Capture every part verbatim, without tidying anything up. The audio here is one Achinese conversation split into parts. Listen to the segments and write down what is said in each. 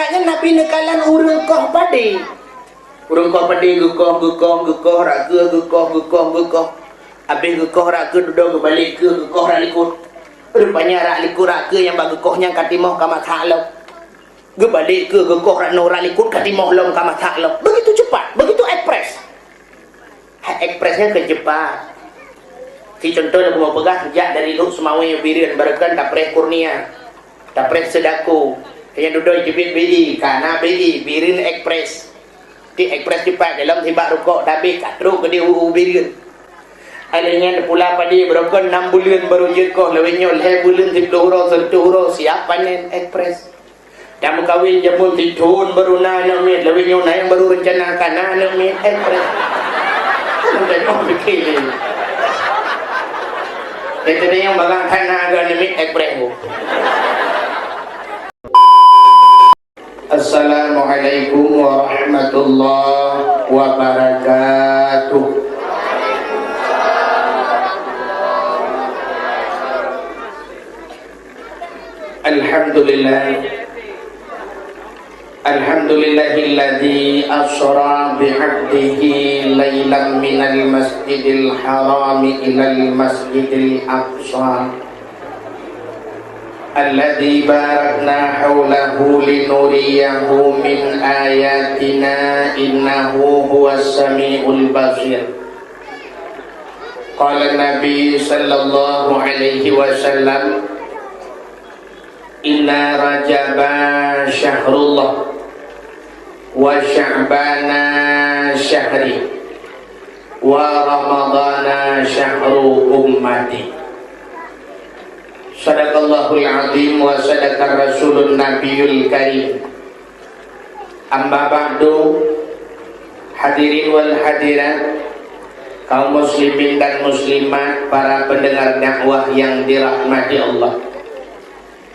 Nyan Nabi neukalon ureuëng koh padé. Ureuëng koh padé geukoh, geukoh, geukoh, rot keue geukoh, geukoh, geukoh. Abéh geukoh rot keue dudoe geubalek keue geukoh rot likot. Rupanya rot likot rot keue nyang bak geukoh nyan ka timoh ka masak lom. Geubalek keue geukoh rot noe rot likot ka timoh lom ka masak lom. Begitu cepat, begitu ekspres. Hai ekspres nyan keu cepat. Si contoh nyang kupeugah, jak dari Lhokseumawe Bireuen barokon tapreh Kurnia, tapreh Seudako, nyang dudoe jeuet B I, ka na B I, Bireuen Ekspres. Di ekspres cepat dalam sibak rukok tabeh ka trok keudeh u Bireuen. Alèh nyan pula padé barokon nam buleuen barô jeuet koh, lawét nyoe lhèe buleuen, siplôh uroe, sireutôh uroe siap panen, ekspres. Tameukawen jameun sithon barô na aneuk miet, lawét nyoe na nyang barô reuncana ka na aneuk miet, eh, preh. Kan udah nyoe pikir ni. Kata dia yang barang ka na aneuk miet, eh, preh. Assalamualaikum warahmatullahi wabarakatuh. Alhamdulillah. Alhamdulillahilladzi asra bi'abdihi lailan minal masjidil harami ilal masjidil aqsa. Alladzi barakna haulahu linuriyahu min ayatina innahu huwas samiul basir. Qala Nabi sallallahu alaihi wasallam, "Inna Rajaba syahrullah, wa Sya'bana syahri, wa Ramadana syahru ummati." Sadaqallahul azim wa sadaqar rasulun nabiyul karim. Amma ba'du, hadirin wal hadirat, kaum muslimin dan muslimat, para pendengar dakwah yang dirahmati Allah.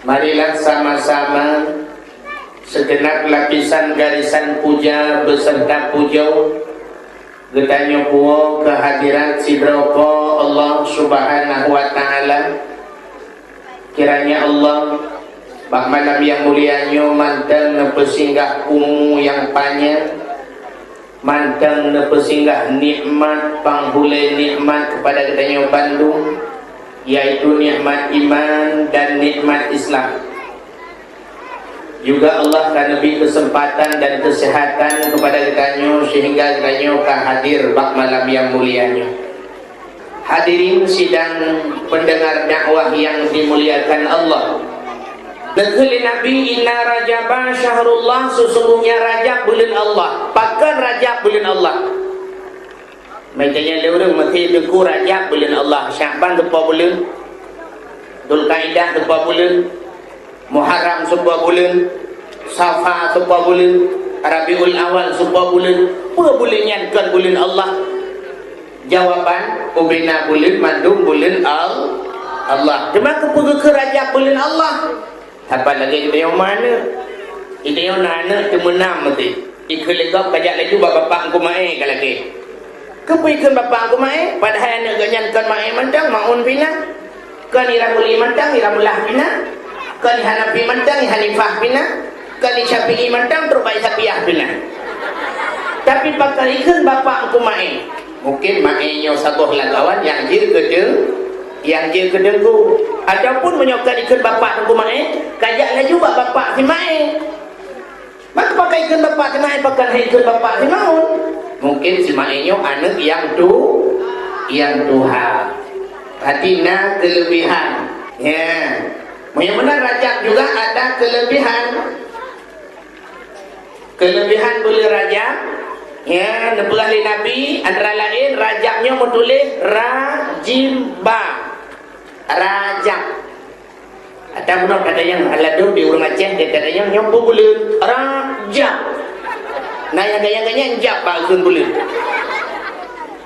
Marilah sama-sama segenap lapisan garisan puja beserta puja geutanyoe puwoe keu hadirat sidroe Po Allah Subhanahu wa Ta'ala. Kiranya Allah, bak malam nyang mulia nyoe mantong neupeusinggah umu nyang panyang, mantong neupeusinggah nikmat panghulée nikmat keupada geutanyoe bandum, yaitu nikmat iman dan nikmat Islam. Juga Allah ka neubri keuseumpatan dan keuseuhatan keupada geutanyoe seuhingga geutanyoe ka hadir bak malam nyang mulia nyoe. Hadirin sidang pendengar dakwah yang dimuliakan Allah. Neukheun lé Nabi, "Inna Rajaba syahrullah," sesungguhnya Rajab buleuen Allah. Pakon Rajab buleuen Allah? Meunyoe lé ureuëng meusti teungku Rajab buleuen Allah, Syakban seupôt buleuen, Dzulkaidah seupôt buleuen, Muharram seupôt buleuen, Safa seupôt buleuen, Rabiul Awal seupôt buleuen, peue buleuen nyan kon buleuen Allah? Jawaban, ubena buleuen mandum buleuen Al-, Allah. Teuma keupeue geukheun Rajab buleuen Allah? Saban lagée geutanyoe ma aneuk. Geutanyoe na aneuk teumeunam meuti. Ikheun lé gob kajak laju bak bapak Teungku Maé ka lagée. Keupeue ikheun bapak Teungku Maé? Padahai aneuk geuh nyan kon Maé mantong, Maun pih na. Kon Iramuli mantong, Iramulah pih na. Kon Hanafi mantong, Hanifah pih na. Kon Syafi'i mantong, trok bak Sapiah pih na. Tapi pakon ikheun bapak Teungku Maé? Mungkin Maé nyoe saboh lagawan nyang jeuet keu teung-, nyang jeuet keu teungku. Ataupun meunyoe ka dikheun bapak Teungku Maé, kajak laju bak bapak si Maé. Maka pakon ikheun bapak si Maé, pakon han ikheun bapak si Maun? Mungkin si Maé nyoe aneuk nyang tu-, nyang tuha. Berarti na keulebihan. Ya. Meunyoe meunan Rajab juga ada keulebihan. Keulebihan buleuen Rajab, ya, neupeugah lé Nabi, antara laén Rajab nyoe meutuléh Rajimba. Rajab. Atawa meunoe gata nyang ladôm di ureuëng Aceh, gata nyang nyoe peue buleuen? Rajab. Nah, nyang gaya-gaya jab bak kheun buleuen.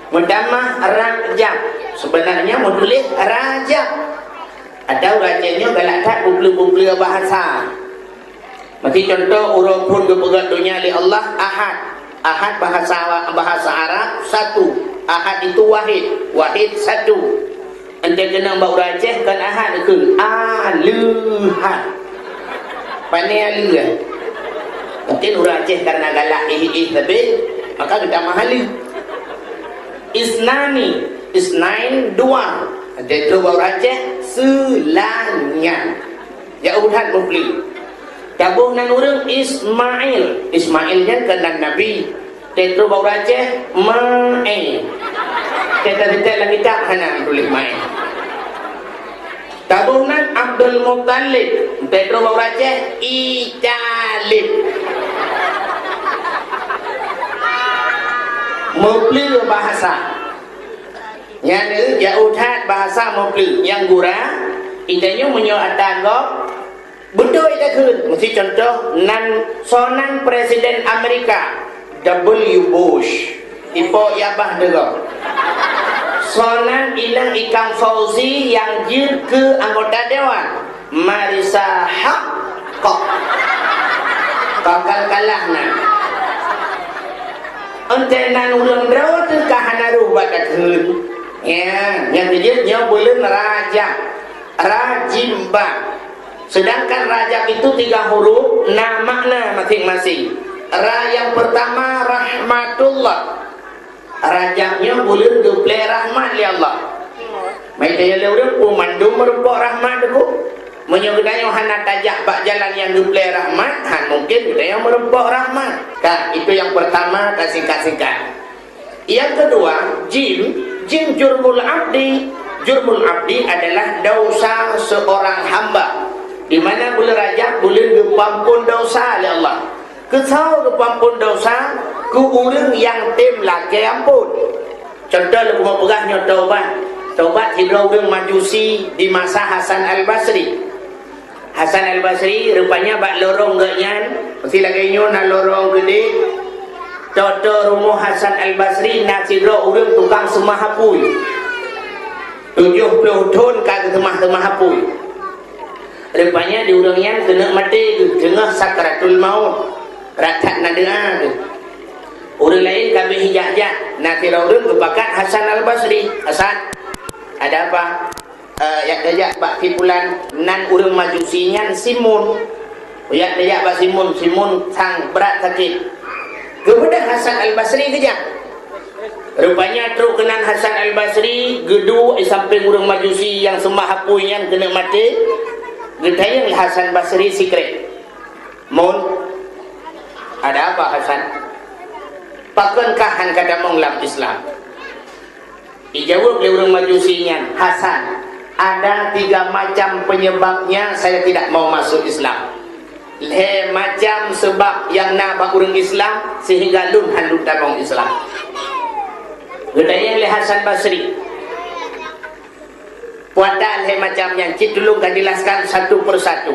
Meutamah Rajab. Sebenarnya meutuléh Rajab. Atawa ureuëng Aceh nyoe galak that bublu-bublu bahasa. Meusti contoh, uroe phon geupeugah donya lé Allah Ahad. Ahad bahasa, bahasa Arab satu. Ahad itu wahid. Wahid satu. Entah keunong bak ureuëng Aceh kon Ahad keu Aleuhad. Pane Aleuhad. Mungkin ureuëng Aceh karena galak ih-ih tapi, maka geutamah haleuh. Isnani, isnain, dua. Tapi trok bak ureuëng Aceh, seulanya. Ya ubat muplih. Taboh nan ureuëng Ismail. Ismail nyan kan nan Nabi. Tapi trok bak ureuëng Aceh, Mail. Tapi teutek lam kitab hana tuléh Mail. Taboh nan Abdul Muttalib, tapi trok bak ureuëng Aceh, Icalib. Meupleue bahasa. Nyan, eh, jauh that bahasa meupleue. Nyang gura, itanyoe meunyoe ata gob, beutôi takheun. Meusi contoh, nan soe nan Presiden Amerika, W Bush. Ipo yabah deungoe. Soe nan inong Ikang Fauzi nyang jeuet keu anggota dewan. Marisa Haqqo. Bakal kalah nan. Entée nan ureuëng droe teuka hana roh bak takheun. Ya, nyang keujeuet nyoe buleuen Rajab. Rajimba. Sedangkan Rajab itu tiga huruf, na makna masing-masing. Ra yang pertama rahmatullah. Rajab nyoe buleuen geuplé rahmat lé Allah. Meunyoe lé ureuëng peue mandum meurumpok rahmat teungku. Meunyoe geutanyoe hana tajak bak jalan nyang geuplé rahmat, han mungkin geutanyoe meurumpok rahmat. Kan, itu yang pertama, tasingkat-singkat. Yang kedua, jim, jim jurmul abdi. Jurmul abdi adalah dosa seorang hamba. Di mana buleuen Rajab, buleuen geupeuampon dosa lé Allah. Keu soe geupeuampon dosa? Keu ureuëng nyang tem lakée ampon. Contoh lôn peugah nyoe taubat. Taubat sidroe ureuëng Majusi di masa Hasan Al-Basri. Hasan Al-Basri rupanya bak lorong geuh nyan, meusi lagée nyoe na lorong geude. Toe-toe rumoh Hasan Al-Basri na sidroe ureuëng tukang seumah apui. Tujoh ploh thon ka geuseumah-seumah apui. Rupanya di ureuëng nyan keuneuk maté geuh, teungoh sakratul maut. Ratat na doa geuh. Ureuëng laén ka abéh jak-jak, na sidroe ureuëng geupakat Hasan Al-Basri. "Hasan, ada apa?" "Eh, jak tajak bak si pulan, nan ureuëng Majusi nyan Simun." Jak tajak bak Simun, Simun sang brat sakét. Geubeudôh Hasan Al-Basri geujak. Rupanya trok keunan Hasan Al-Basri, geuduek di sampéng ureuëng Majusi nyang seumah apui nyan keuneuk maté, geutanyong lé Hasan Basri sikrék. "Mun, ada apa, Hasan? Pakon kah han ka tamong lam Islam?" Dijaweueb lé ureuëng Majusi nyan, "Hasan, ada tiga macam penyebabnya saya tidak mau masuk Islam. Lhée macam seubab nyang na bak ureuëng Islam sehingga lôn han lôn tamong Islam." Geutanyong lé Hasan Basri, "Peue ata lhée macam nyan, cit tulông ka jelaskan satu persatu."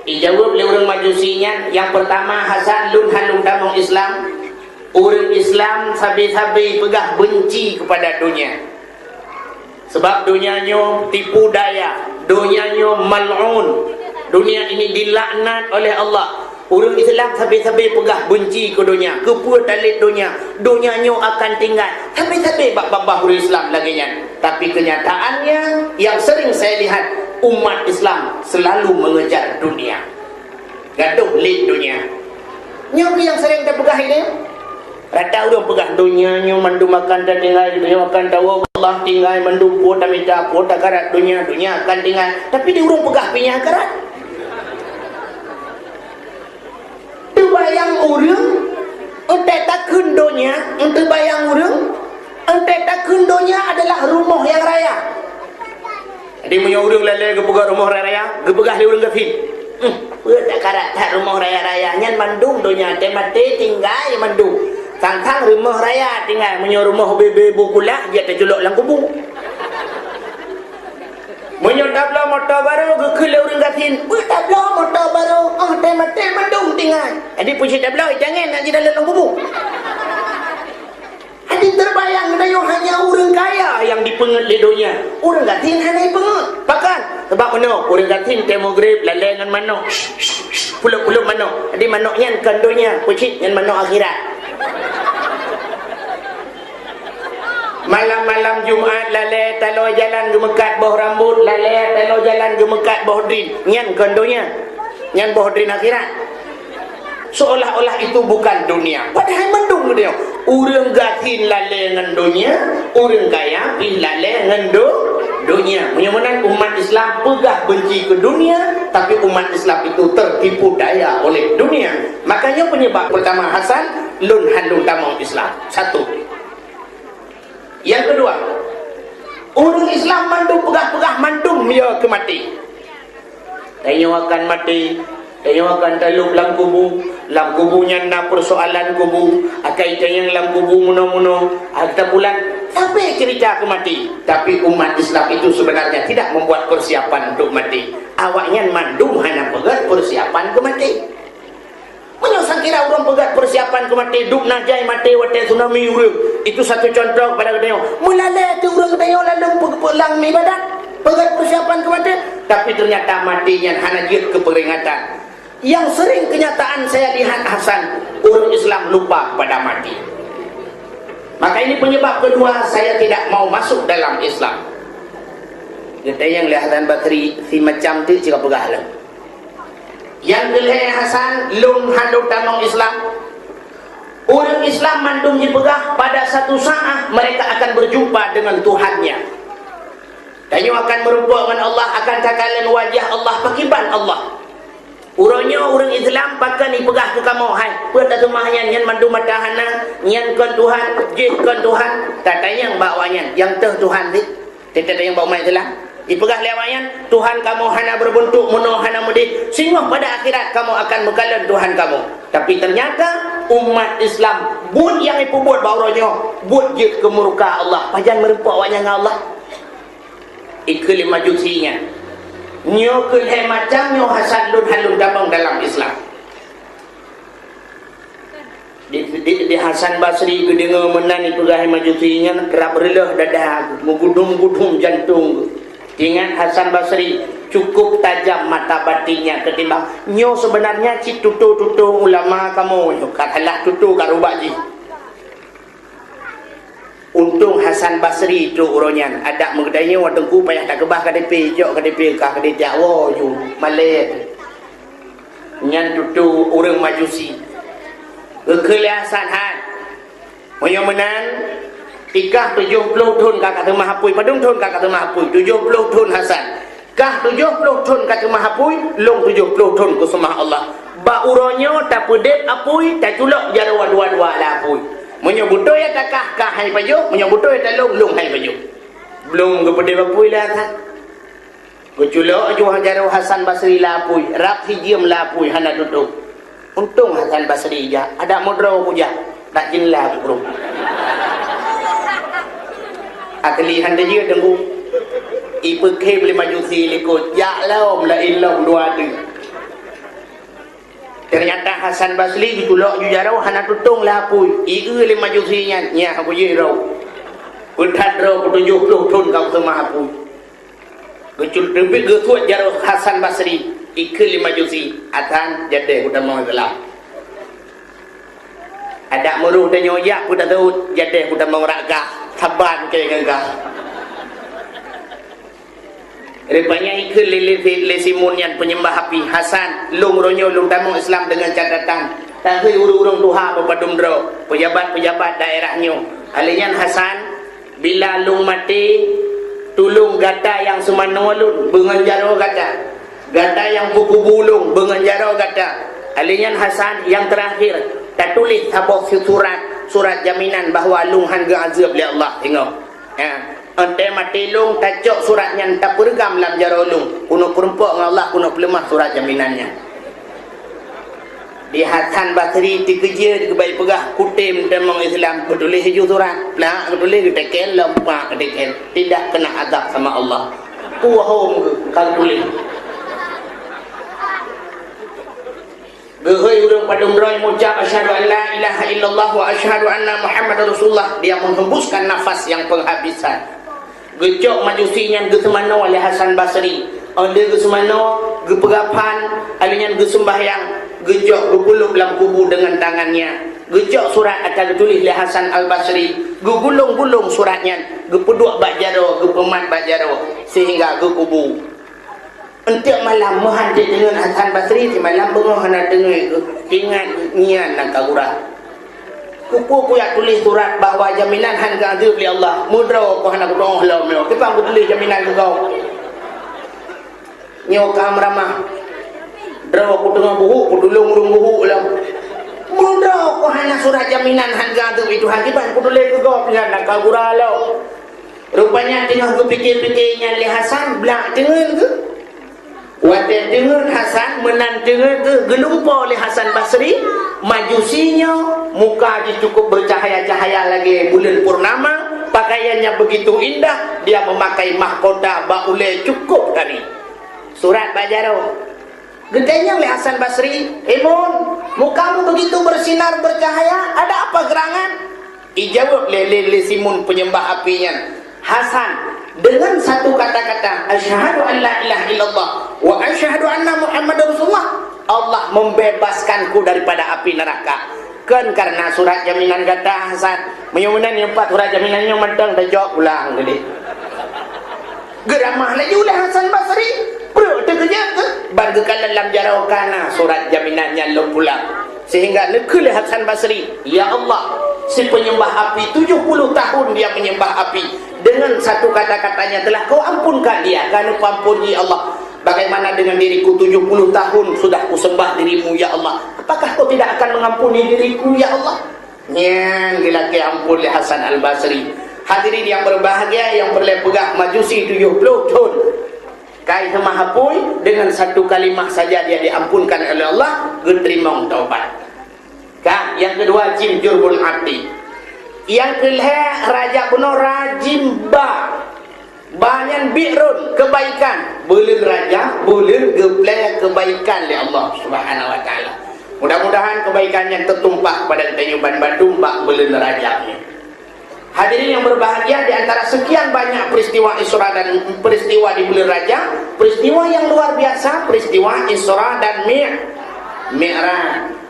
Dijaweueb lé ureuëng Majusi nyan, "Nyang pertama, Hasan, lôn han lôn tamong Islam. Ureuëng Islam sabe-sabe peugah benci kepada donya. Sebab donya nyoe tipu daya, donya nyoe mal'un. Dunia ini dilaknat oleh Allah. Ureuëng Islam sabe-sabe peugah benci keu donya, keupeue talét donya, donya nyoe akan tinggai." Sabe-sabe bak babah ureuëng Islam lagée nyan. Tapi kenyataannya, yang sering saya lihat, umat Islam selalu mengejar dunia. Gadoh lé donya. Nyoe nyang sering tapeugah ini. Rata ureuëng peugah, "Donya nyoe mandum akan tatinggai, donya akan tawoe, Allah tinggai mandum, peue tamita, peue takarat donya, donya akan tinggai." Tapi di ureuëng peugah pinya karat. Teubayang ureuëng, entée takheun donya, enteubayang ureuëng, entée takheun donya adalah rumoh nyang raya. Jadi meunyoe ureuëng lalée geupeugah rumoh raya-raya, geupeugah lé ureuëng gasien, "Hmm, peue takarat that rumoh raya-raya, nyan mandum donya, teumaté tinggai mandum. Sang-sang rumoh raya tinggai, meunyoe rumoh bebe bukula, jeuet teuculok lam kubu." Meunyoe tabloe moto barô, geukheun lé ureuëng gasien, "Peue tabloe moto barô, oh teumaté mandum tinggai." Jadi peue cit tabloe, jangan nak jidalam lam kubu. Jadi teubayang geutanyoe hanya ureuëng kaya nyang jipeungeut lé donya. Ureuëng gasien hana jipeungeut. Pakon? Sabab meunoe, ureuëng gasien teumagrib lalée ngon manok. Pulop-pulop manok. Jadi manok nyan kon donya, peue cit nyan manok akhirat. Malam-malam Jumat lalée taloe jalan geumeukat boh rambot, lalée taloe jalan geumeukat boh drin. Nyan kon donya. Nyan boh drin akhirat. Seolah-olah itu bukan dunia. Padahai mandum geutanyoe. Ureuëng gasien lalée ngon dunia, ureuëng kaya pih lalée ngon du-, dunia. Meunyoe meunan umat Islam peugah benci keu dunia, tapi umat Islam itu tertipu daya oleh dunia. Makanya penyebab pertama Hasan, lôn hana tamong Islam. Satu. Nyang keudua, ureuëng Islam mandum peugah-peugah mandum ya keu maté. Tanyoe akan maté, tanyoe akan talop lam kubu, lam kubu nyan na persoalan kubu, akai tanyong lam kubu munoe-munoe, harta bulan, sampai cerita keu maté. Tapi umat Islam itu sebenarnya tidak membuat persiapan untuk mati. Awaknyan mandum hana peugét persiapan keu maté. Meunyoe sangkira ureuëng peugét persiapan keu maté, dum na jai maté watée tsunami ureuëng, itu satu contoh kepada geutanyoe. Meulalée teuh ureuëng geutanyoe lalong pe-, pe-, lam ibadat, peugét persiapan keu maté, tapi ternyata maté nyan hana jeuet keu peuringatan. Yang sering kenyataan saya lihat Hasan, ureuëng Islam lupa pada maté. Maka ini penyebab kedua saya tidak mau masuk dalam Islam. Geutanyong lé Hasan Basri, si macam tu cit ka peugah lom. Nyang keu lhée Hasan, lôn hana tamong Islam. Ureuëng Islam mandum jipeugah pada satu saat mereka akan berjumpa dengan Tuhannya. Tanyoe akan meurumpok ngon Allah, akan takalon wajah Allah, pakriban Allah. Uroe nyoe ureuëng Islam pakon ipeugah keu kamoe, hai, peue taseumah nyan, nyan mandum mata hana, nyan kon Tuhan, jih kon Tuhan, tatanyong bak awaknyan, nyang toh Tuhan cit? Teuka tanyong bak umat Islam. Ipeugah lé awaknyan, Tuhan kamoe hana beureubeuntuk, meunoe hana meudeh, singoh pada akhirat kamoe akan meukalon Tuhan kamoe. Tapi ternyata umat Islam buet nyang ipeubuet bak uroe nyoe, buet jeuet keu murka Allah. Pajan meurumpok awaknyan ngon Allah? Ikheun lé Majusi nyan. Nyoe keuh lhée macam nyoe Hasan lôn hana lôn tamong dalam Islam. Di, di, di Hasan Basri geudeungoe meunan ipeugah Majusi nyan, rab reuloh dada geuh, meugudum-gudum jantong geuh. Ingat Hasan Basri, cukup tajam mata batinnya ketimbang nyoe, sebenarnya cit tutoe-tutoe ulama kamoe nyoe, ka salah tutoe ka rubak jih. Untông Hasan Basri trok uroe nyan, adak meugeutanyoe Teungku payah takeubah K T P, jok K T P kah keudeh jak woe ju malée. Nyan tutoe ureuëng Majusi. Geukheun lé Hasan, "Hai, meunyoe meunan, i kah tujoh ploh thon ka ka seumah apui, padum thon ka ka seumah apui, tujoh ploh thon Hasan." Kah tujoh ploh thon ka seumah apui, lôn tujoh ploh thon kuseumah Allah. Bak uroe nyoe tapeudeb apui, taculok jaroe dua-dua lam apui. Meunyoe beutôi ata kah, kah hai pajoh, meunyoe beutôi ata lôn, lôn hai pajoh. Blom geupeudeb apui lé Hasan. Geuculok ju jaroe Hasan Basri lam apui, rab sijeuem lam apui hana tutôb. Untông Hasan Basri jak, adak meudroe kujak, nak jeunlah keu krueng. Akhé han teujeuet Teungku. Ipeukhém lé Majusi likot, jak lom laén lom dua teuk. Teunyata Hasan Basri geuculok ju jaroe hana tutông lam apui. Ieu lé Majusi nyan, nyan aku jih droe. Peuthat droe peutujoh ploh thon ka kuseumah apui. Geucul-, teubit geusuet jaroe Hasan Basri, ikheun lé Majusi, "Hasan, jadeh kutamong Islam." Adak meurôh tanyoe jak peue taseuôt, "Jadeh kutamong rot gah, saban keu ngon gah." Rupanya ikheun lé, lé, lé Simon nyan peunyembah api, "Hasan, lôn uroe nyoe lôn tamong Islam deungon catatan, tahôi ureuëng-ureuëng tuha beupadum droe, peujabat-peujabat daerah nyoe." Alèh nyan Hasan, Bila lôn maté, tulông gata nyang seumanoe lôn beungon jaroe gata. Gata nyang peukubu lôn beungon jaroe gata. Alèh nyan Hasan nyang teurakhir, tatuléh saboh surat, surat jaminan bahwa lôn han geuazeueb lé Allah. Ingat. Ya. Enteuk maté lôn tacok surat nyan tapeureugam lam jaroe lôn. Keuneuk peurumpok ngon Allah, keuneuk peuleumah surat jaminan nyan. Di Hasan Basri teukeujeuet geubai peugah, "Kutem tamong Islam." Geutuléh ju surat. Plak geutuléh, geuteken lom, plak geuteken. Tidak kena azab sama Allah. Puhom geu-, ka geutuléh. Geuhôi ureuëng padum droe meucap, "Asyhadu an la ilaha illallah wa asyhadu anna Muhammadar Rasulullah." Dia menghembuskan nafas yang penghabisan. Geucok Majusi nyan geuseumanoe lé Hasan Basri. Óh lheueh geuseumanoe, geupeugah phan, alèh nyan geuseumbahyang, geucok geupeulop lam kubu deungon tangan nyan. Geucok surat ata geutuléh lé Hasan Al-Basri, geugulong-gulong surat nyan, geupeuduek bak jaroe, geupeumat bak jaroe, seuhingga geukubu. Eunteuk malam meuhan teungeut Hasan Basri, simalam beungoh hana teungeut geuh. Ingat nyan nyang ka gura. Keupeue kuyak tuléh surat bahwa jaminan han geuazeueb lé Allah? Meudroe ku hana kudeungoe lom nyoe. Kiban kutuléh jaminan keu gob? Nyoe ka meuramah. Droe ku teungoh buhuk, kutulông ureueng buhuk lom. Meudroe ku hana surat jaminan han geuazeueb lé Tuhan, kiban kutuléh keu gob nyan, na ka gura lom. Rupanya teungoh geupike-pike nyan lé Hasan, blah teungeut geuh. Watée teungeut Hasan, meunan teungeut geuh, geulumpoe lé Hasan Basri, Majusi nyoe, muka jih cukup bercahaya-cahaya lagée buleuen purnama, pakaiannya begitu indah, dia memakai mahkota bak ulée cukup tari. Surat bak jaroe. Geutanyong lé Hasan Basri, "Imun, mukamu begitu bersinar bercahaya, ada apa gerangan?" Ijaweueb lé, lé, lé Simun penyembah api nyan, "Hasan, dengan satu kata-kata, asyhadu an la ilaha illallah wa asyhadu anna Muhammadar Rasulullah, Allah membebaskanku daripada api neraka." Kon karena surat jaminan gata, Hasan. Meunyoe meunan nyang pat surat jaminan nyoe mantong tajok pulang tadi. Geuramah laju lé Hasan Basri, prok teukeujot keuh, ban geukalon lam jaroe ka na surat jaminan nyan lom pulang. Sehingga neukheun lé Hasan Basri, "Ya Allah, si penyembah api, tujuh puluh tahun dia menyembah api. Dengan satu kata-katanya telah Kau ampunkan dia, ka neupeuampôn, ya Allah. Bagaimana dengan diriku, tujuh puluh tahun sudah kusembah dirimu, ya Allah. Apakah Kau tidak akan mengampuni diriku, ya Allah?" Nyan geulakée amphon lé Hasan Al-Basri. Hadirin yang berbahagia, nyang peureulée peugah, Majusi tujoh ploh thon ka seumah apui, dengan satu kalimah saja dia diampunkan oleh Allah, geuteurimong taubat. Ka, nyang keudua, Jim Jurbul Abdi. Nyang keulhée, raja bunoe, Rajim Ba. Ba nyan bi'run, kebaikan. Buleuen Rajab, buleuen geuplée kebaikan lé Allah Subhanahu wa Taala. Mudah-mudahan kebaikan nyan teutumpah kepada geutanyoe banmandum bak buleuen Rajab nyoe. Hadirin yang berbahagia, di antara sekian banyak peristiwa Isra dan peristiwa di buleuen Rajab, peristiwa yang luar biasa, peristiwa Isra dan Mi-, Mi'raj.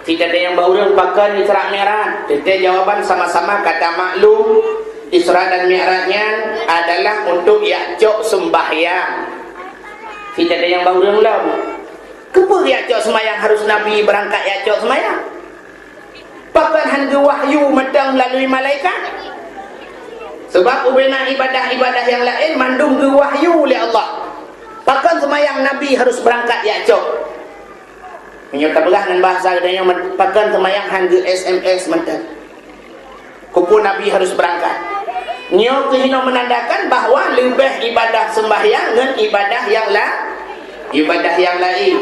Siteuntée nyang bak ureuëng pakon Isra Mi'raj, teuntée jawaban sama-sama ka tamaklum, Isra dan Mi'raj nyan adalah untuk jak cok seumbahyang. Siteuntée nyang bak ureuëng lom, keupeue jak cok seumbahyang harus Nabi beurangkat jak cok seumbahyang? Pakon han geuwahyu mantong meulalu malaikat? Sabab ubena ibadah-ibadah nyang laén mandum geuwahyu lé Allah. Pakon seumbahyang Nabi harus beurangkat jak cok? Meunyoe tapeugah ngon bahasa geutanyoe, man-, pakon seumayang han geu-S M S mantong? Keupeue Nabi harus beurangkat? Nyoe keuh hinoe meunandakan bahwa leubeh ibadah seumbahyang ngon ibadah nyang la-, ibadah nyang laén.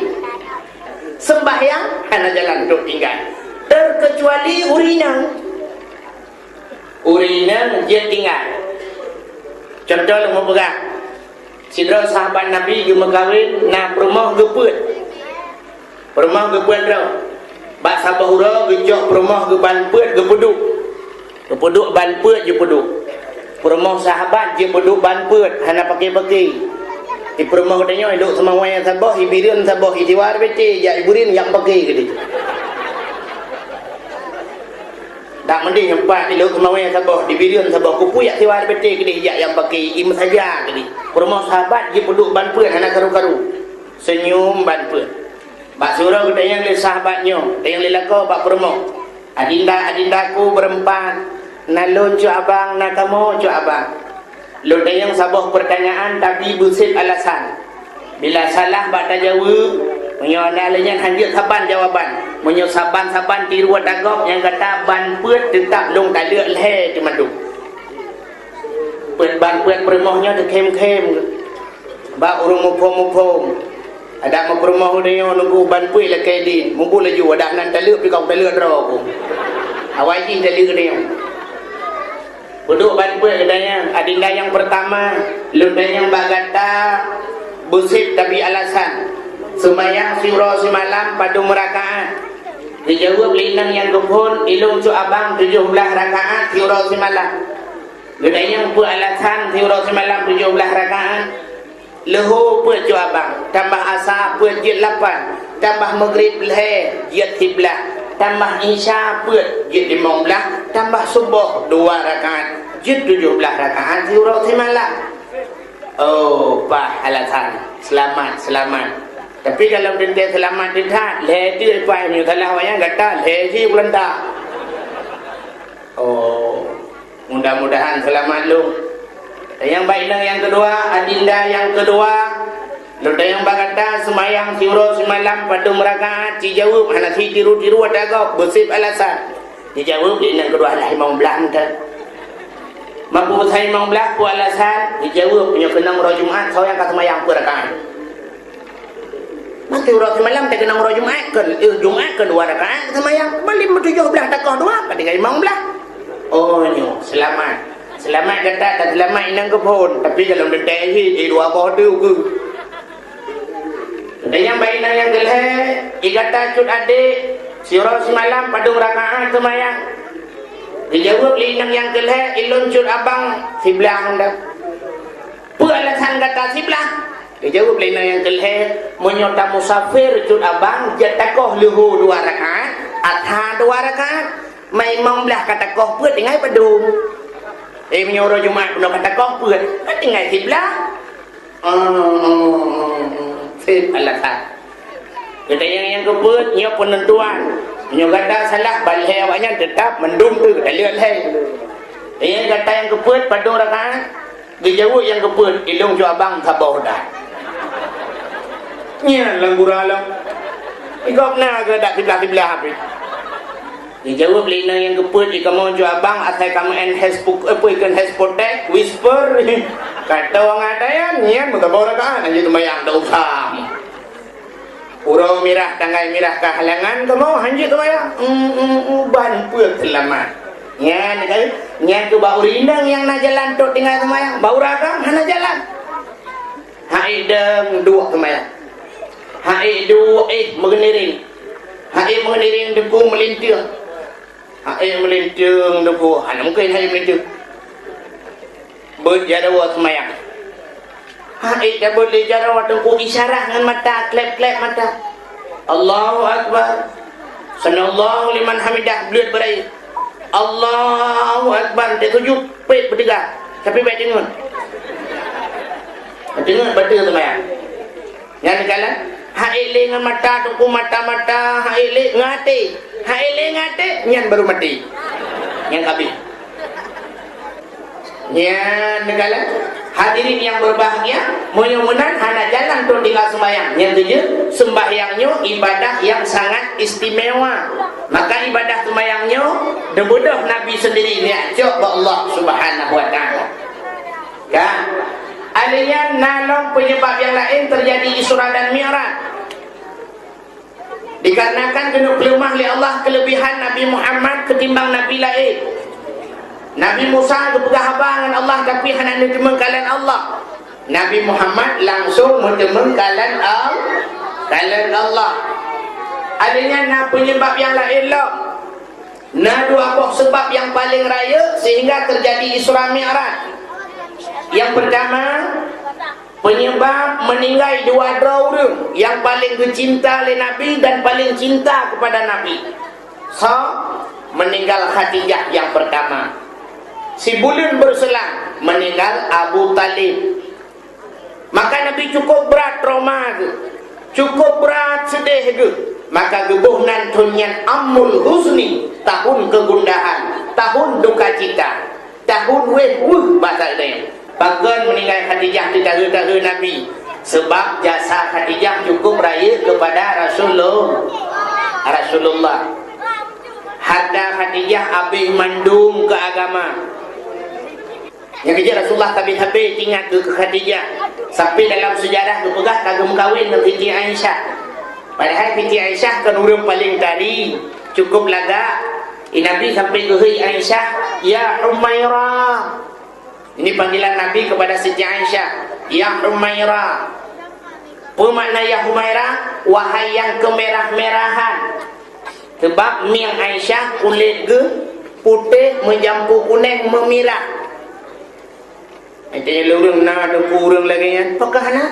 Seumbahyang hana jalan untuk tinggai, terkecuali ureuëng inong. Ureuëng inong jeuet tinggai. Cuntoh lôn peugah, sidroe sahabat Nabi geumeukawen na peurumoh geupeuet. Peurumoh geupeuet droe. Bak saboh uroe geucok peurumoh geuban peuet geupeuduek. Geupeuduek ban peuet jipeuduek. Peurumoh sahabat jipeuduek ban peuet hana paké-paké. Di peurumoh geutanyoe ilok seumawai saboh, ibireuen saboh, isiwa ribèe teuh jak ibireuen jak paké keudéh. Dak meudeh empat, ilok seumawai saboh, dibireuen saboh, keupeue jak siwa ribèe teuh keudéh jak nyang paké, i meusaja keudéh. Peurumoh sahabat jipeuduek ban peuet hana karu-karu. Seunyum ban peuet. Bak siuroe geutanyong lé sahabat nyoe, tanyong lé lakoe bak peurumoh, "Adinda, adindaku beureuempat, na lôn cut abang, na kamoe cut abang." Lôn tanyong saboh peurtanyaan, tabi beusit alasan. Bila salah bak tajaweueb, meunyoe na lé nyan han jeuet saban jawaban. Meunyoe saban-saban tiru ata gob nyang gata ban peuet, teutab lôn taleuek lhèe teumandum. Peuet ban peuet peurumoh nyoe teukhém-khém bak ureuëng muphom-muphom. Adak meupeurumoh uroe nyoe nunggu ban peuet lakèe dit, mubu laju, adak nan taleuek pih ka taleuek droe ku. Awai jih taleuek uroe nyoe. Peuduek ban peuet geutanyong, adinda nyang peurtama, lôn tanyong bak gata, beusit tabi alasan, seumayang siuroe simalam padum rakaat? Geujaweueb lé inong nyang geuphon, ilôn cut abang tujoh blaih rakaat siuroe simalam. Geutanyong peue alasan siuroe simalam tujoh blaih rakaat? Leuhô peuet cut abang, tambah asa peuet jeuet lapan, tambah meugrib lhèe jeuet siblaih, tambah isya peuet jeuet limong blaih, tambah suboh dua rakaat, jeuet tujoh blaih rakaat siuroe simalam. Oh, paih alasan. Seulamat, seulamat. Tapi kalau teuntèe seulamat teuh that, lhèe jeuet paih meunyoe salah awaknyan gata, lhèe jeuet peulanta. Oh, mudah-mudahan seulamat lom. Dan nyang bak inong nyang keudua, adinda nyang keudua, lôn tanyong bak gata, seumayang siuroe simalam padum rakaat, jijaweueb hana sitiru-tiru ata gob, beuseb alasan. Jijaweueb lé inong keudua, alah limong blah meuntèe. Mampu meusahi limong blah, peue alasan? Jijaweueb, meunyoe keunong uroe Jumat, soe nyang ka seumayang peuet rakaat? Maka uroe simalam teukeunong uroe Jumat, kon, eh, Jumat kon dua rakaat seumayang. Malam tujoh blah takoh dua, ka tinggai limong blah. Oh, nyoe, seulamat. Seulamat gata, dan seulamat inong keuphon. Tapi kalau teuntèe jih, eh, dua boh tu ke. Dan nyang bak inong nyang keulhèe, i gata cut adék, siuroe simalam padum rakaat seumayang? Jijaweueb lé inong nyang keulhèe, ilôn cut abang siblah dah. Peue alasan gata siblah? Jijaweueb lé inong nyang keulhèe, meunyoe tamusafir cut abang, jeuet takoh leuhô dua rakaat, asha dua rakaat, ma limong blah ka takoh peuet tinggai padum. Eh, meunyoe uroe Jumat bunoe ka takoh peuet, ka tinggai siblah. Oh, oh, oh, oh. Seb alasan. Gata nyang, nyang keupeuet, nyoe peunentuan. Nyoe gata salah, ban lhèe awaknyan teutap mandum tu, gata lhèe. Nyang gata nyang keupeuet, padum rakaat, geujaweueb nyang keupeuet, ilôn cut abang saboh dah. Nyan lam gura lom. Igop na geudak siblah-siblah habéh. Jijaweueb lé inong nyang keupeuet, "Ikamoe cut abang, asai kamoe en hespo-, eh, peue ikheun hespotek, whisper." Ka tong atayan, nyan meusaboh rakaat, hanjeuet seumayang, dak usah. Uroe mirah, tanggai mirah ka halangan kamoe, hanjeuet seumayang. Em, em, em, ban peuet seulamat. Nyan kan, nyan keuh bak ureueng inong nyang na jalan trok tinggai seumayang, bak ureueng agam hana jalan. Hai deueng duek seumayang. Hai duek, eh, meugeuneureng. Hai meugeuneureng deungon meulinteung. Hai meulinteung deungon, hana mungken hai meulinteung. Beuet jaroe seumayang. Hai tabeuet lé jaroe teungku, isyarah ngon mata, klep-klep mata. Allahu Akbar. Sami'allahu liman hamidah, bleuet beurayeuk. Allahu Akbar, teusujut, pet beuteuga. Tapi bèk teungeut. Teungeut bateue seumayang. Nyan kalon, hai lé ngon mata, teungku, mata-mata, hai lé ngon até. Hai lé ngon até, nyan baru maté. Nyan ka abéh. Nyan neukalon, hadirin yang berbahagia, meunyoe meunan hana jalan trok tinggai seumayang. Nyan keujeuet, seumbahyang nyoe ibadah yang sangat istimewa. Maka ibadah seumayang nyoe, neubeudôh Nabi sendiri, neujak cok bak Allah Subhanahu wa Ta'ala. Ka? Alèh nyan na lom peunyeubab nyang laén teujadi Isra dan Mi'raj. Dikarenakan keuneuk peuleumah lé Allah keuleubihan Nabi Muhammad keutimbang nabi laén. Nabi Musa geupeugah haba ngon Allah, tapi hana neuteumeung kalon Allah. Nabi Muhammad langsong meuteumeung kalon Al-, kalon Allah. Alèh nyan na peunyeubab nyang laén lom. Na dua boh seubab nyang paleng rayeuk sehingga teujadi Isra Mi'raj. Nyang peurtama, peunyeubab meuninggai dua droe ureueng nyang paleng geucinta lé Nabi dan paleng cinta keupada Nabi. Soe? Meuninggai Khadijah nyang peurtama. Sibuleuen beuseulang meuninggai Abu Thalib. Maka Nabi cukup brat trauma geuh, cukup brat seudeh geuh. Maka geuboh nan thon nyan Amul Huzni, tahun kegundahan, tahun dukacita, tahun wéh weuh basa geutanyoe. Pakon meuninggai Khadijah teutahe-tahe Nabi? Sebab jasa Khadijah cukup rayeuk keupada Rasulullah. Rasulullah. Harta Khadijah abéh mandum keu agama. Nyang keujeuet Rasulullah sabe-sabe teuingat keu Khadijah. Sampai dalam seujarah geupeugah ka geumeukawen ngon Siti Aisyah. Padahai Siti Aisyah kan ureueng paleng tari, cukup lagak. Nabi sampai geuhôi Aisyah, "Ya Humaira." Ini panggilan Nabi kepada Siti Aisyah, "Ya Humaira." Peue makna "Ya Humaira"? Wahai nyang keumeurah-meurahan. Sebab mieng Aisyah kulét geuh putéh meujampu kuneng meumirah. Artinya lé ureueng na teungku ureueng lagèe nyan, pakon hana?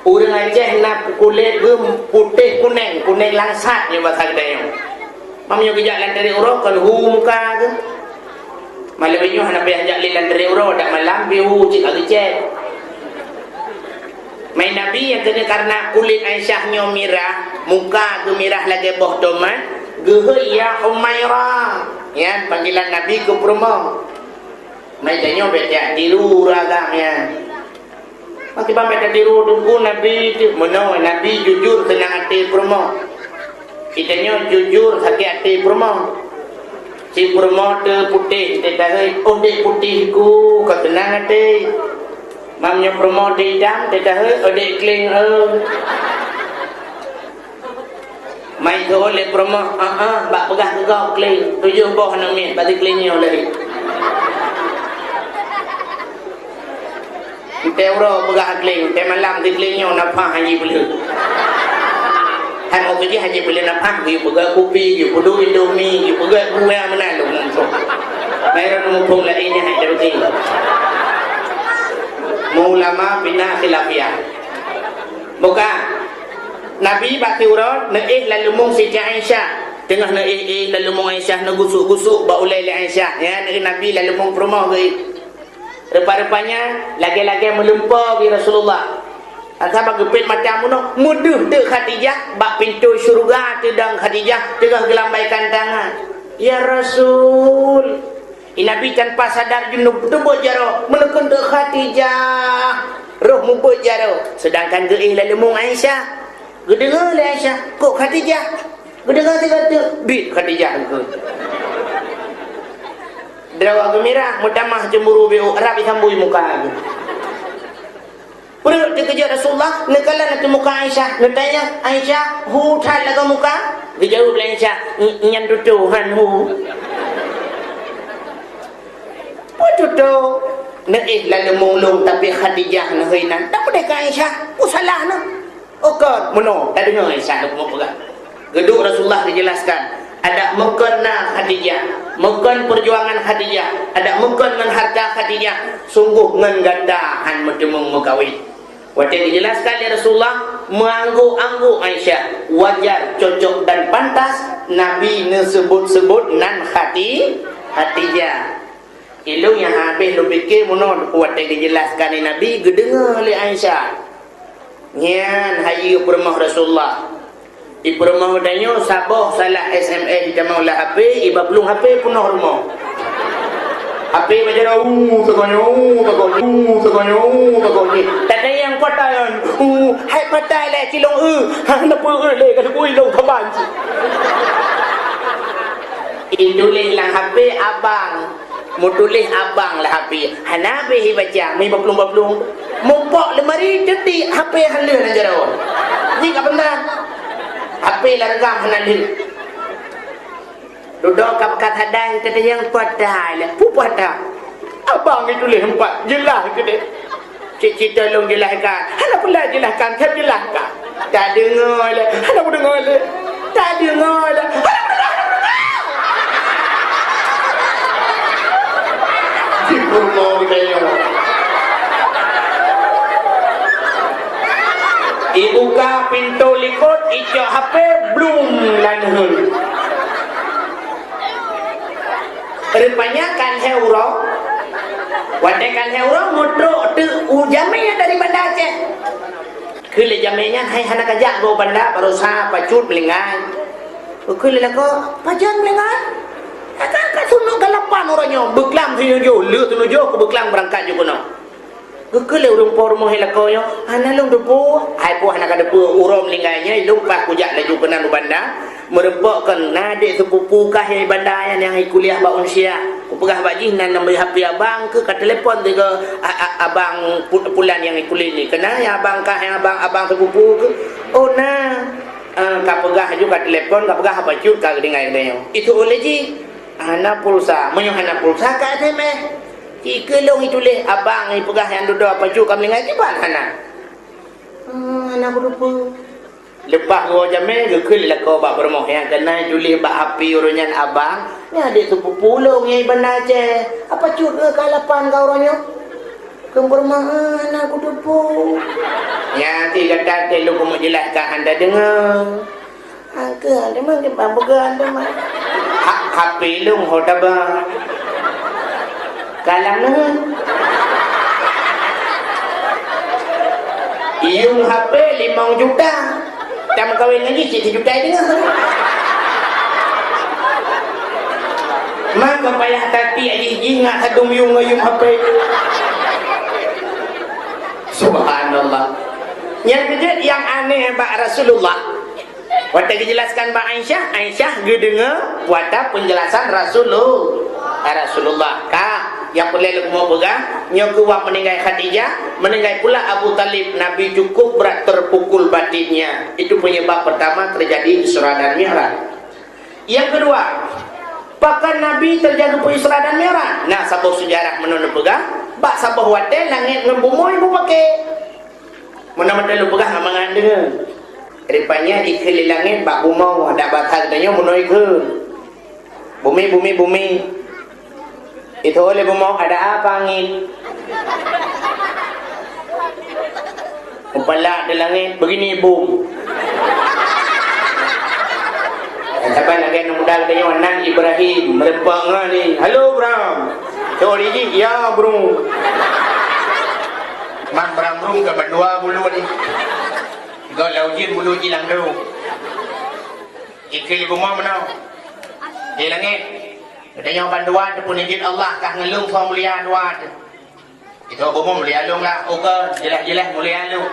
Ureueng Aceh na kulét geuh putéh kuneng, kuneng langsat nyoe basa geutanyoe. Meunyoe geujak lam deret uroe kon hu muka geuh. Malam nyoe hana payah jak lé lam deret uroe, dak malam pih hu cit ka geucet. Mai Nabi nyang keuneuk karena kulét Aisyah nyoe mirah, muka geumirah lagée boh tomat, geuhôi, "Ya Humaira." Nyan panggilan Nabi keu peurumoh. Mai tanyoe bék jak tiru ureuëng agam nyan. Makiban bék tatiru Teungku Nabi teuh, meunoe Nabi jujur seunang até peurumoh. Geutanyoe jujur sakét até peurumoh. Si peurumoh teuh putéh, teuh tahôi, "Oh, dek putéh ku, ka seunang até." Mam nyoe peurumoh teuh itam, teuh tahôi, "Oh, dek kleng, oh." Mai teuôt lé peurumoh, "Ah, ah, bak peugah keu gob kleng, tujoh boh aneuk miet, bak si kleng nyoe lé." Teuh uroe peugah kleng, teuh malam si kleng nyoe na pah haji peuleueh. Han meukeujih haji peuleueh na pah, geuyue peugah kupi, geuyue peuduek Indomie, geuyue peugah buah meunan lom langsung. Mai rot muphom laén nyan hai teubeutôi. Meulama bina khilafiah. Bukan. Nabi bak siuroe neuéh laleumeung Siti Aisyah. Teungoh neuéh-éh laleumeung Aisyah, neugusuk-gusuk bak ulée lé Aisyah. Ya, neuéh Nabi laleumeung peurumoh geuéh. Rupa-rupanya lagée-lagée meulumpoe geuéh Rasulullah. Asaba geupét mata meunoe, meudeuh teuk Khadijah bak pintoe syeuruga, teudong Khadijah teungoh geulambaikan tangan. "Ya Rasul." I Nabi tanpa sadar jinoe teubeuet jaroe, meuneukeun teuk Khadijah roh meubeuet jaroe, seudangkan geuéh laleumeung Aisyah. Geudeungoe lé Aisyah, "Kok Khadijah?" Geudeungoe sigoe teuk, "Biet Khadijah," geukheun. Droe geumirah, meutamah cemburu, biôh rab isambui muka geuh. Peureuk teukeujot Rasulullah, neukalon ateueh muka Aisyah, neutanyong, "Aisyah, hu that lagoe muka?" Geujaweueb lé Aisyah, "N-, nyan tutoe, han hu." "Peue tutoe?" "Neuéh laleumeung lôn, tapi Khadijah neuhôi nan." "Tapeudeh keu Aisyah, peue salah neuh?" "Oh kon, meunoe, tadeungoe Aisyah lôn peugah." Geuduek Rasulullah geujelaskan, adak meukon na Khadijah, meukon peujuangan Khadijah, adak meukon ngon hareuta Khadijah, sunggoh ngon gata han meuteumeung meukawen. Watée geujelaskan lé Rasulullah, meuangguk-angguk Aisyah, wajar, cocok dan pantas Nabi neuseubot-seubot nan Khati-, Khadijah. Ilôn nyang habéh lôn pike meunoe watée geujelaskan lé Nabi, geudeungoe lé Aisyah. Nyan hayeue peurumoh Rasulullah. Di peurumoh tanyoe saboh salah S M S jitamong lam H P, iba plueng H P peunoh rumoh. H P baca dah, "Uh, sagoe nyoe, uh, sagoe nyoe, uh, sagoe nyoe, uh, sagoe nyoe." Tadayang patai nyan, "Uh, hai patai lé cilong, uh, hana peue, uh, lé ka lubui long kaban." Ituléh lam H P abang. Meutuléh abang lam H P, hana habéh ibaca, meubaplong-baplong. Mupok leumari teuti, H P han lheueh lam jaroe. Nyan ka peunah. H P lam reugam hana lheueh. Dudoe ka peugah hadai, teudeungoe peue ata lé. Peue ata? Abang ituléh empat, jeulaih keudeh. Cit-cit tolong jelaskan. Hana peureulée jelaskan, saya jelaskan. Tadeungoe lé, hana kudeungoe lé. Tadeungoe lé, hana kudeungoe. Jipeurumoh geutanyoe. Ibuka pintoe likot, icok H P, blum, nan heueh. Rupanya ka lhée uroe, watée ka lhée uroe meutrok teuk u jamé dari Banda Aceh. Kheun lé jamé nyan, "Hai, hana kajak goe u Banda, baroesa pacut meulinggai." Kheun lé lakoe, "Pajan meulinggai?" "Ka, ka, ka sunok galapan uroe nyoe, beuklam sineujoh, lheueh sineujoh keu beuklam beurangkat ju keunoe." Geukheun lé ureuëng po rumoh lakoe nyoe, "Hana lôn teupeue." "Hai, peue hana kateupeue, uroe meulinggai nyan lôn paih kujak laju keunan u Banda, meureumpok kon na adék seupupu kah nyang i Banda nyan nyang i kuliah bak Unsia. Kupeugah bak jih nan nambah H P abang keuh, ka telepon sigoe a-, a-, abang pu-, pulan nyang i kuliah nyoe. Keunan nyang abang kah nyang abang, abang seupupu keuh?" "Oh, na." "Eh, kapeugah laju, ka telepon, kapeugah apa cut ka geutinggai geutanyoe." Itu ulée jih. Hana pulsa. Meunyoe hana pulsa, ka S M S. Dikeue lôn ituléh abang ipeugah nyang dudoe apa cut ka meulinggai, kiban hana. Hmm, hana kuteupeu. Leupah geuwoe jamé, geukheun lé lakoe bak peurumoh nyang keunan ituléh bak H P ureuëng nyan abang, nyan adék seupupu lôn nyang i Banda Aceh. Apa cut keu ka lapan ka uroe nyoe? Keu peurumoh, hana kuteupeu. Nyan ti gata teuh lôn keumeung jeulaih ka hana deungoe. Angke, ada mah, dia bang peugah, ada mah. Ha, H P lôn ho taba. Kalam neu. Yuem H P limong juta. Tameukawen ngon jih cit sijuta teungoh. Maka payah tatiek jih, jih ngat sadum yuem ngon yuem H P. Subhanallah. Nyang keujeuet nyang aneh bak Rasulullah. Watée geujelaskan bak Aisyah, Aisyah geudeungoe watée peunjelasan Rasulullah. Rasulullah, ka, nyang peureulée lôn peugah, nyoe keuh wak meuninggai Khadijah, meuninggai pula Abu Thalib, Nabi cukup berat terpukul batinnya. Itu penyebab pertama terjadi Isra dan Mi'raj. Yang kedua, pakon Nabi terjadi Isra dan Mi'raj? Nah, saboh sejarah meunan peugah, bak saboh watée langét ngon bumoe beupaké. Meunan mantong lôn peugah ngon mangat deungoe. Rupanya ikheun lé langét bak bumoe, dak basa geutanyoe bunoe ikheun. Bumi, bumi, bumi. Itu oleh bumoe ada apa angin? Mupalak di langét, begini bum. Saban lagée aneuk muda geutanyoe nan Ibrahim, meureumpok ngon ni. Halo, Bram. Cok di jih, ya, Brum. Mang Bram Brum ka bandua bulu ni. Gol lau jin bulu jilang dulu. Ikheun lé bumoe meunoe. Di langét. Geutanyoe bandua teupeunijit Allah kah ngeulung soe mulia dua teuh. Itu bumoe mulia lôn lah, ukeue jeulaih-jeulaih mulia lôn.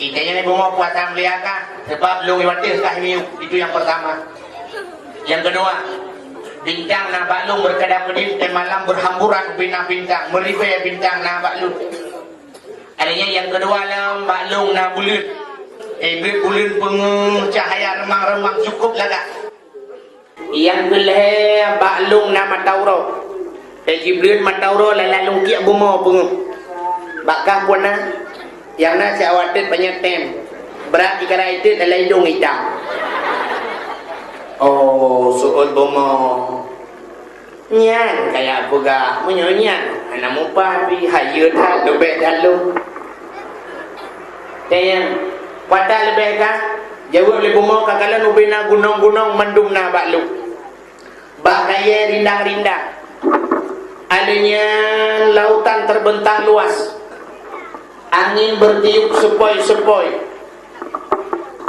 Itu nyang bumoe puasa mulia kah, sebab lôn iwatéh kah miyueb, itu yang pertama. Yang kedua, bintang na bak lôn berkedap kedip dan malam berhamburan bina bintang, meribée bintang na bak lôn. Artinya yang kedua lom bak lôn na buleuen. Eh, buleuen peungeuh cahaya remang-remang cukup lagak. Nyang keulhée bak lôn na mata uroe. Teujibleuet mata uroe lalai lôn kiek bumoe peungeuh. Bak kah peue na? Nyang na siawat teut panyöt tem. Brat ikara itet dalam idong itam. Oh, seuôt bumoe. Nyan kaya peugah, meunyoe nyan hana mupat pih, hayeue that, leubeh that lôn. Tanyong, pat leubeh kah? Jaweueb lé bumoe, ka kalon ubé na gunong-gunong mandum na bak lôn. Bak kayée rindang-rindang. Alheuh nyan lautan terbentang luas. Angén beutiup seupoi-seupoi.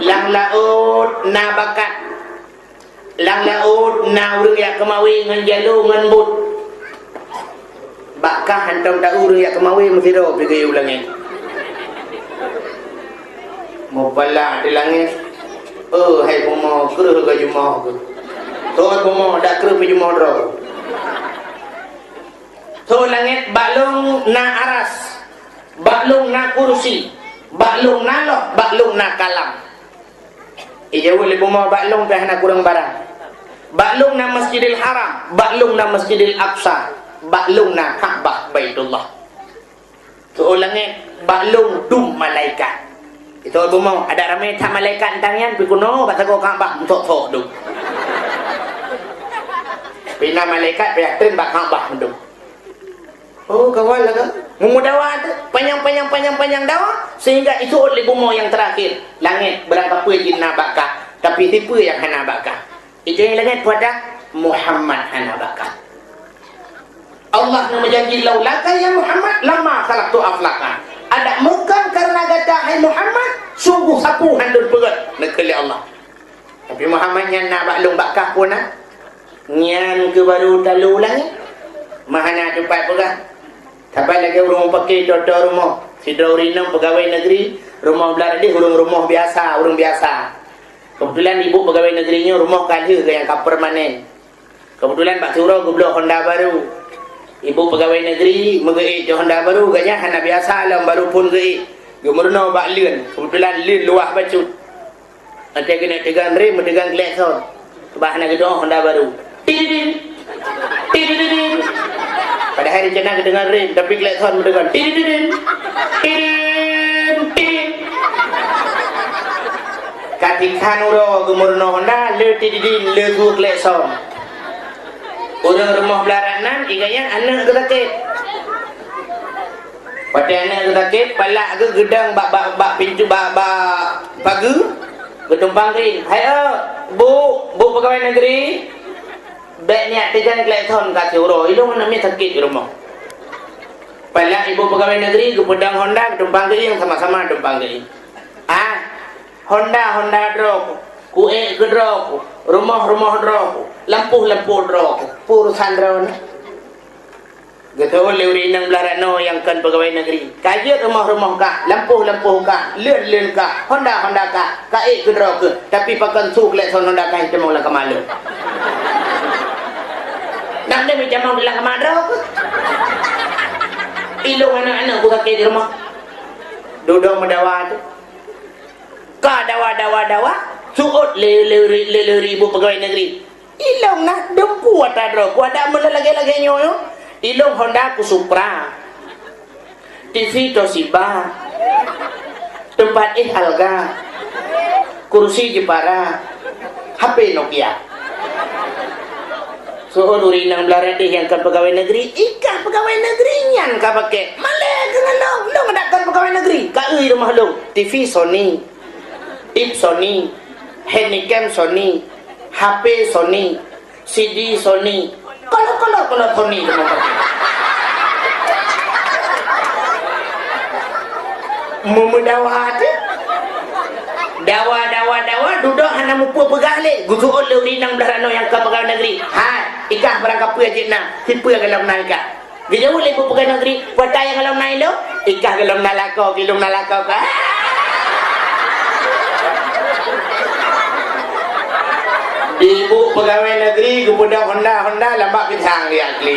Lam laôt na bakat. Lam laôt na ureuëng jak keumawe ngon jalo ngon bot. Bak kah hantom taeu ureuëng jak keumawe meusidroe pih geuyue u langét. Mupala di langét, "Oh, hai bumoe, kreueh geujumoe keuh." Thon bumoe, dak kreueh peujumoe droe. Thon langét, bak lôn na aras, bak lôn na kursi, bak lôn na loh, bak lôn na kalam. Ijaweueb lé bumoe, bak lôn pih hana kureueng barang. Bak lôn na Masjidil Haram, bak lôn na Masjidil Aqsa, bak lôn na Ka'bah Baitullah. Teuôt langét, bak lôn dum malaikat. Itu bumoe, adak ramé that malaikat nyan, pih keunoe bak sagoe Ka'bah, meuthok-thok dum. Pih na malaikat pih ateueh bak Ka'bah dum. Oh, kawan lah kan? Meumudawa tu, panjang-panjang-panjang-panjang dawa, sehingga itu lé bumoe nyang terakhir, langét, barangkapeue jih na bak kah, tapi sipeue nyang hana bak kah. Itu nyang langét pada Muhammad hana bak kah. Allah na meujanji, "Laulaka ya Muhammad, lama khalaqtu aflaka." Adak meukon karena gata, hai Muhammad, sungguh sapeue han lôn peugét, neukheun lé Allah. Tapi Muhammad nyan na bak lôn bak kah pun na. Nyan keuh baru talu langét. Meuhana tupat peugah. Saban lagée ureuëng mupake toto rumoh. Sidroe ureuëng inong peugawée negeri, rumoh blah deh ureuëng rumoh biasa, ureuëng biasa. Keubeutulan ibu peugawée negeri nyoe rumoh ka lheueh nyang ka permanen. Keubeutulan bak siuroe geubloe honda baru. Ibu peugawée negeri meugeuék cok honda baru, gobnyan hana biasa lom baru phon geuék. Geumeurunoe bak leuen, keubeutulan leuen luwah bacut. Watée keuneuk teugang rem, meuteugang klakson. Bah hana geudoh honda baru. Tididin! Tididin! Padahai rencana geuteugang rem, tapi klakson meuteugang. Tididin! Tidin! Tidin! Ka tikhan uroe geumeurunoe honda, le tididin, le su klakson. Ureuëng rumoh blah rat nan, iganyang aneuëk geusakét. Watée aneuëk geusakét, palak geuh geudong bak, bak, bak pintu, bak, bak pageue, geutumpang kring. "Hai, eh, Bu, Bu peugawée negeri, bék niyak teujan klakson ka siuroe, ilong aneuëk miet sakét di rumoh." Palak ibu pegawai negeri geupeudong honda geutumpang keu ié, sama-sama tumpang keu ié. Ah, honda, honda droe ku, kuék keu droe ku, rumoh, rumoh droe ku, lampôh, lampôh droe ku. Peue urusan droeneuh? Geuteuôt lé ureuëng inong blah ranoe nyang kon pegawai negeri. Ka jeuet rumoh-rumoh kah, lampôh-lampôh kah, leuen-leuen kah, honda-honda kah, ka ék keu droe keuh, tapi pakon su keulék son honda kah itamong lam kama lôn. Nak deuh itamong lam kama droe keuh. Ilôn aneuk-aneuk ku sakét di rumoh. Dudoe meudawa tu. Ka dawa, dawa, dawa, seuôt lé, lé, lé, lé, lé ibu pegawai negeri. Ilôn na dum kuat ata droe, kuat dak meunan lagée-lagée nyoe, nyoe. Ilôn honda ku Supra. T V Toshiba. Teumpat éh Alga. Kursi Jepara. H P Nokia. Seuôt ureuëng inong blah ranoe nyang kon pegawai negeri, ikah pegawai negeri nyan ka pakai. Malée keu ngon lôn, lôn dak kon pegawai negeri. Ka eu rumoh lôn, T V Sony. Ip Sony, handycam Sony, H P Sony, C D Sony, kolor-kolor, kolor Sony teuma. Meumeudawa teuh. Dawa, dawa, dawa, dudoe hana mupeue peugah lé. Geuseuôt lé ureuëng inong blah ranoe nyang ka pegawai negeri. Hai, ikah barang kapeue jeuet na, sipeue golom na ikah. Geujaweueb lé ibu pegawai negeri, "Peue ata nyang golom na ilôn?" "Ikah golom na lakoe, ilôn na lakoe kah." Ibu pegawai negeri geupeudong honda-honda lam bak pisang di asli.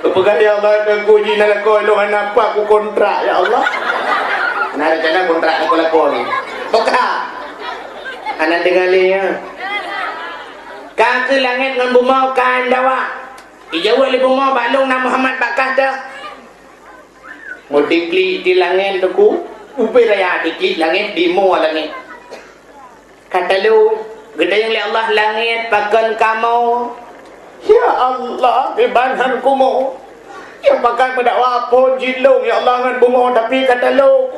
Geupeugah, "Ya Allah, teungku jih na lakoe ilôn hana pat ku kontrak, ya Allah." Na rencana kontrak lakoe-lakoe ni. Toka. Hana deungoe lé, ya. Ka keu langét ngon bumoe ka dawa. Ijaweueb lé bumoe bak lôn na Muhammad bak kah teuh. Meudiklik di langét teungku, ubé raya diklik langét, dimoe langét. Ka talo, geutanyong lé Allah langét, pakon kamoe? Ya Allah, kiban han kumoe. Nyang pakat meudakwa phon jih lôn, ya Allah, ngon bumoe, tapi ka talo.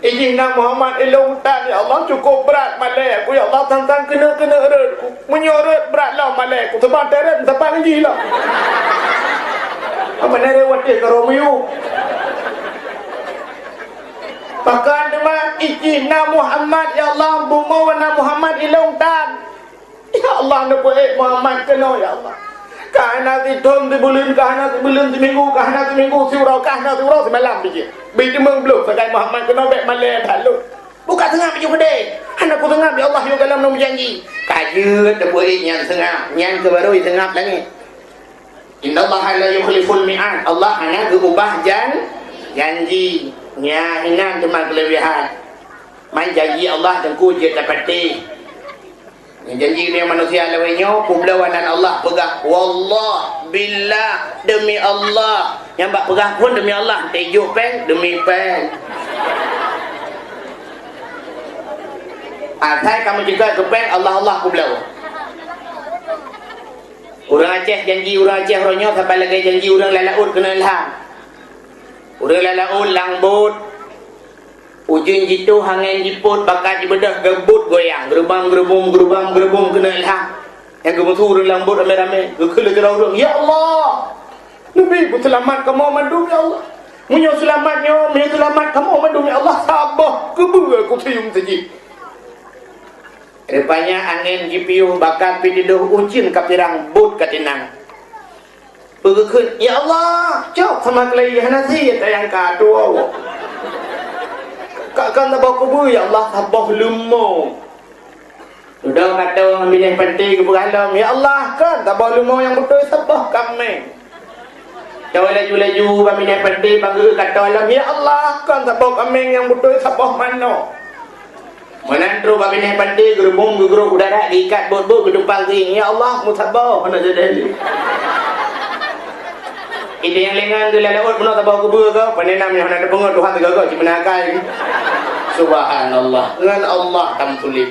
Ijih na Muhammad ilôn tan, ya Allah, cukup brat malée ku, ya Allah, sang-sang keuneuk-keuneuk rot ku. Meunyoe rot brat lom malée ku, seubang teuret sapat ngon jih lom. Apa na rot watée karoe miyueb? Pakon teuma ijih na Muhammad, ya Allah, bumoe na Muhammad ilôn tan. Ya Allah, neupeuék Muhammad keunoe, ya Allah. Ka hana sithon sibuleuen, ka hana sibuleuen siminggu, ka hana siminggu siuroe, ka hana siuroe simalam pih jeuet. Bit teumeung bloh sagai Muhammad keunoe bék malée that lôn. Buka seungab pih jeuet keudeh. Hana kuseungab, ya Allah, yôh gohlom lôn meujanji. Ka jeuet neupeuék nyan seungab, nyan keuh barô jiseungab langét. Innallaha la yukhliful mi'ad. Allah hana geuubah jan-, janji. Nyan inan teuma keuleubehan. Man janji Allah teungku jeuet tapatéh. Janji lé manusia lawét nyoe, peubloe nan Allah peugah, "Wallah, billah, demi Allah." Nyang bak peugah phon demi Allah, teuh jok péng, demi péng. Asai ka meucukot keu péng, Allah, Allah peubloe. Ureuëng Aceh janji ureuëng Aceh uroe nyoe saban lagée janji ureuëng lam laôt keuneuk ilham. Ureuëng lam laôt lam bot, ujeuen jitôh, angén jipôt, bakat jibeudôh, geubot goyang, geurubam-geurubum, geurubam-geurubum keuneuk ilham. Nyang geumeusu ureuëng lam bot ramé-ramé, geukheun lé sidroe ureuëng, "Ya Allah, neubi peuseulamat kamoe mandum, ya Allah. Meunyoe seulamat nyoe, meunyoe seulamat kamoe mandum, ya Allah, saboh keubeue kuseuyuem sajieb." Rupanya angén jipiôh, bakat pih tidôh, ujeuen ka pirang, bot ka tinang. Peugeukeut, "Ya Allah, cok sama keulai hana sie tayang ka tuwoe. Ka, ka saboh keubeue, ya Allah, saboh leumo." Dudoe ka toe ngon binéh panté geupeugah lom, "Ya Allah, kon saboh leumo nyang beutôi, saboh kaméng." Toe laju-laju bak binéh panté bak geuh ka toe lom, "Ya Allah, kon saboh kaméng nyang beutôi, saboh manok." Meunan trok bak binéh panté, geurubum geugrôp u darat, geuikat bot-bot, geutumpang keuieng, "Ya Allah, meusaboh hana jadi." Idéh nyang lé ngon geulaleuôt meunoe saboh keubeue goe, pane nam nyoe hana teupeungeut Tuhan sigoe-goe cit meunan akai. Subhanallah, ngon Allah tameutuléh.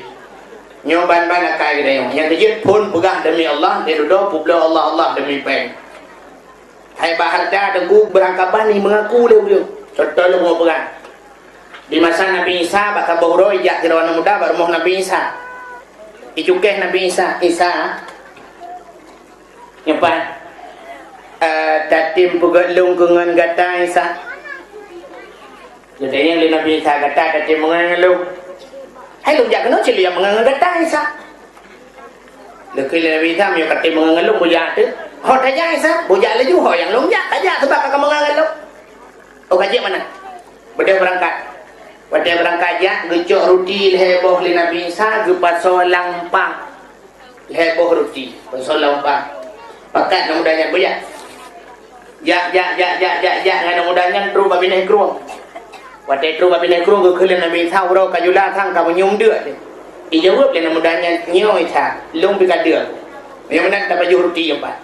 Nyoe ban-ban akai geutanyoe. Nyang keujeuet phon peugah demi Allah, lheueh dudoe peubloe Allah, Allah demi péng. Hai bak hareuta teungku beurangkaban ni meungaku lé ureuëng. Contoh lôn peugah. Di masa Nabi Isa, bak saboh uroe ijak sidroe aneuëk muda bak rumoh Nabi Isa. Icukéh Nabi Isa, "Isa, nyoe pat, "Eh, tatem peugöt lôn keu ngon gata, Isa?" Geutanyong lé Nabi Isa, "Gata tatem meungon ngon lôn?" "Hai lôn jak keunoe cit lôn jak meungon ngon gata, Isa." Geukheun lé Nabi Isa, "Meunyoe katem meungon ngon lôn, bujak teuh." "Ho tajak, Isa?" "Bujak laju, ho nyang lôn jak, tajak sabab ka kameungon ngon lôn." "Oh, ka jeuet meunan." Beudôh beurangkat. Watèe beurangkat jak, geucok ruti lhèe boh lé Nabi Isa, geupasoe lam umpang. Lhèe boh ruti, pasoe lam umpang. Pakat aneuk muda nyan, "Bujak." Jak, jak, jak, jak, jak, jak ngon aneuk muda nyan trôk bak binéh krueng. Watèe trôk bak binéh krueng, geukheun lé Nabi Isa, "Uroe ka jula sang ka meunyium deuk." Ijaweueb lé aneuk muda nyan, "Nyoe Isa, lôn pih ka deuk." Nyang meunan tapajoh ruti nyan pat.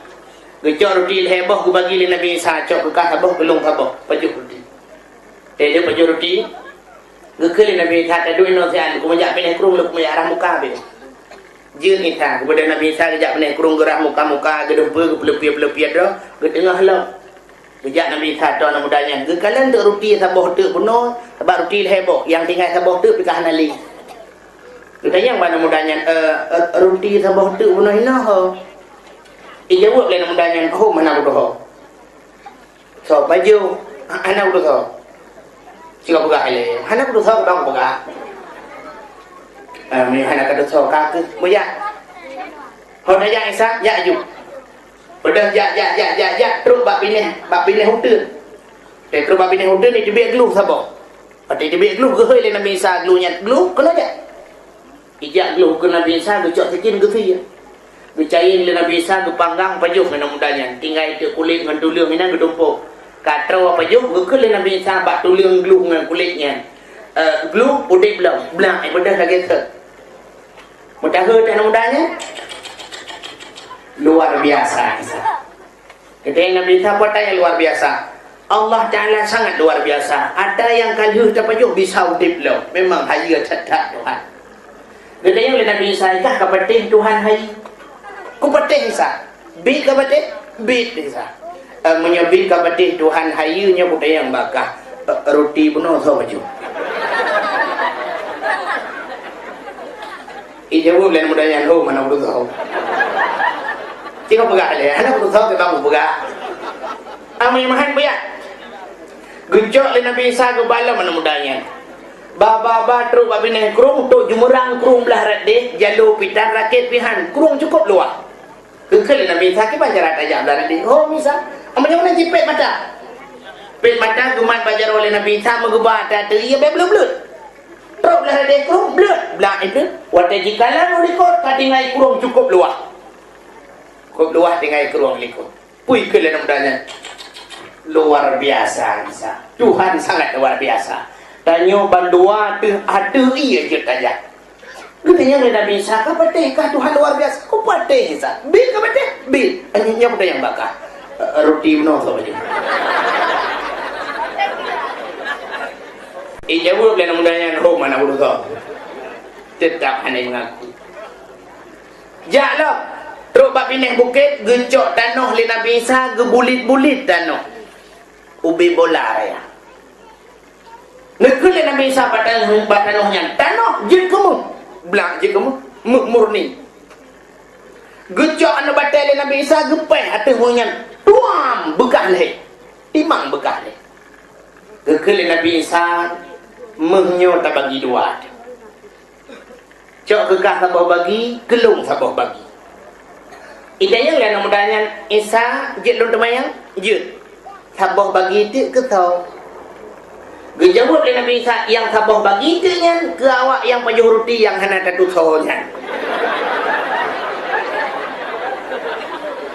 Geucok ruti lhèe boh geubagi lé Nabi Isa, cok keu kah saboh, keu lôn saboh, pajoh ruti. Teuh pajoh ruti, geukheun lé Nabi Isa, "Taduek inoe siat, lôn keumeujak binéh krueng, lôn keumeujak rhah muka beuh." Jeuet Isa, geubeudôh Nabi Isa geujak binéh krueng, geurhah muka-muka, geudumpeue, geupeuleupiet-peuleupiet droe, geuteungoh lom. Geujak Nabi Isa tô aneuk muda nyan, geukalon teuk ruti saboh teuk bunoe, sabab ruti lhèe boh, nyang tinggai saboh teuk pih ka hana lé. Geutanyong bak aneuk muda nyan, "Eh, eh, ruti saboh teuk bunoe hinoe ho?" Ijaweueb lé aneuk muda nyan, "Hom, hana kudoh ho." "Soe pajoh?" "Hana kudoh soe." "Cit kapeugah ilèe, hana kudoh soe, bang kupeugah." "Eh, meunyoe hana kadoh soe, ka keuh, bujak." "Ho tajak Isa?" "Jak aju." Beudôh jak, jak, jak, jak, jak, trôk bak binéh, bak binéh uteuen. Teuh trôk bak binéh uteuen, iteubiet glôh saboh. Watèe iteubiet glôh, geuhôi lé Nabi Isa glôh nyan, "Glôh, keunoe jak." Ijak glôh keu Nabi Isa, geucok sikin geusie. Geucayeng lé Nabi Isa, geupanggang, pajoh ngon aneuk muda nyan. Tinggai teuk kulét ngon tuleueng inan geutumpôk. Ka troh pajoh, geukheun lé Nabi Isa bak tuleueng glôh ngon kulét nyan, "Eh, glôh udép lom, blang, eh, beudôh lagèe sot." Meuteumé aneuk muda nyan, luar biasa Isa. Geutanyong Nabi Isa, "Peue ata nyang luar biasa?" "Allah Taala sangat luar biasa. Ata nyang ka lheueh tapajoh bisa udép lom. Memang hayeue that-that Tuhan." Geutanyong lé Nabi Isa, "Kah kapatéh Tuhan hayeue?" "Kupatéh Isa." "Biet kapatéh?" "Biet Isa." "Eh, meunyoe biet kapatéh Tuhan hayeue, nyoe kutanyong bak kah, eh, ruti bunoe soe pajoh?" Ijaweueb lé aneuk muda nyan, "Hom, hana kudoh soe." Cit kapeugah ilèe, "Hana kudoh soe, bang kupeugah." Amai meuhan bujak. Geucok lé Nabi Isa geuba lom aneuk muda nyan. Ba, ba, ba trôk bak binéh krueng, trôk jeumeurang krueng blah rot deh, jalô pih tan, rakét pih han, krueng cukôp luwah. Geukheun lé Nabi Isa, "Kiban cara tajak blah rot deh?" "Hom Isa." "Amai nyoe meunan cit pèt mata." Pèt mata geumat bak jaroe lé Nabi Isa, meugeuba ata ateueh ie bèk bleuet-bleuet. Trôk blah rot deh krueng, bleuet, blang ibleuet. Watèe jikalon u likot, ka tinggai krueng cukôp luwah. Cukôp luwah tinggai krueng likot. Peue kheun lé aneuk muda nyan? "Luar biasa Isa. Tuhan sangat luar biasa. Tanyoe bandua teuh ateueh ie jeuet tajak." Geutanyong lé Nabi Isa, "Kapatéh kah Tuhan luar biasa?" "Kupatéh Isa." "Biet kapatéh?" "Biet." "Nyoe, nyoe kutanyong bak kah, eh, ruti bunoe soe pajoh?" Ijaweueb lé aneuk muda nyan, "Hom, hana kudoh soe." Teutap hana meungaku. Jak lom, trôk bak binéh bukét, geucok tanoh lé Nabi Isa, geubulet-bulet tanoh. Ubé bola raya. Neukheun lé Nabi Isa bak tanoh, bak tanoh nyan, "Tanoh jeuet keu méuh." Blang jeuet keu méuh, méuh murni. Geucok aneuk batèe lé Nabi Isa, geupèh ateueh méuh nyan. Tuam! Beukah lhèe. Timang beukah lhèe. Geukheun lé Nabi Isa, "Méuh nyoe tabagi dua." Cok keu kah saboh bagi, keu lôn saboh bagi. Itanyong lé aneuk muda nyan, "Isa, jeuet lôn teumanyong?" "Jeuet." "Saboh bagi teuk keu soe?" Geujaweueb lé Nabi Isa, "Nyang saboh bagi teuk nyan keu awak nyang pajoh ruti nyang hana tatusoe nyan."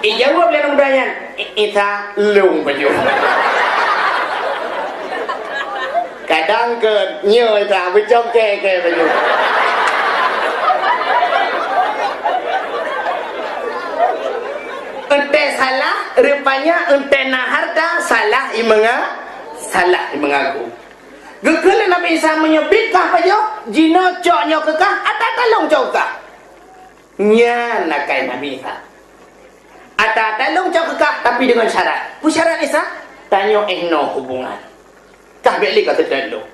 Ijaweueb lé aneuk muda nyan, "I-, Isa, lôn pajoh." Kadang keu nyoe Isa beucongke keu pajoh. Eunteuk salah, rupanya eunteuk na hareuta, salah imeunga-, salah imeungaku. Geukheun lé Nabi Isa, "Meunyoe biet kah pajoh, jinoe cok nyoe keu kah, ata talong cok keu kah." Nyan akai Nabi Isa. "Ata talong cok keu kah, tapi deungon syarat." "Peue syarat Isa?" "Tanyoe 'oh noe hubungan. Kah bèk lé ka seutôt lôn."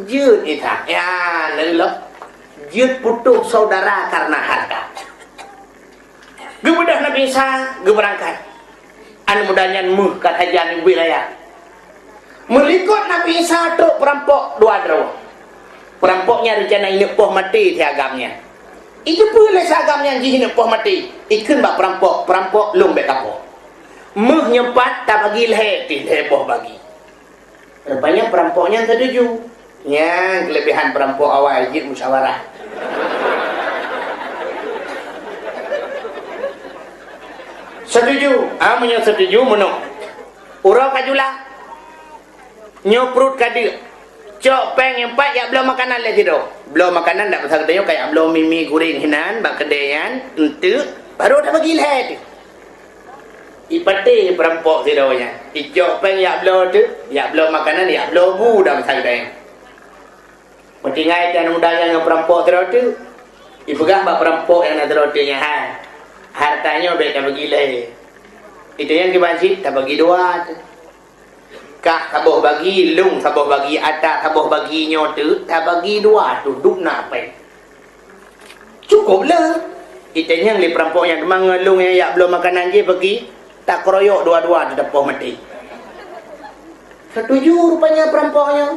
"Jeuet Isa." Ya, lôn lom. Jeuet putôh saudara karena harta. Geubeudôh Nabi Isa, geubeurangkat. Muda nyan méuh ka sajan ubit raya. Meulikot Nabi Isa trok peurampok dua droe. Peurampok nyan reuncana ineuk poh maté si agam nyan. Ijeupeue lé si agam nyan jih ineuk poh maté, ikheun bak peurampok, "Peurampok, lôn bèk kapoh. Méuh nyoe pat tabagi lhèe pih lhèe boh bagi." Rupanya peurampok nyan setuju. Nyan keulebihan peurampok awai jeuet musyawarah. Setuju. Ah, meunyoe setuju, meunoe. Uroe ka jula. Nyoe pruet ka deuk. Cok péng nyang pat yak bloe makanan lé sidroe. Bloe makanan dak pasal geutanyoe ka yak bloe mi-mi guréng hinan bak keudè nyan, enteuk, baru tabagi lhèe teuh. Ipatéh peurampok sidroe nyan. Icok péng yak bloe teuh, yak bloe makanan, yak bloe bu dak pasal geutanyoe. Meutinggai tan muda nyan ngon peurampok sidroe teuh. Ipeugah bak peurampok nyang na sidroe teuh nyan, "Hai, hareuta nyoe bèk tabagi lhèe. Itanyong kiban cit tabagi dua teuh." Kah saboh bagi, lôn saboh bagi, ata saboh bagi nyoe teuh tabagi dua teuh, dum na péng. Cukôp le. Itanyong lé peurampok nyan, "Teuma ngon lôn nyang yak bloe makanan jih bagi, takeroyok dua-dua teuh tapoh maté." Setuju rupanya peurampok nyoe.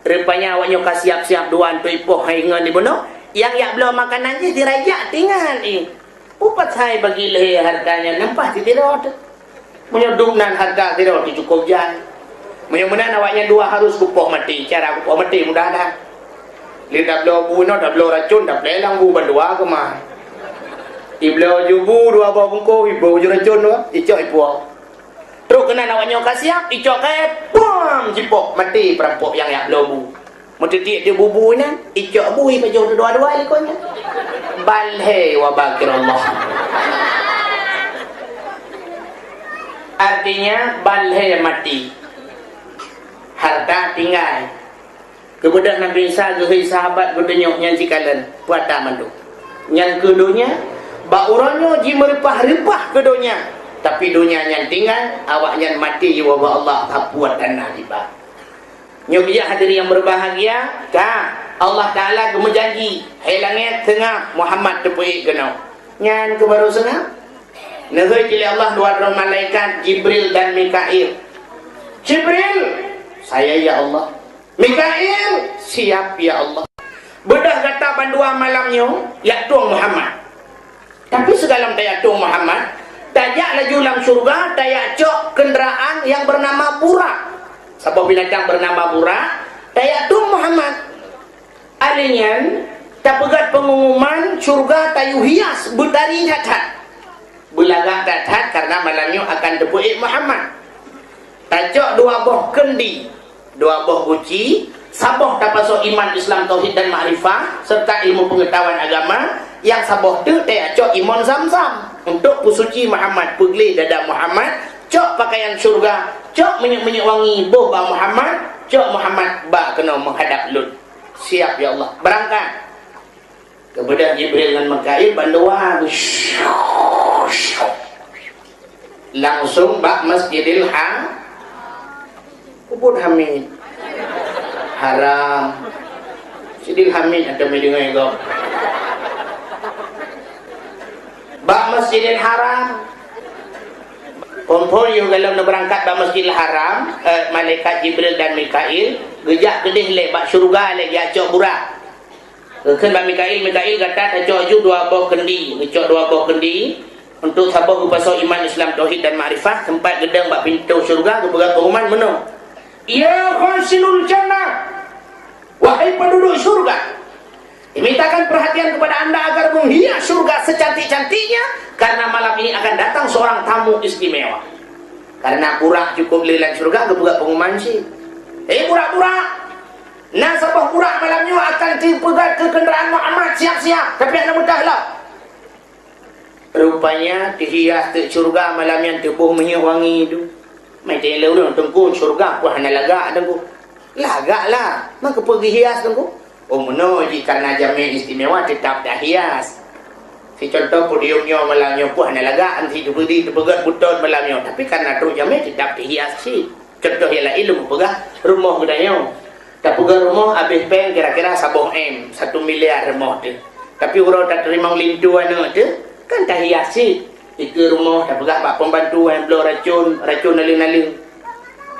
Rupanya awak nyoe ka siap-siap dua untuk ipoh hai ngon ibunoe. Nyang yak bloe makanan jih dirajak tinggai. Upat hai bagi lhèe hareuta nyan, nyan paih sidroe teuh. Meunyoe dum nan hareuta sidroe teuh cukôp jai. Meunyoe meunan awak nyan dua harus kupoh maté, cara kupoh maté mudah that. Lé tabloe bu inoe, tabloe racôn, taplé lam bu bandua keumah. Ibloe ju bu dua boh bungkôh, iboh ju racôn dua, icok ipuwoe. Trok keunan awak nyoe ka siap, icok kayèe, pam, jipoh, maté peurampok nyang yak bloe bu. Meuteubiet di bubu nyan, icok bui pajoh dua-dua likot nyan. Ban lhèe wa bakir Allah. Artinya, ban lhèe maté. Hareuta tinggai. Geubeudôh Nabi Isa geuhôi sahabat geutunyok nyan sikalon, peue ata mandum. Nyan keuh donya, bak uroe nyoe jimeureupah-reupah keu donya, tapi donya nyan tinggai, awak nyan maté jiwoe bak Allah, sapeue tanah diba. Nyoe bijak hadirin yang berbahagia, ka Allah Taala geumeujanji, hai langèt seungab Muhammad teupeuék keunoe. Nyan keuh baru seungab. Neuhôi cit lé Allah dua droe malaikat, Jibril dan Mikail. Jibril, "Saya, ya Allah." Mikail, "Siap, ya Allah." Beudôh gata bandua malam nyoe, yak tueng Muhammad. Tapi sigohlom tayak tueng Muhammad, tajak laju lam syeuruga, tayak cok keundaraan nyang beunama Burak. Saboh binatang beunama Burak, tayak tueng Muhammad. Alèh nyan, tapeugöt peungumuman syeuruga tayue hias beutari that-that. Beulagak that-that kareuna malam nyoe akan teupeuék Muhammad. Tacok dua boh keundi, dua boh guci, saboh tapasoe iman, Islam, tauhid dan makrifah, serta ilmu pengetahuan agama, nyang saboh teuk tacok imon Zam-Zam untuk peusuci Muhammad, peugleh dada Muhammad, cok pakaian syeuruga, cok minyeuk-minyeuk wangi boh bak Muhammad, cok Muhammad ba keunoe meuhadap lôn. Siap, ya Allah. Beurangkat. Geubeudôh Jibril ngon Mikail bandua. Langsung bak Masjidil Ha-, peubuet Hamid. Haram. Masjidil Hamid atau Masjidil Ghaib. Bak Masjidil Haram. Phôn-phôn yoh gohlom neubeurangkat bak Masjidil Haram, eh, malaikat Jibril dan Mikail geujak keudeh lé bak syeuruga lé, geujak cok Burak. Geukheun bak Mikail, "Mikail, gata tacok ju dua boh keundi." Geucok dua boh keundi untuk saboh geupasoe iman, Islam, tauhid dan makrifah, teumpat geudong bak pintoe syeuruga, geupeugah pengumuman meunoe, "Ya khazinul jannah, wahai penduduk syeuruga, dimintakan perhatian kepada anda agar menghias syeuruga secantik-cantiknya, karena malam ini akan datang seorang tamu istimewa." Karena Burak cukup le lam syeuruga, geupeugah pengumuman cit, "Hei Burak-Burak, na saboh Burak malam nyoe akan teupeugöt keu keundaraan Muhammad, siap-siap, tapi hana meudah lom." Rupanya teuhias teuk syeuruga malam nyan, teuboh minyeuk wangi tu. Meuteuleu ureueng, "Teungku, syeuruga peue hana lagak, Teungku?" "Lagak lah, meukeupeu geuhias, Teungku?" "Oh, meunoe jih, karena jamé istimewa teutap tahias. Sicontoh podium nyoe malam nyoe peue hana lagak, anti teupeudi teupeugöt beuton malam nyoe, tapi karena trok jamé teutap tahias cit." Contoh nyang laén lôn peugah rumoh geutanyoe. Tapeugah rumoh habéh péng kira-kira saboh M, satu miliar rumoh teuh. Tapi uroe tateurimong linto aneuk teuh, kan tahias cit. Dikeue rumoh, tapeugah bak pembantu nyang bloe racun, racun naleueng-naleueng.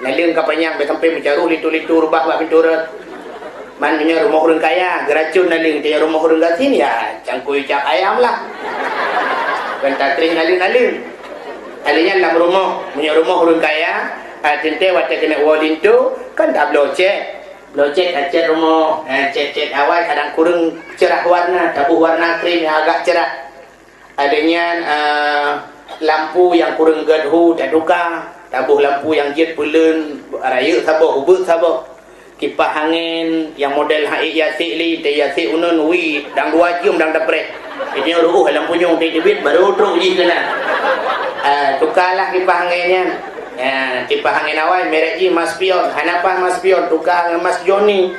Naleueng ka panyang, bèk sampai meucaroh linto-linto reubah bak pintoe rot. Man meunyoe rumoh ureueng kaya, geuracun naleueng, tanyoe rumoh ureueng gasien, ya, cangkôi cap ayam lah. Kon tatreh naleueng-naleueng. Alèh nyan lam rumoh, meunyoe rumoh ureueng kaya, ah, teuntèe watèe keuneuk woe linto, kan tabloe cèt. Bloe cèt, tacèt rumoh, eh, cèt-cèt awai kadang kureueng cerah warna, taboh warna krem nyang agak cerah. Alèh nyan, eh, lampu nyang kureueng gèt hu tatuka, taboh lampu nyang jeuet peuleuen, rayeuk saboh, ubeut saboh. Kipah angén nyang model haiek yasek lé, teuh yasek uneun, wi, dang dua jeuem dang tapreh. Jadi nyoe ruôh lampu nyoe teubiet, baru trok jih keunan. Eh, tukalah kipah angén nyan. Eh, kipah angén awai, merek jih Mas Pion. Hana paih Mas Pion, tuka ngon Mas Joni.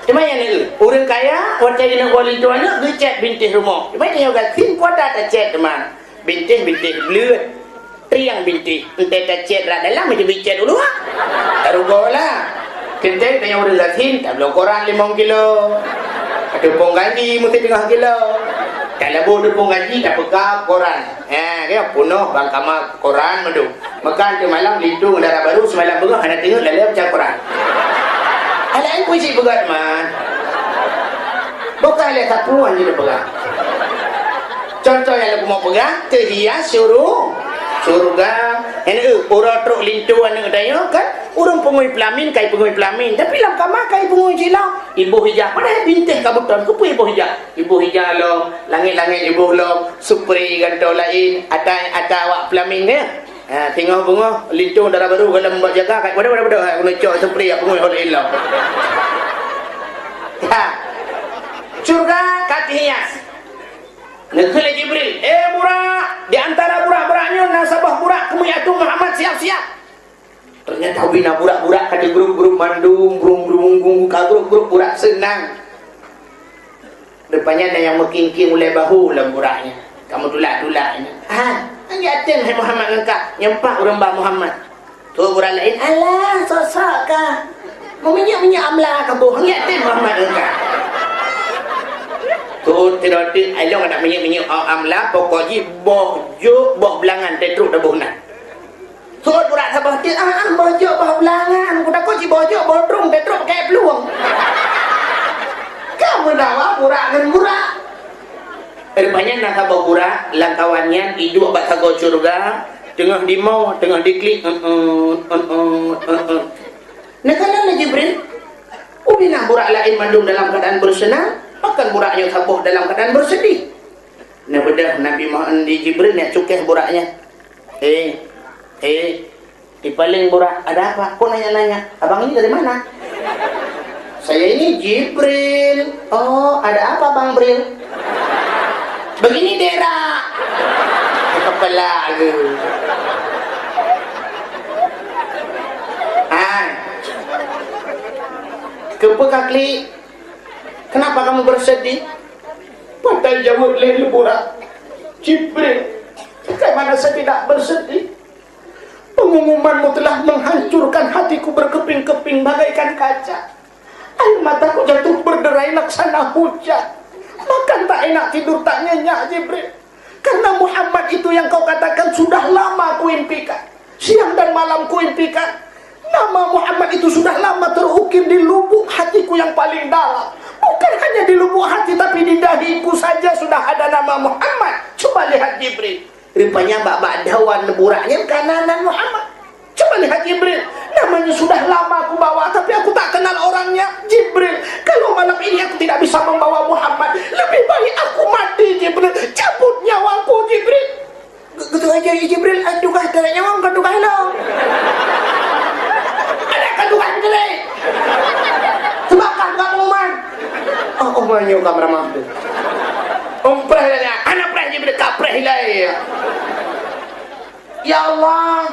Teuma nyan, ureueng kaya, watèe geuneuk woe linto aneuk, geucèt bintéh rumoh. Teuma nyoe gasien kuat that tacèt teuma. Bintéh-bintéh bleuet. Triang bintéh. Entèe tacèt rot dalam, teubiet cèt u luwa. Tarugoe lah. Teuntèe tanyoe ureueng gasien, tabloe koran limong kilo. Teupông gaji meuteungoh kilo. Talaboh teupông gaji, tapeuka koran. Ha, ka peunoh bang kama koran mandum. Meukan teumalam linto ngon dara barô, seumalam beungoh hana teungeut lalèe baca Quran. Alah, peue cit peugah teuma. Bukon lé sapeue nyan jipeugah. Contoh nyang lôn peugah, teuhias syuru-, syurga. Nyan, eh, uroe trok linto aneuk tanyoe kan, ureueng peungui peulamin, kai peungui peulamin. Tapi lam kama kai peungui cit lom. Iboh ija, padahai bintéh ka beuton, keupeue iboh ija? Iboh ija lom, langét-langét iboh lom, supri gantoe laén, ata, ata awak peulamin nyan. Ha, singoh beungoh, linto dara barô goh lom bak jaga, kat waduh, waduh, waduh, ha, keuneuk cok supri, ya, peungui oleh ilong. Ha. Syurga ka teuhias. Neukheun lé Jibril, "Eh, Burak, di antara burak-burak nyoe na saboh burak keumeuyatoe Muhammad, siap-siap." Ternyata ubé na burak-burak ka di grup-grup mandum, brum-brum, ka grup-grup burak seunang. Rupanya na nyang meuking-king ulèe bahu lam burak nyan. Ka meutulak-tulak nyan. "Ah, nyan até hai Muhammad ngon kah?" "Nyan pat ureueng ba Muhammad." Tuh burak laén, "Alah, sosok kah. Meuminyéuk-minyéuk amla kaboh, nyan até Muhammad ngon kah." Tuh, tidak ada, ayo nak minyéuk-minyéuk amla, pokok jih boh jôk, boh beulangan, teutrok taboh na. Sot burak saboh cit, ah, ah, boh jôk, boh beulangan. Kutakot si boh jôk, boh trueng, teutrok pakai plueng. Ka meudawa burak ngon burak. Rupanya na saboh burak, lam kawan nyan, iduek bak sagoe syeuruga, teungoh dimoe, teungoh diklik, eh, eh, eh, eh, eh, eh. Neukalon lé Jibril, ubé na burak laén mandum dalam keuadaan beuseunang, pakon burak nyoe saboh dalam keuadaan beuseudih. Neubeudôh Nabi Muhammad di Jibril nyang cukéh burak nyan. "Eh, eh, di paléng burak, ada apa? Kok nanya-nanya? Abang ini dari mana?" "Saya ini Jibril." "Oh, ada apa, Bang Bril?" "Begini, Dera." Kepala lu. "Hai. Keupeue ka klik? Kenapa kamu bersedih?" Patai jaweueb lé burak, "Jibril, bagaimana saya tidak bersedih? Pengumumanmu telah menghancurkan hatiku berkeping-keping bagaikan kaca. Air mataku jatuh berderai laksana hujan. Makan tak enak, tidur tak nyenyak, Jibril. Karena Muhammad itu yang kau katakan sudah lama kuimpikan. Siang dan malam kuimpikan. Nama Muhammad itu sudah lama terukir di lubuk hatiku yang paling dalam. Bukan hanya di lubuk hati, tapi di dahiku saja sudah ada nama Muhammad. Coba lihat, Jibril." Rupanya bak-bak dawan burak nyan ka na nan Muhammad. "Coba lihat, Jibril. Namanya sudah lama aku bawa, tapi aku tak kenal orangnya. Jibril, kalau malam ini aku tidak bisa membawa Muhammad, lebih baik aku mati, Jibril. Cabut nyawaku, Jibril." Ge-, geuteuka Jibril, "Ai tugaih teuret nyoe, kon tugaih lôn." "Ada kan tugaih teuret? Sebab ka tugaih pengumuman." "Oh, oh, meunyoe ka meuramah tu." Umpreh lagèe, "Hana preh Jibril, ka preh ilèe." "Ya Allah."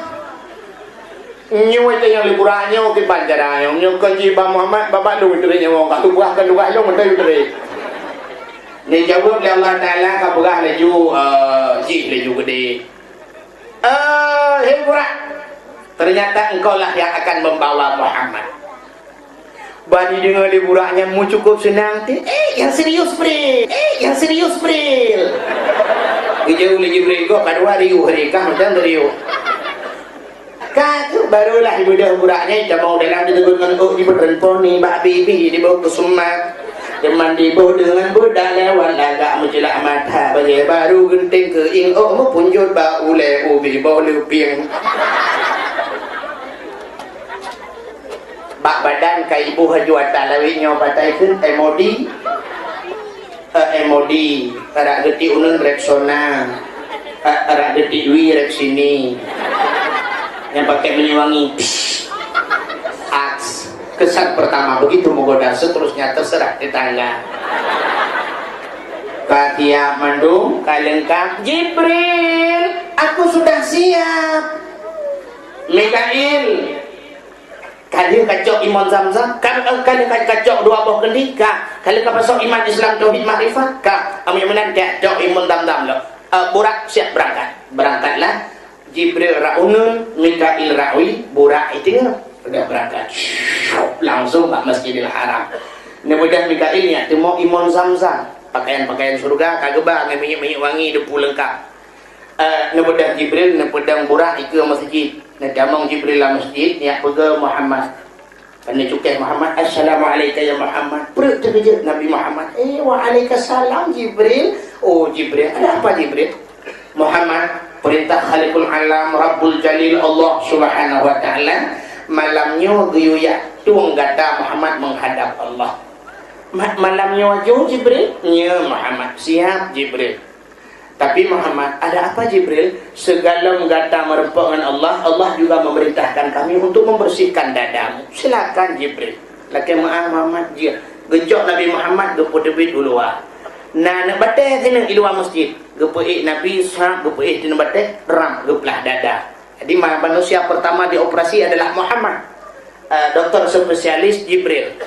Nyoe teuh nyang lé burak nyoe kiban cara nyoe. Nyoe kon jiba Muhammad, babah lôn teuret nyoe, ka tugaih, kon tugaih lôn, meuteumèe teuret. Neujaweueb lé Allah Taala ka peugah laju, eh, jih laju keudéh. "Eh, hei burak, ternyata engkaulah yang akan membawa Muhammad. Ban jideungoe lé burak nyan meucukôp seunang, "Eh, nyang serius, Bril! Eh, nyang serius, Bril!" Geujaweueb lé Jibril, "Gob ka dua riuh hari kah mantong serius." Ka tu, barulah jibeudôh burak nyan, jitamong dalam, jiteubiet ngon ôk, jipeuteureumpon nibak bibih, jiboh keu seumat. Teuma jiboh deungon beuet, lewat lagak meuceulak mata, bajèe baru geunteng keuieng, ôk meupunjot bak ulèe ubé boh leupieng. Bak badan ka iboh laju ata lawét nyoe, patai kheun M O D. Eh, M O D, arak geutik uneun Rexona, eh, arak geutik wie Rexini. Nyang pakai minyeuk wangi, pss, Axe. Kesan pertama begitu menggoda, seterusnya terserah tetangga. Ka siap mandum, ka leungkap. Jibril, aku sudah siap. Mikail, ka lheueh kacok imon Zamzam, ka, ka lheueh ka-, kacok dua boh kendi, ka, ka lheueh kapasok iman Islam tauhid makrifat, ka, amun meunan kacok imon Zamzam lom. Eh, burak siap beurangkat. Beurangkatlah Jibril rot uneun, Mikail rot wie, burak i teungoh. Udah beurangkat. Langsung bak Masjidil Haram. Neubeudôh Mikail nyak teumo imon Zamzam. Pakaian-pakaian syeuruga ka geuba ngon minyeuk-minyeuk wangi, debu leungkap. Eh, neubeudôh Jibril, neupeudong burak ikeue masjid. Neutamong Jibril lam masjid, nyak peugah Muhammad. Neucukeh Muhammad, "Assalamu'alaika ya Muhammad." Peureuk teukeujot Nabi Muhammad. "Eh, wa'alaikasalam Jibril." "Oh, Jibril, ada apa Jibril?" "Muhammad, perintah Khaliqul Alam, Rabbul Jalil, Allah Subhanahu wa Ta'ala, malam nyoe geuyue yak tueng gata Muhammad menghadap Allah." "Ma-, malam nyoe aju Jibril?" "Nyo Muhammad." "Siap Jibril." "Tapi Muhammad, ada apa Jibril?" "Segalom gata meureumpok ngon Allah, Allah juga memerintahkan kami untuk membersihkan dadamu." "Silakan Jibril." "Lakèe meu'ah Muhammad, jeuet." Geucok Nabi Muhammad geupeuteubiet u luwa. Na aneuk batèe sineuk i luwa masjid. Geupeuék Nabi, srap geupeuék sineuk batèe, ram geuplah dada. Jadi ma-, manusia pertama dioperasi adalah Muhammad. Eh, doktor spesialis Jibril.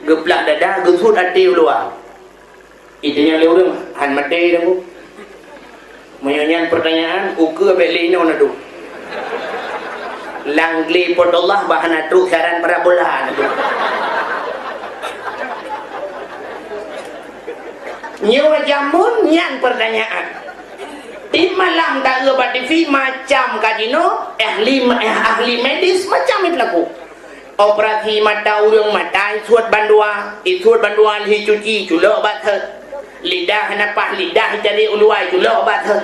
Geuplah dada, geusut até u luwa. Itunya lé ureueng han maté dah bu. Meunyoe nyan pertanyaan, ukeue bèk lé inoe neuduek. Lam glé Po teu Allah bah hana trok saran parabola neuduek. Nyoe jameun nyan pertanyaan. Di malam taeu bak T V macam ka jinoe, ahli, ahli medis macam itu laku. Operasi mata ureueng, mata isuet bandua, isuet bandua lheueh cuci, culok bak thot. Lidah hana paih, lidah icari u luwa, culok bak thot.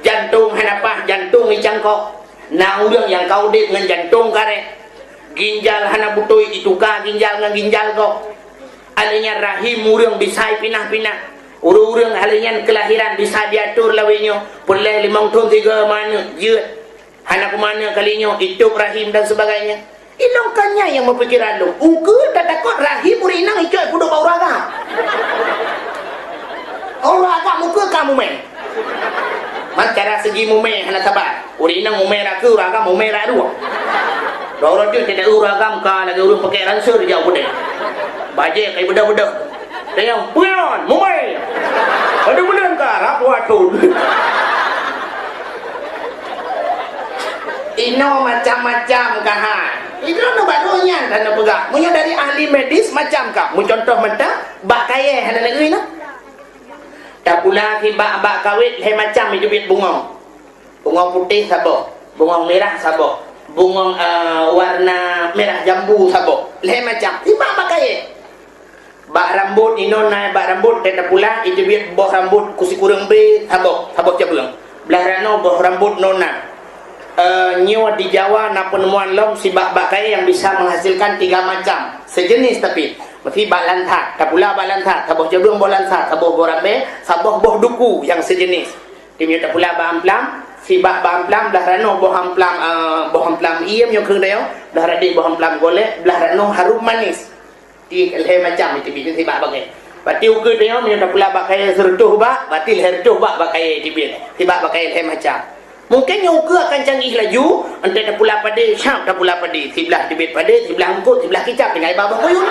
Jantong hana paih, jantong icangkok. Na ureueng nyang ka udép ngon jantong karét. Ginjal hana beutôi, ituka ginjal ngon ginjal gob. Alèh nyan rahim ureueng bisa ipinah-pinah. Ureueng-ureueng alèh nyan keulahiran bisa diatur lawét nyoe, peureulèe limong thon sigoe meuaneuk, jeuet. Hana peumana kali nyoe, itôb rahim dan sebagainya. Ilôn ka nyan nyang meupikiran lôn. Ukeue tatakot rahim ureueng inong icok ipeuduek bak ureueng agam. Ureueng agam ukeue ka mumè. Man cara segi mumè hana saban. Ureueng inong mumè rot keue, ureueng agam mumè rot duek. Dua uroe jeuet teudeuk ureueng agam ka lagèe ureueng pakèk ranseur jak u keudè. Bajèe ka ibeudôh-beudôh. Tanyong, "Peue nyan, mumè?" Padum buleuen ka, rab dua thon. Inoe macam-macam ka hai. Inoe baru nyan hana peugah. Meunyoe dari ahli medis macam ka. Meucuntoh mantong, bak kayèe hana neueu inoe. Tapula sibak bak kawét lhèe macam iteubiet bungong. Bungong putéh saboh, bungong mirah saboh, bungong, eh, warna mirah jambu saboh. Lhèe macam. Sibak bak kayèe. Bak rambot inoe na bak rambot teuh tapula, iteubiet boh rambot keu sikureueng bée saboh, saboh cabeueng. Blah ranoe boh rambot noe na. Eh, nyoe di Jawa na peuneumoan lom sibak bak kayèe nyang bisa menghasilkan tiga macam, sejenis tapi. Meusi bak lansat, tapula bak lansat, saboh cabeueng boh lansat, saboh boh rambée, saboh boh duku nyang sejenis. Teuma tapula bak amplam, sibak bak amplam, blah ranoe boh amplam, eh, boh amplam ie meunyoe keu tanyoe, blah radeh boh amplam golek, blah ranoe harum manis. Di lhèe macam iteubiet sibak bak kayèe. Berarti ukeue tanyoe meunyoe tapula bak kayèe seureutôh bak, berarti lhèe reutôh bak bak kayèe iteubiet. Sibak bak kayèe lhèe macam. Mungkin nyoe ukeue akan canggih laju, entah tapula padé, siap tapula padé, siblah teubiet padé, siblah eungkôt, siblah kicap, tinggai bak boh kuyueng.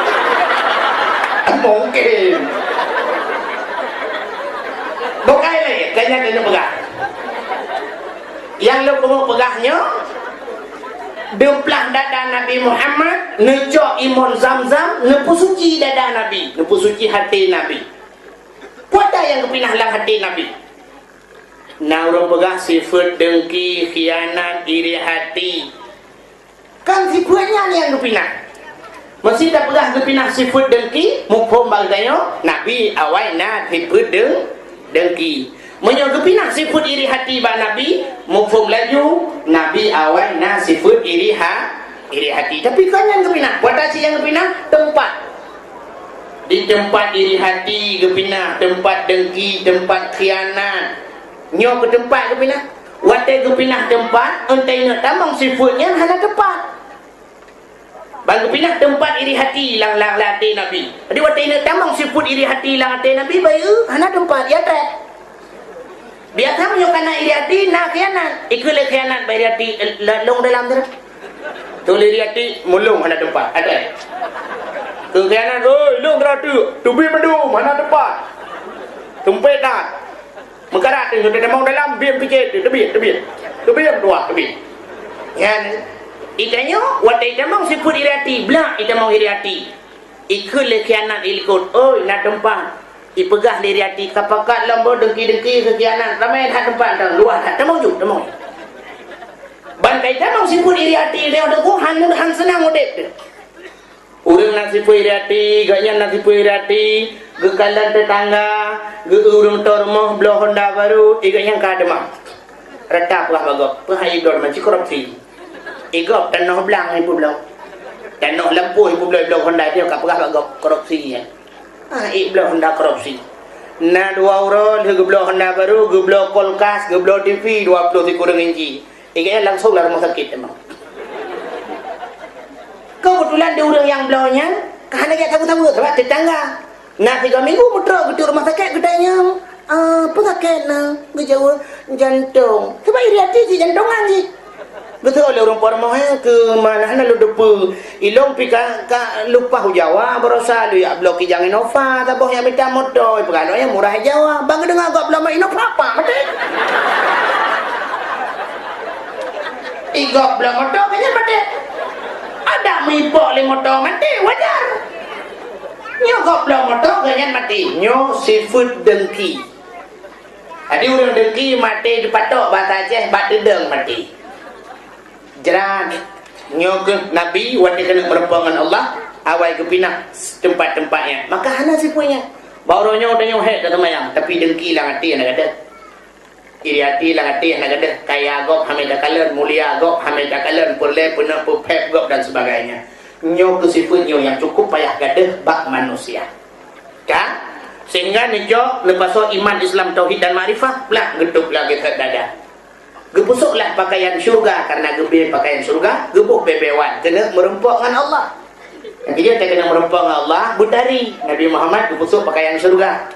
Mungkin. Bukai lé, kayèe nyan keuneuk peugah. Nyang lôn keuneuk peugah nyoe, Deuplah dada Nabi Muhammad, neucok imon Zamzam, neupeusuci dada Nabi, neupeusuci até Nabi. Peue ata nyang geupinah lam até Nabi? Na ureuëng peugah sifeuet deungki, khianat, iri até. Kan sifeuet nyan nyang geupinah. Meusé tapeugah geupinah sifeuet deungki, muphom bak geutanyoe, Nabi awai na sifeuet deung-, deungki. Meunyoe geupinah sifeuet iri até bak Nabi, muphom laju, Nabi awai na sifeuet iri ha-, iri até. Tapi kon nyan geupinah, peue ata cit nyang geupinah, teumpat. Di teumpat iri até geupinah, teumpat deungki, teumpat khianat. Nyoe keu teumpat geupinah. Watée geupinah teumpat, 'oh teuingat tamong sifeuet nyan hana teumpat. Ban geupinah teumpat iri até lam, lam, lam até Nabi. Jadi watée ingat tamong sifeuet iri até lam até Nabi, bayeue hana teumpat, ya treb. Biasa meunyoe kana iri até, na khianat. Ikeu lé khianat bak iri até, eh, la-, lôn dalam tu. Tuléh iri até, mulông hana teumpat, ada. Keu khianat, oi, lôn teurateu, teubiet mandum, hana teumpat. Tumpet that. Meukarat teuh, teutamong dalam, biem picet teuh, teubiet, teubiet. Teubiet tuah, teubiet. Nyan, itanyoe, watée itamong sifeuet iri até, blak itamong iri até. Ikheun lé khianat ilikot, oi, na teumpat. Ipeugah lé iri até, ka pakat lom boh deungki-deungki keu khianat, ramé that teumpat, luwah that, tamong ju, tamong ju. Ban ka itamong sifeuet iri até, lé ureuëng han, han seunang udeb teuh. Ureuëng na sifeuet iri até, gobnyan na sifeuet iri até, geukalon teutangga, geu-eu ureuëng toe rumoh bloe honda barô, i gobnyan ka deumam. Rata peugah bak gob, peue hai idon ma ci korupsi. I gob tanoh blang ipeubloe. Tanoh lampôh ipeubloe, bloe honda nyoe ka peugah bak gob korupsi nyan. Ah, i bloe honda korupsi. Na dua uroe lheueh geubloe honda barô, geubloe kulkas, geubloe T V dua ploh sikureueng inci. Ikheun langsong lam rumoh sakét teuma. Keubeutulan di ureuëng nyang bloe nyan ka hana jak saweue-saweue, sabab teutangga. Na sigoe minggu meutrok geuduek rumoh sakét, geutanyong, "Ah, peue sakét na?" Geujaweueb, "Jantong." Sabab iri até jih jantongan jih. Geuseuôt lé ureuëng po rumoh, "Hé, keu ma na hana lôn teupeue." Ilôn pih ka, ka lumpah u Jawa, baroesa lôn jak bloe Kijang Innova, saboh nyang mita moto, ipeugah lôn nyang murah Jawa. Ban geudeungoe gob bloe Innova, apa maté? I gob bloe moto, gobnyan maté. Adak meuipok lé moto maté, wajar. Nyoe gob bloe moto, gobnyan maté. Nyoe sifeuet deungki. Jadi ureuëng deungki maté dipatok, bahasa Aceh, bak teudong maté. Jrat. Nyoe keuh Nabi watée keuneuk meurumpok ngon Allah, awai geupinah teumpat-teumpat nyan. Maka hana sifeuet nyan. Bak uroe nyoe tanyoe hék taseumayang, tapi deungki lam até hana gadôh. Iri até lam até hana gadôh. Kaya gob hana takalon, mulia gob hana takalon, peureulée peunoh peuphét gob dan sebagainya. Nyoe keuh sifeuet nyoe nyang cukup payah gadôh bak manusia. Kan? Sehingga neujok neupasoe iman, Islam, tauhid dan makrifah, blah geutôb lagée that dada. Geupeusôk lah pakaian syurga, karena geubri pakaian syurga, geuboh bée-bée wan keuneuk meurumpok ngon Allah. Nyang keujeuet keuneuk meurumpok ngon Allah, beutari. Nabi Muhammad geupeusôk pakaian syurga.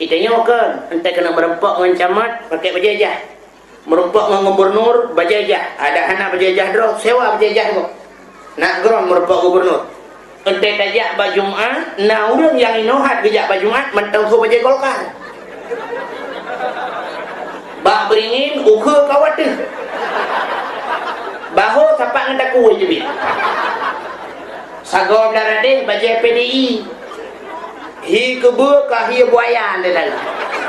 Itanyoe kon, 'oh teuingat keuneuk meurumpok ngon camat, pakai bajée jah. Meurumpok ngon gubernur, bajée jah. Adak hana bajée jah droe, sewa bajée jah gob. Nak keuron meurumpok gubernur. 'Oh teuingat tajak bak Jumat, na ureuëng nyang inoe that geujak bak Jumat, mantong sôk bajée Golkar. Bak Beringin, ukeue ka wateuh. Bahô sapat ngon takue jeubiet. Sagoe blah radeh, bajée P D I. Hi keubeue ka hi buaya di dalam.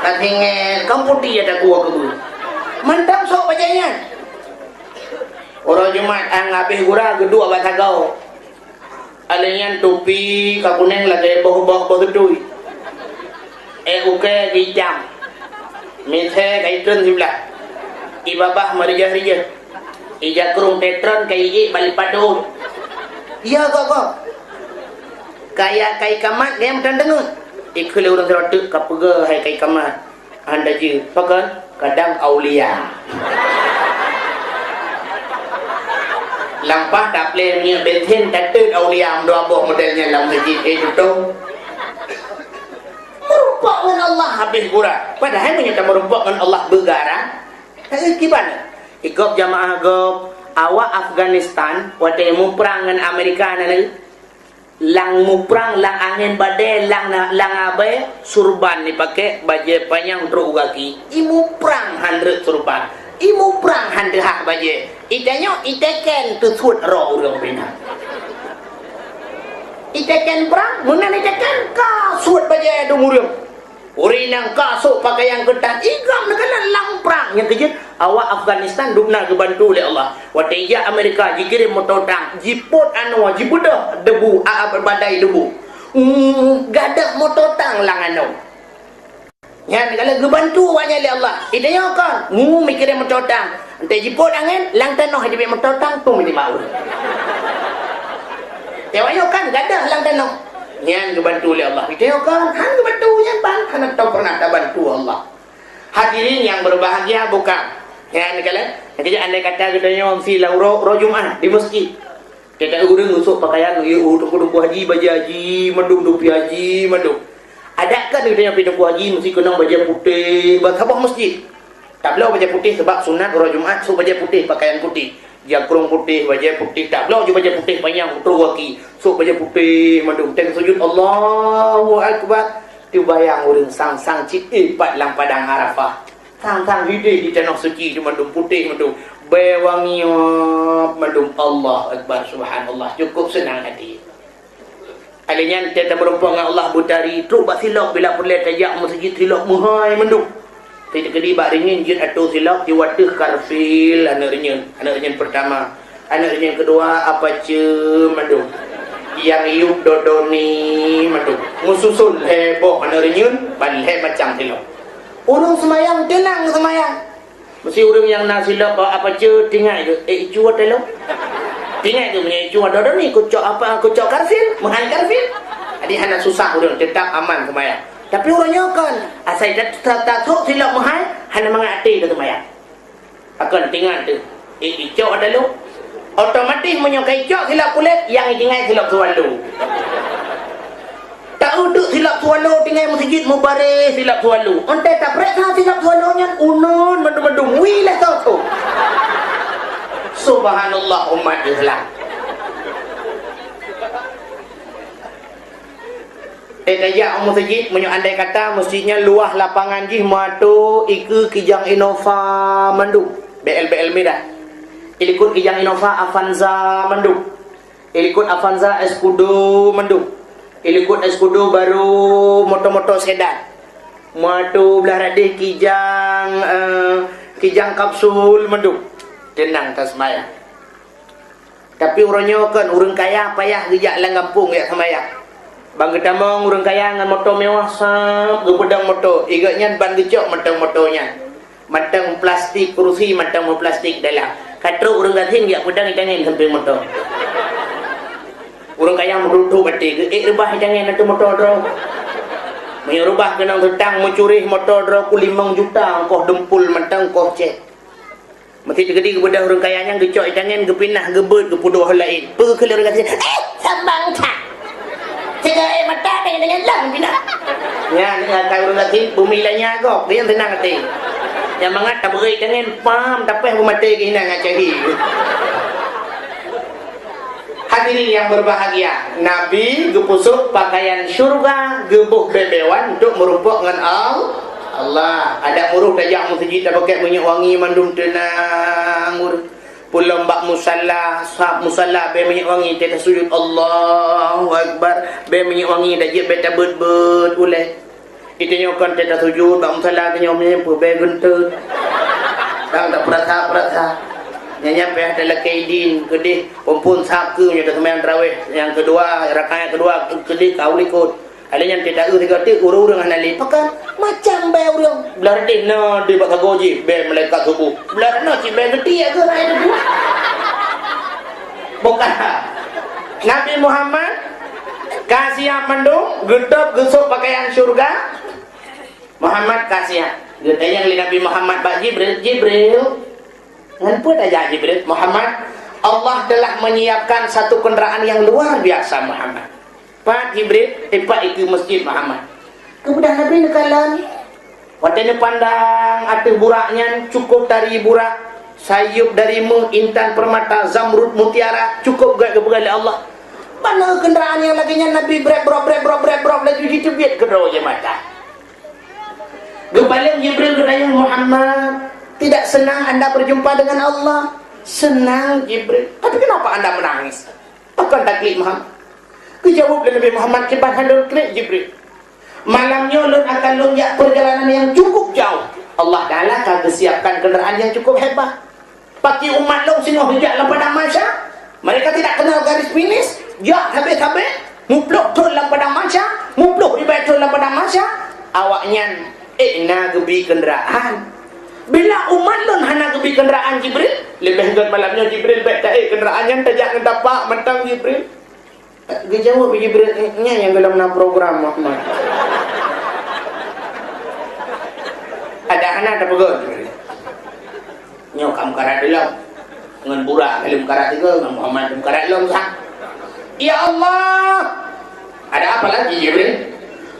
Ka singét, ka putéh ata gua keubeue. Mantong sôk bajée nyan. Uroe Jumat ang habéh gura geuduek bak sagoe. Alèh nyan tupi ka kunéng lagée boh-boh boh teutui. Eh, ukée geuitam. Misée ka itreun siblah. I babah meurijah-rijah. I jakrong teutreun ka iék bak lipat deuh. Ya, gob-gob. Kaya kai kamat, gaya meutan deungon. Ikheun lé ureuëng sidroe teuk ka peugah hai kai kamat. Hana jeuet, pakon? Kadang aulia. Lampah taplé minyeuk bensin, tateut aulia meudua boh model nyan lam meuseujid, eh, tutong. Meurumpok ngon Allah habéh gura. Padahai meunyoe tameurumpok ngon Allah beugara, eh, kiban. Igob jamaah gob, awak Afghanistan, watée muprang ngon Amerika na, Lam muprang, lam angén badée, lam, lam abée, surban jipakée, bajée panyang trok u gaki. I muprang han rhot surban. I muprang han teuhah bajée. Itanyoe iteken teusuet roh ureuëng bina. Iteken prang, meunan iteken ka suet bajée dum ureuëng. Ureuëng nyang ka sôk pakaian keutat, igam neukalon lam prang. Nyang keujeuet, awak Afghanistan dum na geubantu lé Allah. Watée jak Amerika, jikirém moto tang, jipot anoe, jibeudôh debu, a, a, badai debu. Hmm, gadôh moto tang lam anoe. Nyan kalau geubantu awak nyan lé Allah. Itanyoe kon, mu mikirém moto tang. Entée jipot angén, lam tanoh jibeuet moto tang, pun meutimau. Teuma nyoe kan gadôh lam tanoh. Nyan geubantu lé Allah. Itanyoe kon, han geubantu nyan ban, hana tau pernah tabantu Allah. Hadirin yang berbahagia bukan? Nyan kalau, nyang keujeuet andai kata geutanyoe meusi lam uroe, uroe Jumat di meuseujid. Teuka ureuëng usôk pakaian, yue, uh, teungku-teungku haji, bajée haji, mandum dupi haji, mandum. Adat kan geutanyoe pi teungku haji meusti keunong bajée putéh, ban saboh meuseujid. Tabloe bajée putéh sabab sunat uroe Jumat, sôk bajée putéh, pakaian putéh. Jakrong putéh, bajée putéh, tabloe ju bajée putéh panyang, putroe gaki, sôk bajée putéh, mandum. Teuka sujud, Allahu Akbar. Teubayang ureuëng sang-sang cit, eh, pat lam padang Arafah. Sang-sang hideh di tanoh suci tu mandum putéh mandum. Bée wangi mandum. Allahu Akbar, subhanallah. Cukup seunang hati. Alèh nyan, teuka meurumpok ngon Allah beutari, trok bak silop bila peureulée tajak meuseujid silop meuhai mandum. Teuka di bak reunyeun jeuet atô silop, di wateuh karfil, aneuëk reunyeun, aneuëk reunyeun pertama. Aneuëk reunyeun keudua, apace mandum. Nyang yup dodoni mandum. Meususon lhée boh aneuëk reunyeun, ban lhée macam silop. Ureuëng seumayang, teunang seumayang. Meusti ureuëng nyang na silop bak apace, tingai geuh, eh, icu ata lôn. Tingai geuh meunyoe icu ata doni, kucok apa, kucok karfil, meuhai karfil. Jadi hana susah ureuëng, teutap aman seumayang. Tapi uroe nyoe kon, asai ta-, ta-, tasôk silop meuhai, hana mangat até teu seumayang. Pakon tingat teuh, i-, icok ata lôn. Otomatis meunyoe ka icok silop kulét, nyang itingai silop swallow. Taeu teuk silop swallow tinggai meuseujid, mubareh silop swallow. Entée taprek sa silop swallow nyan uneun mandum-mandum, wih lé soe-soe. Subhanallah, umat Islam. Eh, tajak u meuseujid, meunyoe andai kata meuseujid nyan luwah lapangan jih meuatô ikeue Kijang Innova mandum, B L B L mirah. Ilikot Kijang Innova, Avanza mandum. Ilikot Avanza, Escudo mandum. Ilikot Escudo baru moto-moto sedan. Meuatô blah radeh Kijang, eh, Kijang kapsul mandum. Teunang taseumayang. Tapi uroe nyoe kon ureuëng kaya payah geujak lam gampông jak seumayang. Ban geutamong ureuëng kaya ngon moto mewah sab, geupeudong moto, i gobnyan ban geucok mantong moto nyan. Mantong plastik kurusi, mantong meuplastik dalam. Ka trok ureuëng gasien jak peudong itangen sampéng moto. Ureuëng kaya meuduek-duek até geuh, ék reubah itangen ateueh moto droe. Meunyoe reubah keunong teutang meucureh moto droe ku limong juta, ongkoh dempul mantong, ongkoh cét. Meusti teukeudi geubeudôh ureuëng kaya nyan geucok itangen, geupinah, geubeuet, geupeuduek laén. Peue kheun lé ureuëng gasien, "Eh, sambang that! Sigoe ék mata tangen-tangen lom pinah!" Nyan, nyan ka ureuëng gasien, bumi lanya gob, dia seunang até. Nyang mangat tabeuet itangen, pam, tapéh beumaté keuh inan ngon cahé. Hadirin yang berbahagia, Nabi geupeusôk pakaian syurga, geuboh bée-bée wan untuk meurumpok ngon Al-, Allah. Adak meuruh tajak meuseujid, tapakèk minyeuk wangi mandum teunang. Pulang bak musalla, sab musalla bée minyeuk wangi, teuka sujud, Allahu Akbar. Bée minyeuk wangi, tajak bée tabeuet-beuet ulée. Itanyoe kon teuka sujud bak musalla, tanyoe meupeubée geunteut. Dang tapeurasa-peurasa. Nyan nyan payah talakée idin keudeh, phon-phon sab keuh meunyoe taseumayang tarawih nyang keudua, rakaat keudua keudeh ka u likot. Alèh nyan teuka eu sigoe teuk ureuëng-ureuëng hana lé. Pakon? Macam bée ureuëng. Blah radeh na di bak sagoe jih bée malaikat suboh. Blah na cit bée geutiek keuh rakyat teungku. Bukan. Nabi Muhammad ka siap mandum, geutôb geusôk pakaian syurga. Muhammad ka siap. Geutanyong lé Nabi Muhammad bak Jibril, "Jibril, ngon peue tajak Jibril?" "Muhammad, Allah telah menyiapkan satu kenderaan yang luar biasa, Muhammad." "Pat Jibril?" "Eh, pat ikeue meuseujid, Muhammad." Keumudian Nabi neukalon. Watée neupandang ateueh burak nyan, cukup tari burak, sayeup dari meuh, intan, peurmata, zamrud, mutiara, cukup gét geupeugah lé Allah. Ban na kenderaan nyang lagée nyan Nabi brek brok, brek brok, brek brok, laju jiteubiet keudroe jih mata. Geupaleng Jibril geutanyong, "Muhammad, tidak senang anda berjumpa dengan Allah?" Seunang, Jibril. Tapi kenapa anda menangis? Pakon taklik, Muhammad? Geujaweueb lé Nabi Muhammad, "Kiban hana lôn klik, Jibril. Malam nyoe lôn akan lôn jak peurjalanan nyang cukup jauh. Allah Taala ka geusiapkan kendaraan nyang cukup hebat. Paki umat lôn singoh jak lam padang mahsyar. Mereka tidak kenal garis finish, jak sabé-sabé, muplôh thon lam padang mahsyar, muplôh ribèe thon lam padang mahsyar. Awaknyan ék na geubi kendaraan. Bila umat lôn hana geubi kendaraan, Jibril, leubeh gèt malam nyoe, Jibril, bèk taék kendaraan nyan, tajak ngon tapak mantong, Jibril." Geujaweueb Jibril, "Nyan nyang golom na program, Muhammad." Ada hana tapeugah Jibril. "Nyoe ka meukarat lom. Ngon Burak ka lheueh meukarat sigoe, ngon Muhammad lheueh meukarat lom sah." "Ya Allah!" Ada apa lagi, Jibril?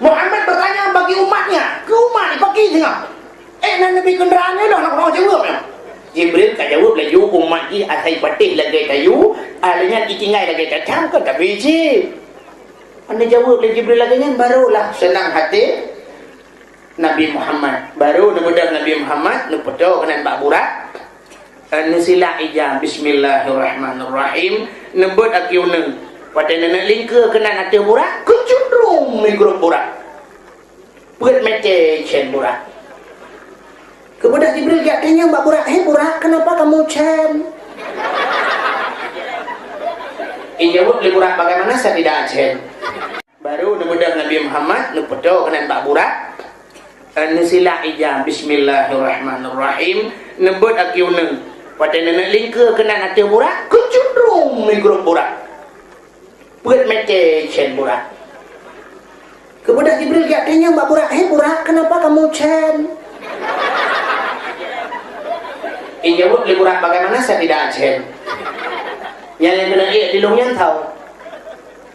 Muhammad bertanya bagi umatnya. Keu umat, dipaki singoh. "Eh, na neubi kendaraan nyoe lôn, na keunoe jaweueb nyoe." Jibril ka jaweueb laju, umat jih asai patéh lagèe tayue, alèh nyan jitinggai lagèe cacang, kon tabi cit. Hana jaweueb lé Jibril lagèe nyan, barulah seunang até Nabi Muhammad. Baru neubeudôh Nabi Muhammad, neupeutoe keunan bak Burak. Neusilak ija, "Bismillahirrahmanirrahim." Neubeuet aki uneung. Watèe neuneuk lingkeue keunan ateueh Burak, keucundrung migrop Burak. Peuet meucen Burak. Keubeudôh Jibril geutanyong bak Burak, "Hei Burak, kenapa kamu cen?" Dijaweueb lé Burak, "Bagaimana saya tidak cen?" Baru neubeudôh Nabi Muhammad, neupeutoe keunan bak Burak. Neusilak ija, "Bismillahirrahmanirrahim." Neubeuet aki uneung. Watèe neuneuk lingkeue keunan ateueh Burak, keucundrung migrop Burak. Peuet meucen Burak. Keubeudôh Jibril geutanyong bak Burak, "Hei Burak, kenapa kamu cen?" Dijaweueb lé Burak, "Bagaimana saya tidak cen?" Nyang lheueh keuneuk ék di lôn nyan tho.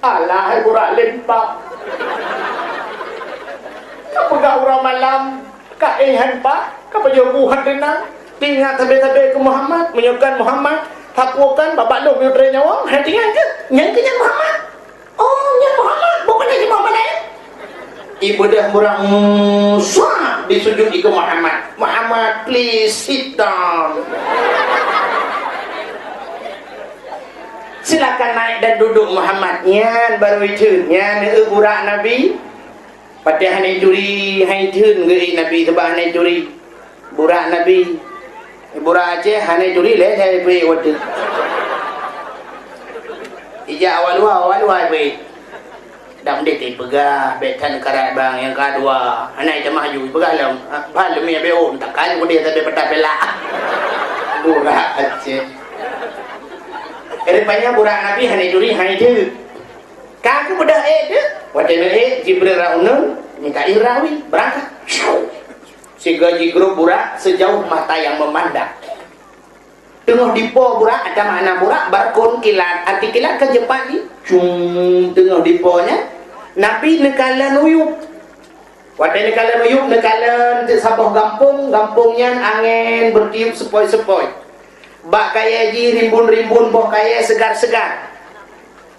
"Alah, hai Burak, lé pap. Ka peugah uroe malam, ka éh han pap, ka pajoh bu han teunang. Teuingat sabé-sabé keu Muhammad, meunyoe kon Muhammad, sapeue kon babah lôn meunyoe trép nyawöng, hai teuingat keuh, nyan keuh nyan Muhammad. Oh, nyan Muhammad, bukon nyan Muhammad laén." Ibeudôh Burak, mm, swab, disujut keu Muhammad. "Muhammad, please sit down." "Silakan naik dan duduk, Muhammad." Nyan baru itheun, nyan, eh, Burak Nabi. Patéh hana ituri, han itheun geuék Nabi, sabab hana ituri. Burak Nabi. Burak Aceh hana ituri lé, hai peuék watèe. Ijak awak luwa, awak luwa peuék. Dak meudeh teupeugah, bèk that karat bang, nyang ka dua. Hana itamah aju, peugah lom. Ha, bah leumiek bèk ôn, takkan meudeh tapi patah pelak. Burak Aceh. Rupanya Burak Nabi hana ituri, han itheun. Ka keubeudôh ék teuh, watèe neuék, Jibril rhot uneun, Mikail rhot wie, beurangkat. Sigoe jigrôp Burak sejauh mata yang memandang. Teungoh dipo Burak, ada makna Burak, barkon kilat, arti kilat kan cepat jih. Cung, teungoh dipo nyan, Nabi neukalon uyueb. Watèe neukalon uyueb, neukalon teuk saboh gampông, gampông nyan angén beutiup seupôi-seupôi. Bak kayèe jih rimbun-rimbun boh kayèe seugar-seugar.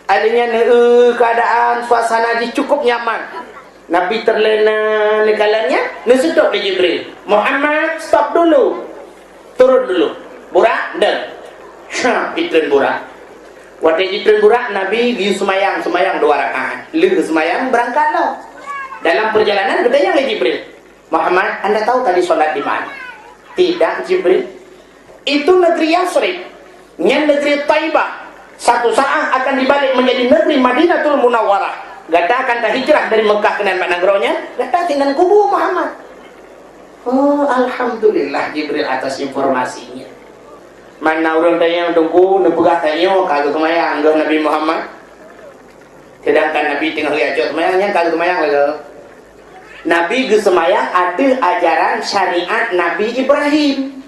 Alèh nyan, eu, keuadaan suasana jih cukup nyaman. Nabi teurlena neukalon nyan, neuseutôt lé Jibril, "Muhammad, stop dulu. Turun dulu. Burak, deuh." Syah, jitreun Burak. Watèe jitreun Burak, Nabi geuyue seumayang, seumayang dua rakaat. Lheueh seumayang, beurangkat lom. Dalam peurjalanan, geutanyong lé Jibril, "Muhammad, anda tahu tadi sholat di mana?" "Tidak, Jibril." "Itu negeri Yasrib. Nyan negeri Taibah. Satu saat akan dibalik menjadi negeri Madinatul Munawwarah. Gata akan tahijrah dari Mekah keunan bak nanggroe nyan, gata sinan kubu Muhammad." Oh, alhamdulillah Jibril atas informasinya. Mana ureueng tanyong teungku, neupeugah tanyoe ka geuseumayang geuh Nabi Muhammad. Sedangkan Nabi teungoh geucok seumayang, nyan ka geuseumayang lagèe. Nabi geuseumayang ateueh ajaran syariat Nabi Ibrahim.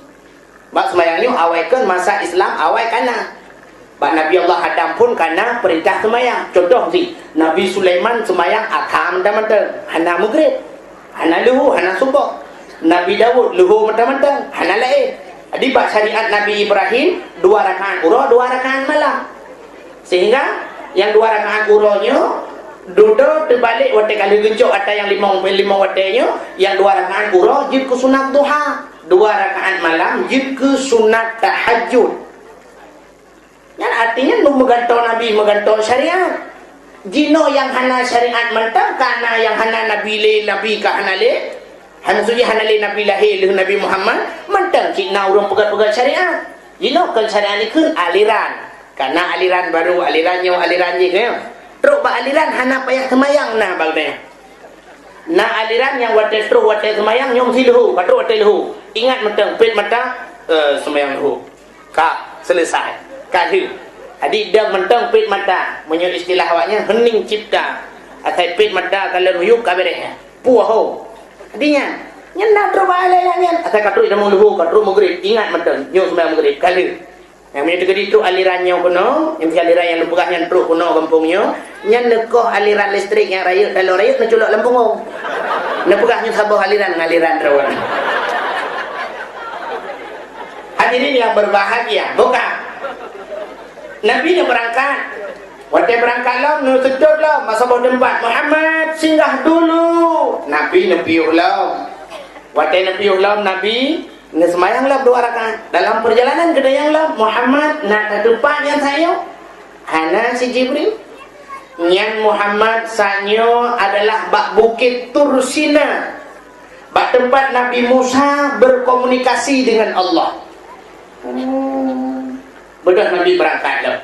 Bak seumayang nyoe awai kon masa Islam awai kana. Bak Nabi Allah Adam phon kana peurintah seumayang. Contoh jih, Nabi Sulaiman seumayang atra mantong-mantong, hana Maghrib, hana Luhu, hana Suboh. Nabi Daud Luhu mantong-mantong, hana laén. Jadi bak syariat Nabi Ibrahim, dua rakaat uroe, dua rakaat malam. Sehingga nyang dua rakaat uroe nyoe dudoe teubalek watèe ka lheueh geucok atra nyang limong, limong watèe nyoe, nyang dua rakaat uroe jeuet keu sunat duha, dua rakaat malam jeuet keu sunat tahajud. Nyan artinya nu meugantoe Nabi, meugantoe syariat. Jinoe nyang hana syariat mantong, ka na nyang hana Nabi lé, Nabi ka hana lé. Hai, maksud jih hana lé Nabi lahé lheueh Nabi Muhammad, mantong cit na ureuëng peugét-peugét syariat. Jinoe kon syariat likheun, aliran. Ka na aliran baru, aliran nyoe, aliran jih, ya. Trok bak aliran hana payah seumayang na bak nyan. Na aliran nyang watée troh watée seumayang nyoe meusi leuhô, ka trok watée leuhô. Ingat mantong, pet mata, eh, seumayang leuhô. Ka, selesai. Ka lheueh. Jadi dong mantong pet mata. Meunyoe istilah awaknyan, hening cipta. Asai pet mata ka lheueh miyueb ka beréh. Puih ho. Jadi nyan, nyan na trok bak aliran nyan. Asai ka trok jameun leuhô, ka trok Maghrib. Ingat mantong, nyoe seumayang Maghrib. Ka lheueh. Nyang meunyoe teukeudi trok aliran nyoe keunoe, nyang si aliran nyang lôn peugah nyan trok keunoe gampông nyoe, nyan neukoh aliran listrik nyang rayeuk, taloe rayeuk neuculok lam punggong. Neupeugah nyoe saboh aliran ngon aliran droe. Hadirin yang berbahagia, buka. Nabi neubeurangkat. Watée beurangkat lom, neuseutôt lom bak saboh teumpat, "Muhammad, singgah dulu." Nabi neupiôh lom. Watée neupiôh lom, Nabi Neuseumayang lom dua rakaat. Dalam peurjalanan geutanyong lom, "Muhammad, na tateupat nyan saat nyoe?" "Hana," cit Jibril. "Nyan Muhammad saat nyoe adalah bak Bukét Tur Sina, bak teumpat Nabi Musa berkomunikasi dengan Allah." Oh. Beudôh Nabi beurangkat lom.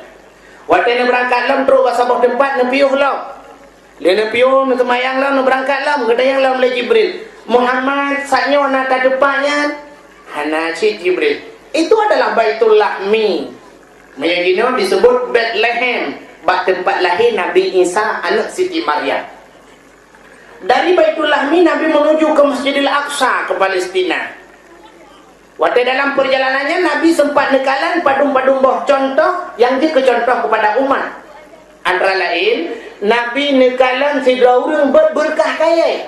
Watée neubeurangkat lom, trok bak saboh teumpat neupiôh lom. Lheueh neupiôh, neuseumayang lom, neubeurangkat lom, geutanyong lom lé Jibril, "Muhammad, saat nyoe na tateupat nyan?" "Hana," cit Jibril. "Itu adalah Baitul Lahmi." Meunyoe jinoe disebut Betlehem, bak teumpat lahé Nabi Isa, aneuëk Siti Maryam. Dari Baitul Lahmi, Nabi menuju ke Masjidil Aqsa, ke Palestina. Watée dalam peurjalanan nyan, Nabi seumpat neukalon padum-padum boh cuntoh nyang jeuet keu cuntoh keupada umat. Antara laén, Nabi neukalon sidroe ureuëng beuet beureukat kayée.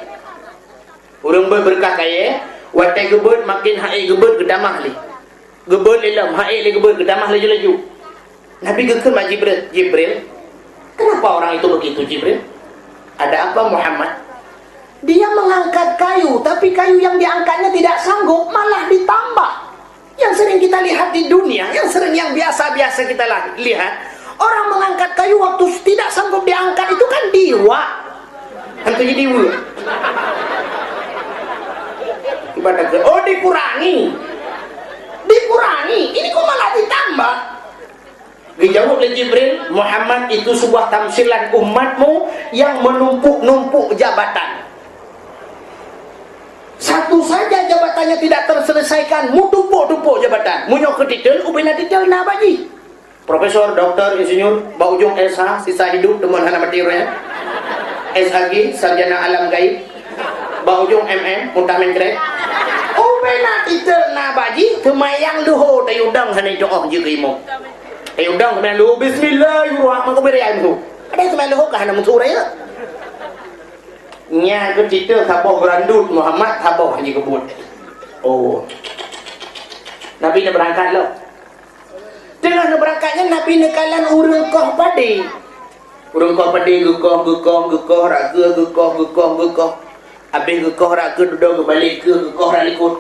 Ureuëng beuet beureukat kayée, watée geubeuet, maken han ék geubeuet geutamah lé. Geubeuet lé lom, han ék lé geubeuet geutamah laju-laju. Nabi geukheun bak Jibril, "Jibril, kenapa orang itu begitu, Jibril?" "Ada apa, Muhammad?" "Dia mengangkat kayu, tapi kayu yang diangkatnya tidak sanggup, malah ditambah." Yang sering kita lihat di dunia, yang sering, yang biasa-biasa kita lah, lihat, orang mengangkat kayu waktu tidak sanggup diangkat itu kan diwa. Hantu jadi diwa. Ibarat kata, "Oh, dikurangi." Dikurangi. Ini kok malah ditambah? Dijawab oleh Jibril, "Muhammad, itu sebuah tamsilan umatmu yang menumpuk-numpuk jabatan. Satu saja jabatannya tidak terselesaikan, meutumpôk-tumpôk jabatan. Meunyoe keu titel, ubena titel na bak jih. Profesor, doktor, insinyur, bak ujong S H, sisa hidup, teuma hana mati roh nyan. S H G, sarjana alam gaib. Bak ujong M M, muntah mengkret. Ubena titel na bak jih, seumayang leuhô tayue dong hana jitu'oh jeuet keu imum. Tayue dong seumayang leuhô, "Bismillahirrahmanirrahim." Ada seumayang leuhô ka hana meusu raya. Nyan keuh titel saboh geurandut Muhammad, saboh jih geubeuet. Oh. Nabi neubeurangkat lom. Teungoh neubeurangkat nyan Nabi neukalon ureuëng koh padé. Ureuëng koh padé geukoh, geukoh, geukoh, rot keue geukoh, geukoh, geukoh. Habéh geukoh rot keue dudoe geubalek keue geukoh rot likot.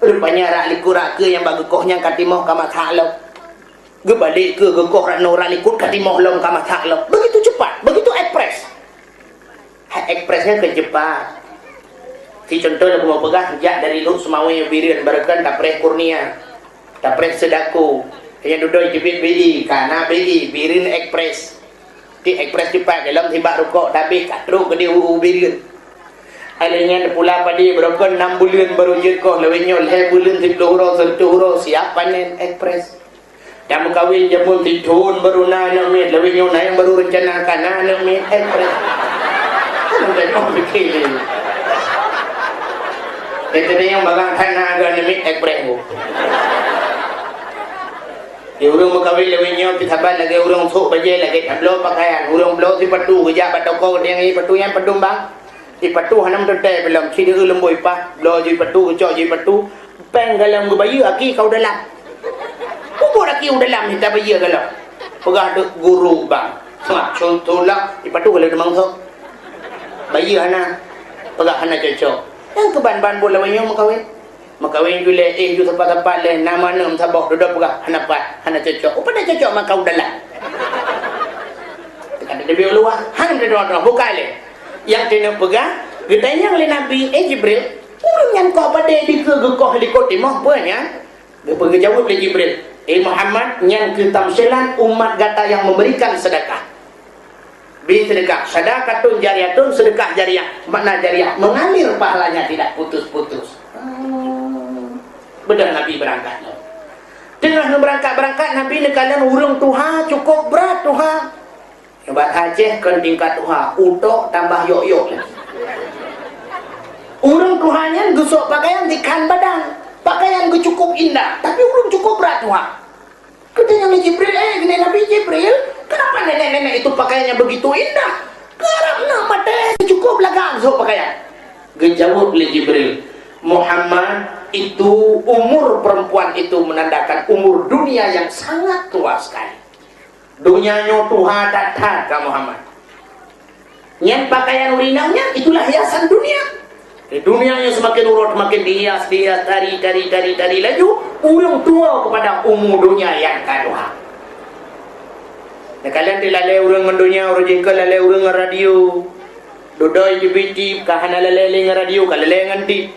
Rupanya rot likot rot keue nyang bak geukoh nyan ka timoh ka masak lom. Geubalek keue geukoh rot noe rot likot ka timoh lom ka masak lom. Begitu cepat, begitu ekspres. Hai, ekspres nyan keu cepat. Si contoh nyang kupeugah, jak dari Lhokseumawe Bireuen, barokon tapreh Kurnia, tapreh Seudako, nyang dudoe jeubiet B I, ka na B I, Bireuen Ekspres. Di ekspres cepat, dalam sibak rukok tabeh ka trok keudeh u Bireuen. Alèh nyan pula padé barokon nam buleuen baru jeuet koh, lawét nyoe lhèe buleuen, siploh uroe, seureutôh uroe siap panen, ekspres. Nyang meukawen jameun sithon baru na aneuk miet, lawét nyoe na nyang baru reuncana ka na aneuk miet, eh, preh. Kan udah nyoe pikir ni. Teuntèe nyang barang that na aneuk miet, eh, preh bu. Di ureueng meukawen lawét nyoe pih saban lagèe ureueng sôk bajèe, lagèe tabloe pakaian, ureueng bloe sipatu geujak bak toko geutanyoe sipatu nyan padum bang. Sipatu hana meuteuntèe bak lom, ci deuh leumbôi pah, bloe jih sipatu, geucok jih sipatu, péng galom geubayeue, aki ka u dalam. Peubuet aki u dalam, mita bayeue galom. Peugah deuh guru bang. Hah, contoh lah, sipatu ka lheueh teumangkok. Bayeue hana. Peugah hana cocok. Nyang keuban ban buet lawét nyoe meukawen. Meukawen ju lé, éh ju sapat-sapat lé, na meuaneuk meusaboh, dudoe peugah, "Hana pat, hana cocok." Oh, padahai cocok maka u dalam. Teuka teubiet u luwa, han teudoh-doh, bukai lé. Nyang keuneuk peugah, geutanyong lé Nabi, "Eh, Jibril, ureueng nyan koh padé dikeue geukoh likot timoh, peue nyan?" Geupeu-, geujaweueb lé Jibril, "Eh, Muhammad, nyan keutamsilan umat gata nyang memberikan sedekah." Bri seudeukah, sadaqatun jariyatun, seudeukah jariyah. Makna jariyah, mengalir pahalanya tidak putus-putus. Hmm. Beudôh Nabi beurangkat nyoe. Teungoh neubeurangkat-beurangkat, Nabi neukalon ureueng tuha cukôp brat tuha. Nyoe bak Aceh kon tingkat tuha, utok tambah yok-yok lagi. Ureueng tuha nyan geusok pakaian dikhan badan, pakaian geucukôp indah, tapi ureueng cukôp brat tuha. Geutanyong lé Jibril, "Eh, kheun Nabi Jibril, kenapa nenek-nenek itu pakaiannya begitu indah? Karab na maté, cukup lagak sok pakaian." Geujaweueb lé Jibril, "Muhammad, itu umur perempuan itu menandakan umur dunia yang sangat tua sekali. Dunia nyoe tuha that-that, ka Muhammad." Nyan pakaian ureueng inong nyan, itulah hiasan dunia. Di dunia nyoe semakin uroe, semakin dihias, dihias, tari, tari, tari, tari. Laju, ureueng tuwoe keupada umu dunia nyang ka tuha. Neukalon teulalé ureueng ngon dunia, ureueng jih ka lalé ureueng ngon radio. Dudoe teubiet tip, ka hana lalé lé ngon radio, ka lalé ngon tip.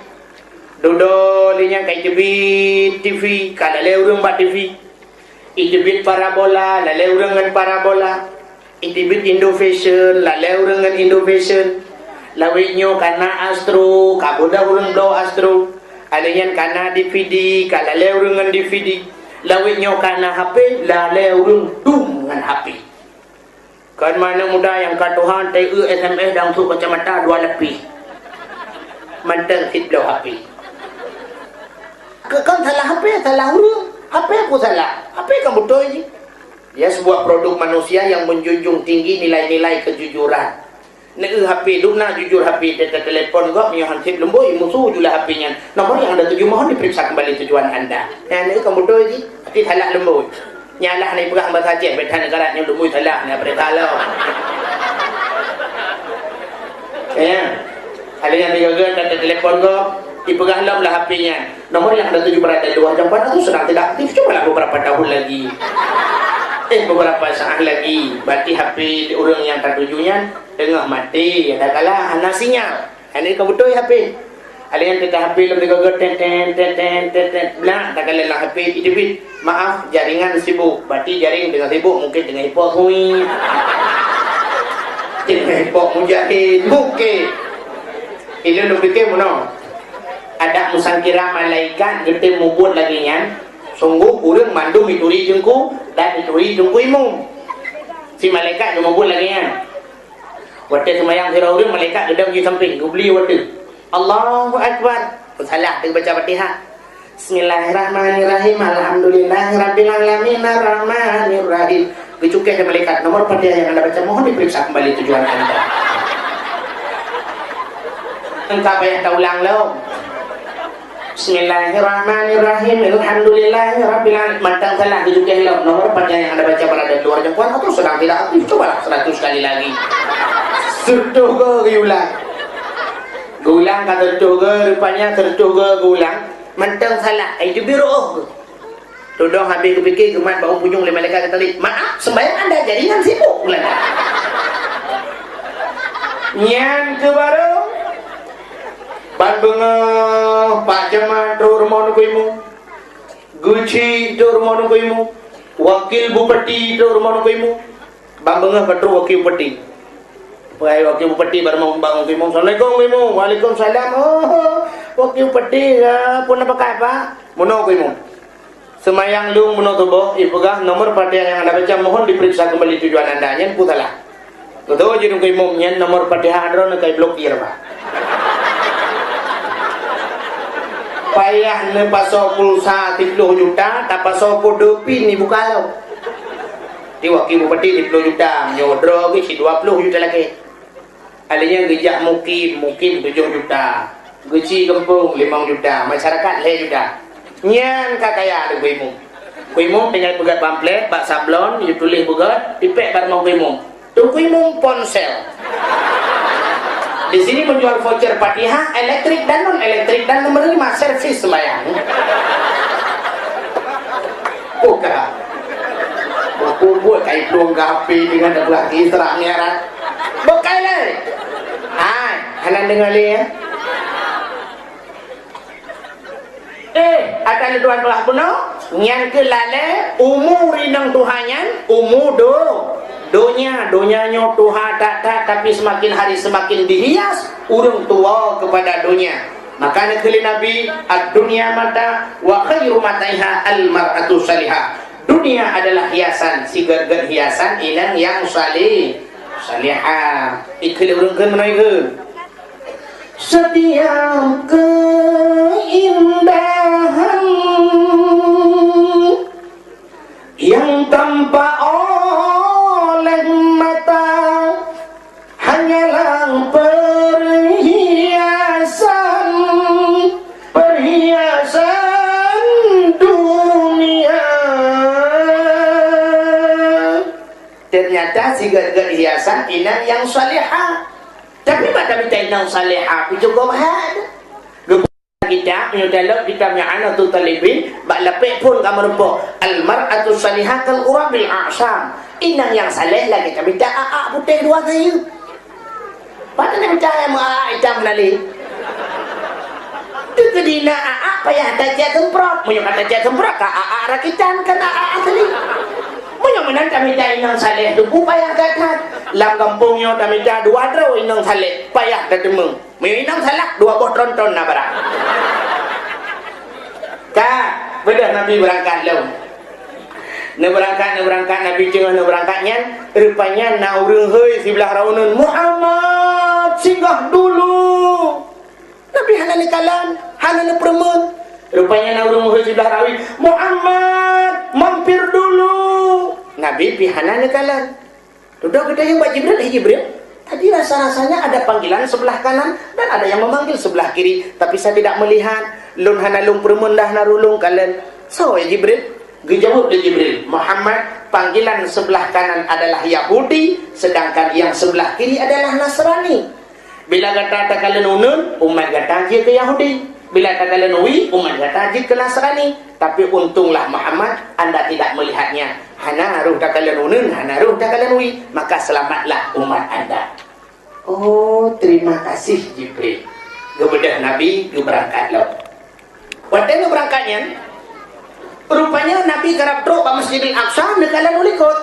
Dudoe lé nyan ka teubiet T V, ka lalé ureueng bak T V. Iteubiet parabola, lalé ureueng ngon parabola. Iteubiet Indo Fashion, lalé ureueng ngon Indo Fashion. Lawét nyoe ka na Astro, ka beudôh ureueng bloe Astro. Alèh nyan ka na D V D, ka lalé ureueng ngon D V D. Lawét nyoe ka na H P, lalé ureueng dum ngon H P. Kon manök muda nyang ka tuha, teu S M S dan sôk kacamata dua lapis. Mantong cit bloe H P. Ke-, kon salah H P, salah ureueng. H P peue salah? H P kan beutôi jih. Dia sebuah produk manusia yang menjunjung tinggi nilai-nilai kejujuran. Neu H P, dum na jujur H P, te-, te-, telepon gob, meunyoe han sép leumbôi, musoh ju lah H P nyan. Nomor yang Anda tuju mohon diperiksa kembali tujuan Anda. Nyan neu kan beutôi jih. Tapi salah leumbôi. Nyan lah na ipeugah basa Aceh, beda negara nyoe leumbôi salah, na berita lom. Ya. Ada yang tiga-tiga, ada telepon gob, ipeugah lom lah H P nyan. Nomor yang Anda tuju berada di luar jangkauan atau sedang tidak aktif, cobalah beberapa tahun lagi. Eh, beberapa saat lagi, berarti H P ureueng nyang tatuju nyan teungoh maté, adakala hana sinyal. Nyan ka beutôi H P. Ada nyang teuka H P lom teuka tet, tet, tet, tet, tet, tet. Blah, takalon lam H P iteubiet, "Maaf, jaringan sibuk." Berarti jaring teungoh sibuk, mungkin teungoh ipok hui. Teungoh ipok mujahid, mungkin. Ilôn lôn pike meunoe. Adak meusangkira malaikat geutem mubuet lagèe nyan, sungguh ureueng mandum ituri teungku dan ituri teungku imum. Si malaikat geumubuet lagèe nyan. Watèe seumayang sidroe ureueng, malaikat geudong di sampéng, geubri watèe. Allahu Akbar. Salah teubaca Fatihah. Bismillahirrahmanirrahim. Alhamdulillahirabbil alamin, arrahmanirrahim. Geucukèh lé malaikat, "Nomor Fatihah yang Anda baca mohon diperiksa kembali tujuan Anda." Engka payah taulang lom. Bismillahirrahmanirrahim. Alhamdulillahirabbil alamin. Mantong salah, geucukèh lom. Nomor Fatihah yang Anda baca berada di luar jangkauan atau sedang tidak aktif. Cobalah seratus kali lagi. Seratus go geuulang. Geuulang ka seratus go, rupanya seratus go geuulang. Mantong salah. Ai, teubiet rôh. Tudong habéh geupike, geumat bak ujong lé malaikat geutalik, "Maaf, sembahyang Anda jaringan sibuk," geulandak. Nyan keuh barô ban beungoh Pak Camat trôk rumoh Teungku Imum, Geuchik trôk rumoh Teungku Imum, Wakil Bupati trôk rumoh Teungku Imum. Ban beungoh ka trôk Wakil Bupati. Peuhai Wakil Bupati bak rumoh Teungku Imum, "Assalamualaikum, Teungku Imum." "Waalaikumsalam." "Oh, Wakil Bupati, ya, peue na pakat, Pak?" "Meunoe, Teungku Imum. Seumayang lôn meunoe suboh, ipeugah nomor Fatihah nyang Anda baca mohon diperiksa kembali tujuan Anda, nyan peue salah." Beutôi jih Teungku Imum, nyan nomor Fatihah droeneuh ka iblokir, Pak. Payah neupasoe pulsa siploh juta, tapasoe kode pin ibuka lom. Di Wakil Bupati siploh juta, meunyoe droe geuh cit dua ploh juta lagèe. Alèh nyan geujak Mukim, Mukim tujoh juta. Geuchik Geumpông limong juta, masyarakat lhèe juta. Nyan ka kaya Teungku Imum. Teungku Imum tinggai peugöt pamflet bak sablon, ituléh peugöt, ipèk bak rumoh Teungku Imum. Teungku Imum ponsel. Di sini menjual voucher Fatihah, elektrik dan non elektrik dan nomor lima servis sembahyang. Buka. Buku buat kai plueng ke H P dengan dah buat Isra Mi'raj. Bukai lé. Hai, hana dengar lé ya. Eh, ata lé Tuhan telah peunoh, nyan keuh lalé umu rinong tuha nyan, umu do, donya, donya nyoe tuha that-that, tapi semakin hari semakin dihias ureuëng tuwoe kepada donya. Maka neukheun lé Nabi, "Ad-dunya mata wa khairu mataiha al-mar'atu salihah." Dunia adalah hiasan, sigeut-geut hiasan inong nyang saleh, salihah. Ikheun lé ureuëng kheun meunoe kheun. Setiap keindahan yang tampak oleh mata hanyalah perhiasan, perhiasan dunia. Ternyata sigeut-geut hiasan inong nyang salihah. Tapi bak tamita inong salihah pih cukup hai. Geupeugah kitab, meunyoe taleueb kitab I'anatut Thalibin, bak lapék phon ka meurumpok, "Al-mar'atu salihah kal ghurabil a'sam." Inong nyang saleh lagée tamita aak putéh dua sayeuep. Padahai tamita nyang meu aak itam hana lé. Teukeudi na aak payah tacét seumprot. Meunyoe ka tacét seumprot, ka aak rakitan, ka na aak asli. Meunyoe meunan tamita inong saleh teungku payah that-that. Lam gampông nyoe tamita dua droe inong saleh, payah tateumé. Meunyoe inong salah, dua boh tronton na barang. Ka, beudôh Nabi beurangkat lom. Neubeurangkat, neubeurangkat, Nabi teungoh neubeurangkat nyan, rupanya na ureuëng hôi siblah raunun, "Muhammad, singgah dulu!" Nabi hana neukalon, hana neupeureumeun. Rupanya na ureuëng hôi siblah rawi, "Muhammad, mampir dulu!" Nabi pih hana neukalon. Dudoe geutanyong bak Jibril, "Hai Jibril, tadi rasa-rasanya ada panggilan sebelah kanan dan ada yang memanggil sebelah kiri, tapi saya tidak melihat. Lôn hana lôn peureumeun dah na roh lôn kalon. Soe ya Jibril?" Geujaweueb lé Jibril, "Muhammad, panggilan sebelah kanan adalah Yahudi, sedangkan yang sebelah kiri adalah Nasrani." Bila gata takalon uneun, umat gata jeuet keu Yahudi. Bila takalon wie, umat gata jeuet keu Nasrani. Tapi untunglah Muhammad, anda tidak melihatnya. Hana roh takalon uneun, hana roh takalon wie. Maka selamatlah umat anda. Oh, terima kasih Jibril. Geubeudôh Nabi, geubeurangkat lom. Watée neubeurangkat nyan, rupanya Nabi karab trok bak Masjidil Aqsa neukalon u likot.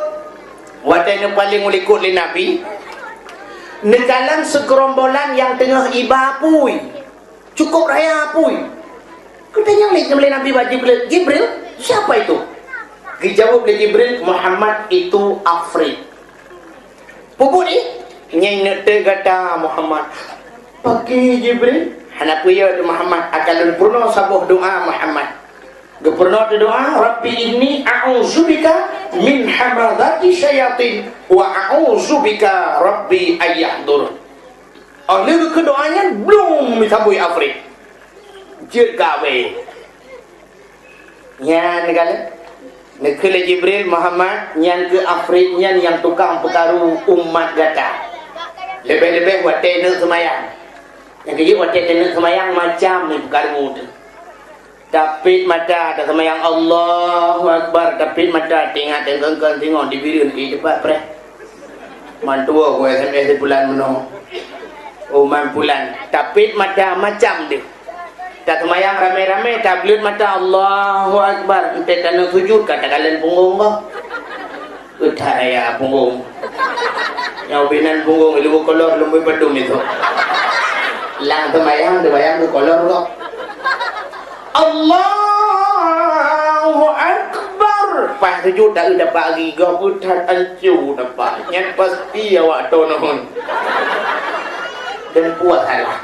Watée neupaleng u likot lé Nabi, neukalon sigeurombolan nyang teungoh iba apui. Cukup raya apui. Geutanyong lé, lé Nabi bak Jibril, "Jibril, siapa itu?" Geujaweueb lé Jibril, "Muhammad itu Afrit." Peue buet jih? Nyang neuteuek gata Muhammad. Pakri Jibril, hana peue yue teuh Muhammad, akan lôn peurunoe saboh doa Muhammad. Geupeurunoe teuh doa, "Rabbi inni a'udzubika min hamazati syayatin wa a'udzubika Rabbi an yahdurun." Oh lheueh geukheun doa nyan, blum, sabui Afrit. Jeuet kawé. Nyan kan? Neukheun lé Jibril, "Muhammad, nyan keuh Afrit nyan nyang tukang peukaru umat gata. Leubeh-leubeh watée neuk seumayang." Nyang keujeuet watée neuk seumayang macam ni peukaru teuh. Tapit mata taseumayang Allahu Akbar, tapit mata teuingat teungkon-kon singoh dibireuen di teumpat preh. Mantua ku S M S di bulan meunoe. Umat bulan, tapit mata macam deuh. Taseumayang ramé-ramé, tableuet mata, Allahu Akbar. Enteuk taneuk sujud, ka takalon punggong gob. Utak raya punggong. Nyang binan punggong, ilue kolor, lumbui padum itu. Lam seumayang, seumayang keu kolor gob. Allahu Akbar. Pas sujud, tak dapat lagi gob, utak ancu dapat. Nyan pasti awak tonon. Dan puas salah.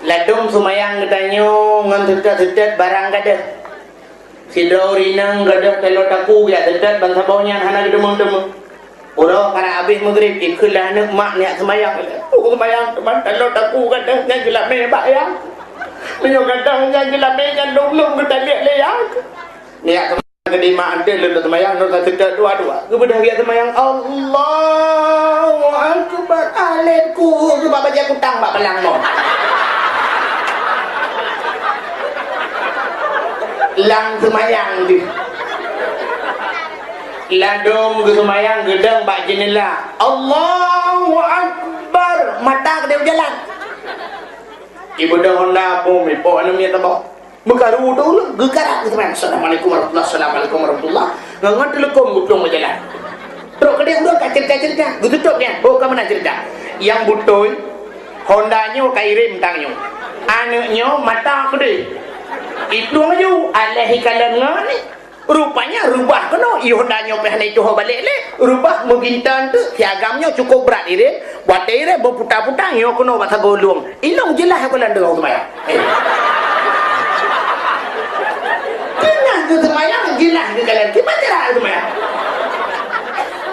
Ladôm seumayang geutanyoe ngon seutôt-seutôt barang gadôh. Sidroe ureueng inong gadôh taloe taku geujak seutôt ban saboh nyan hana geuteumeung-teumeung. Uroe karab habéh meugrib, ikheun lé aneuk mak neujak seumayang. Oh, seumayang teuma taloe taku gadôh nyan geulamé bak ayah. Meunyoe gadôh nyan geulamé nyan lom-lom geutaliek lé ayah. Neujak Di mak antén lôn seumayang, lôn ka seutôt dua-dua. Geubeudôh geujak seumayang, Allahu Akbar. Alif ku, geubak bajèe kutang bak balang mo. Lam seumayang deuh. Ladôm geuseumayang geudong bak jeunela. Allahu Akbar. Mata keudéh jalan. Ibeudôh honda pun, ipok aneuk miet tabah. Meukaru tu, geukarat geuseumayang. Assalamualaikum warahmatullah, assalamualaikum warahmatullah. Ngon, ngon teuleukom geuplueng bak jalan. Trok keudéh ureueng ka ceurita-ceurita. Geututup nyan. Oh, ka meunan ceurita. Nyang beutôi, honda nyoe ka irém tang nyoe. Aneuk nyoe mata keudéh. Iplueng laju, aléh ikalon ngon ni. Rupanya reubah keunoe, i honda nyoe pih hana ituho balek lé. Reubah meugintan teuk, si agam nyoe cukup brat irém. Watèe irém beuputa-puta, nyoe keunoe bak sagoe lueng. Ilong jeulaih aku lam deungoe seumayang. Eh. Teungoh geuseumayang, jeulaih geukalon. Kiban cara seumayang.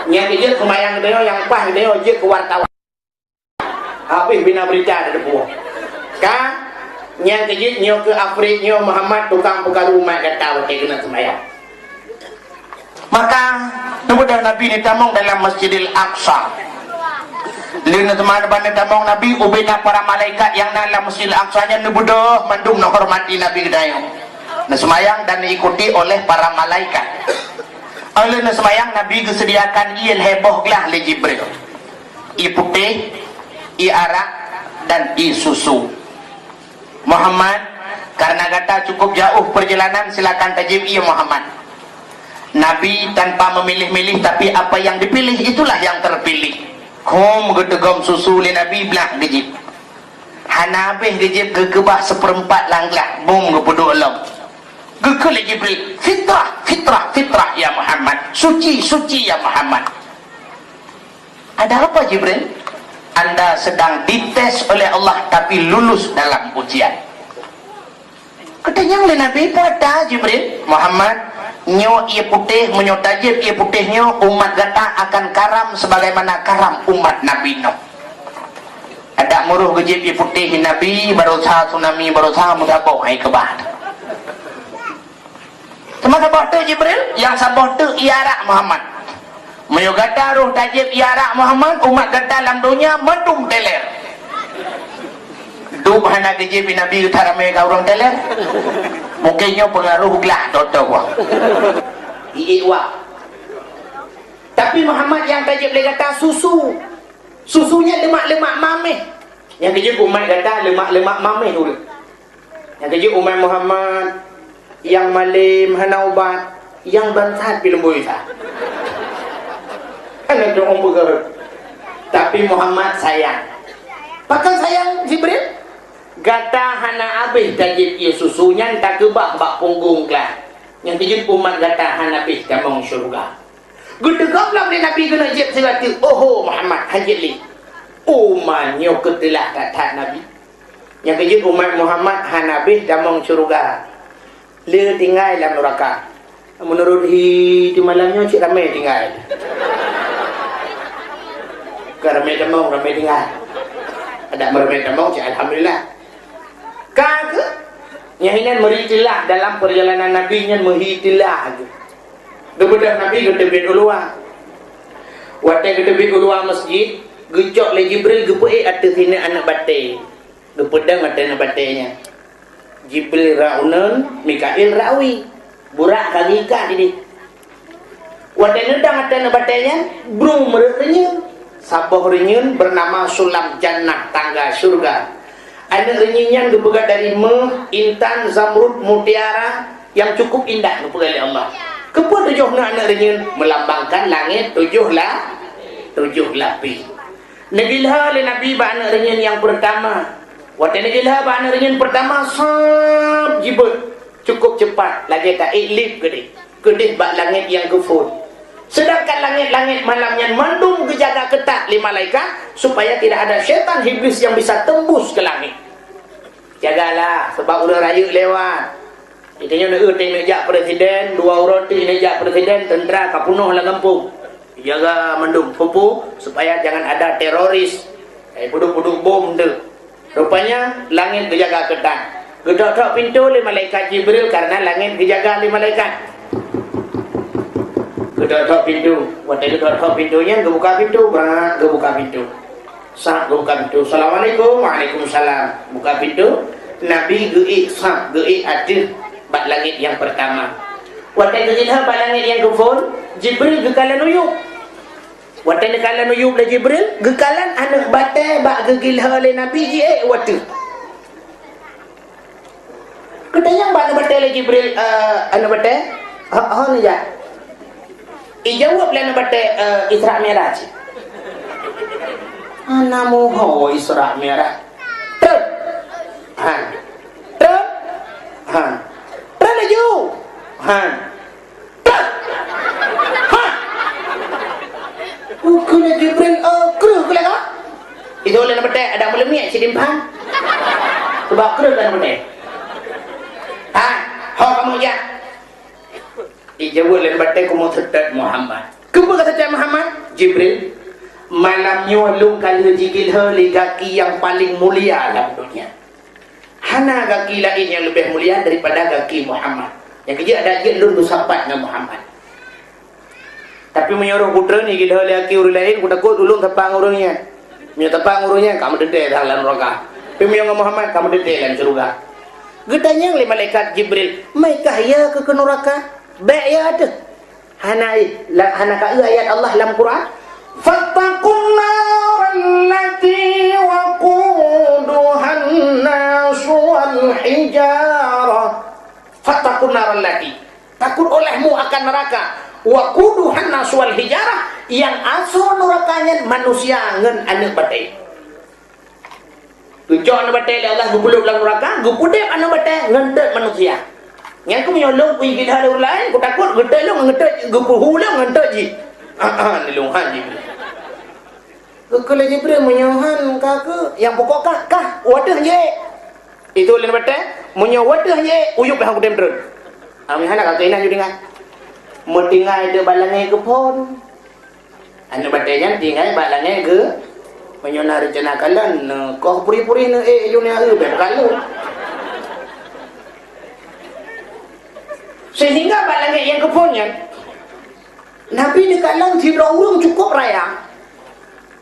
Nyang jeuet seumayang geutanyoe, nyang paih geutanyoe jeuet keu wartawan. Habéh bina beurita di depan. Ka, nyang keujeuet nyoe keu Afrik nyoe Muhammad tukang peukaru umat gata watèe keuneuk seumayang. Maka, neubeudôh Nabi neutamong dalam Masjidil Aqsa. Lheueh neutamong, neutamong Nabi, ubena para malaikat nyang na lam Masjidil Aqsa nyan neubeudôh mandum neuhormati Nabi geutanyoe. Neuseumayang dan neuikuti oleh para malaikat. Óh lheueh neuseumayang, Nabi geuseudiakan ié lhèe boh glah lé Jibril. Ié putéh, ié arak, dan ié susu. Muhammad, karena gata cukup jauh perjalanan, silakan tajieb ié Muhammad. Nabi tanpa memilih-milih, tapi apa yang dipilih, itulah yang terpilih. Hom geuteugom susu lé Nabi, blah geujieb. Hana habéh geujieb, geukeubah seupeurempat lam glah, bom geupeuduek lom. Geukheun lé Jibril, "Fitrah, fitrah, fitrah, ya Muhammad. Suci, suci, ya Muhammad." "Ada apa, Jibril?" "Anda sedang dites oleh Allah, tapi lulus dalam ujian." Geutanyong lé Nabi, "Peue ata, Jibril?" "Muhammad, nyoe ié putéh, meunyoe tajieb ié putéh nyoe, umat gata akan karam sebagaimana karam umat Nabi Nuh." Adak meuruh geujieb ié putéh Nabi, baroesa tsunami, baroesa meusaboh hai keubah. Teuma saboh teuk Jibril, nyang saboh teuk ié arak Muhammad. Meunyoe gata roh tajieb ié arak Muhammad, umat gata lam donya mandum teler. Dum hana geujieb Nabi geuta ramé ka ureueng teler. Mungken nyoe peungaroh glah toh-toh wah. Ié wah. Tapi Muhammad nyang tajieb lé gata susu. Susu nyan leumak-leumak maméh. Nyang keujeuet umat gata leumak-leumak maméh ureueng. Nyang keujeuet umat Muhammad nyang malem hana ubat, nyang bangsat pih leumbôi sa. Hana teuong peugah. Tapi Muhammad sayang. Pakon sayang Jibril? Gata hana habéh tajieb ié susu nyan takeubah bak punggong glah. Nyang keujeuet umat gata hana habéh tamong syeuruga. Geuteugom lom lé Nabi keuneuk jieb sibateue, "Oho Muhammad, hana jieb lé." Umat nyoe keuteulah that-that Nabi. Nyang keujeuet umat Muhammad hana habéh tamong syeuruga. Le tinggai lam nuraka. Meunurot hi di malam nyoe cit ramé tinggai. Ka ramé tamong, ramé tinggai. Adak meuramé tamong cit alhamdulillah. Ka keuh? Nyang inan meuri teulah dalam peurjalanan Nabi nyan meuhi teulah keuh. Geubeudôh Nabi geuteubiet u luwa. Watèe geuteubiet u luwa masjid, geucok lé Jibril geupeuék ateueh sineuk aneuk batèe. Geupeudong ateueh aneuk batèe nyan. Jibril rot uneun, Mikail rot wie. Burak ka geuikat dideh. Watèe neudong ateueh aneuk batèe nyan, brung meureuet reunyeun. Saboh reunyeun beunama Sulam Jannah, tangga syeuruga. Aneuk reunyeun nyan geupeugah dari méuh, intan, zamrud, mutiara nyang cukup indah geupeugah lé Allah. Keupeue tujoh na aneuk reunyeun? Meulambangkan langét tujoh la-, tujoh lapéh. Neugeulhah lé Nabi bak aneuk reunyeun nyang peurtama. Watèe neugeulhah bak aneuk reunyeun peurtama, sab jibeuet, cukup cepat, lagèe taék lieb keudéh. Keudéh bak langét nyang geuphon. Seudangkan langét-langét malam nyan mandum geujaga keutat lé malaikat, supaya tidak ada syaitan iblis yang bisa tembus ke langit. Jagalah, sebab ureueng rayeuk lewat. Geutanyoe neueu teuh neujak presiden, dua uroe teuh neujak presiden, teuntra ka peunoh lam gampông. Jaga mandum, peue-peue, supaya jangan ada teroris. Eh, peuduek-peuduek bom tu. Rupanya, langét geujaga keutat. Geutok-tok pintoe lé malaikat Jibril karena langét geujaga lé malaikat. Tok-tok pintu. Watèe geutok-tok pintu nyan, geubuka pintu, brat, geubuka pintu. Sab geubuka pintu. "Assalamualaikum." "Waalaikumsalam." Buka pintu. Nabi geuék sab, geuék ateueh bak langét nyang peurtama. Watèe geuilham bak langét nyang keuphôn, Jibril geukalon u yup. Watèe geukalon u yup lé Jibril, geukalon aneuk batèe bak geuilham lé Nabi jiék u ateueh. Geutanyong bak aneuk batèe lé Jibril, "Eh, aneuk batèe, ho, ho neujak?" Ijaweueb lé aneuk batèe, "Eh, Isra Mi'raj." "Hana muho Isra Mi'raj." "Trôn." "Han." "Trôn." "Han." "Trôn laju." "Han." "Trôn." "Han." Ukeue lé Jibril, "Oh, kreueh keu lé ka?" Itu lé aneuk batèe, ada meuleumiek cit dimphan. Sebab kreueh lé aneuk batèe. "Han, ho kamoe jak." Ijaweueb lé batèe, "Kamoe seutôt Muhammad." "Keupeue ka seutôt Muhammad?" "Jibril, malam nyoe lôn ka lheueh jigiléh lé gaki nyang paleng mulia lam donya. Hana gaki laén nyang leubeh mulia daripada gaki Muhammad. Nyang keujeuet adak jeuet lôn beusapat ngon Muhammad. Tapi meunyoe roh kutreun jigiléh lé gaki ureueng laén, kutakot ulôn sapat ngon ureueng nyan. Meunyoe sapat ngon ureueng nyan, ka meuteuntèe that lam nuraka. Tapi meunyoe ngon Muhammad, ka meuteuntèe lam syeuruga." Geutanyong lé malaikat Jibril, "Meuikah ya keu, keu nuraka?" "Bèk ya ateueh." Hana, la-, hana ka eu ayat Allah lam Quran? "Fattaqun narallati waquduhan nasu wal hijarah." "Fattaqun narallati." Takot olehmu akan neraka. "Waquduhan nasu wal hijarah." Nyang asoe nuraka nyan manusia ngon aneuk batèe. Geucok aneuk batèe lé Allah, geupeulheueh lam nuraka, geupeudép aneuk batèe ngon tôt manusia. Nyan keuh meunyoe lôn kujigiléh lé ureueng laén, kutakot geutot lôn ngon tôt, geupeuhu lôn ngon tôt jih. Ah, ah, lôn han jih. Geukheun lé Jibril, "Meunyoe han ka keuh, nyang pokok kah, kah, u ateueh jih." Itu lé batèe, "Meunyoe u ateueh jih, u yup han kutem trôn." Ami hana ka keuh inan ju tinggai. Meutinggai di bak langét keuphôn. Aneuk batèe nyan tinggai bak langét geu, meunyoe na reuncana kalon, neukoh puri-puri neuék, aju neuék bèk kalon. Sehingga bak langét nyang keuphôn nyan, Nabi neukalon sidroe ureueng cukôp raya.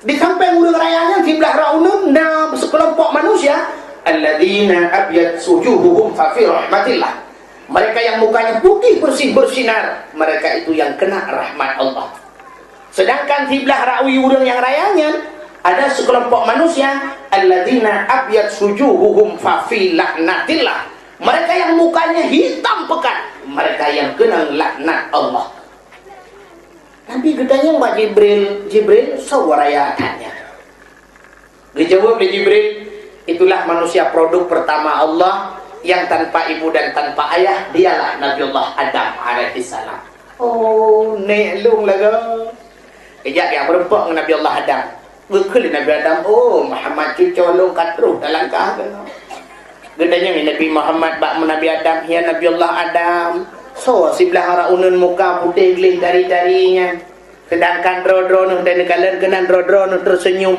Di sampéng ureueng raya nyan siblah droe uneuen na sikeulompok manusia, "Alladzina abyaddat wujuhuhum fa fi rahmatillah." Mereka yang mukanya putih bersih bersinar, mereka itu yang kena rahmat Allah. Sedangkan siblah rawi ureueng nyang raya nyan, ada sikeulompok manusia, "Alladzina abyaddat wujuhuhum fa fi laknatillah." Mereka yang mukanya hitam pekat, mereka yang kena laknat Allah. Nabi geutanyong bak Jibril, "Jibril, soe raya that nyan?" Geujaweueb lé Jibril, "Itulah manusia produk pertama Allah yang tanpa ibu dan tanpa ayah, dialah Nabi Allah Adam alaihissalam." Oh, nèk lôn lagoe. Geujak jak meureumpok ngon Nabi Allah Adam. Geukheun lé Nabi Adam, "Oh, Muhammad, cucoe lôn ka troh talangkah keunoe." Geutanyong lé Nabi Muhammad bak Nabi Adam, "Ya Nabi Allah Adam, soe siblah droe uneuen muka putéh gleh dari-dari nyan? Sedangkan droe-droe neuh dan neukalon keunan droe-droe neuh teuseunyum."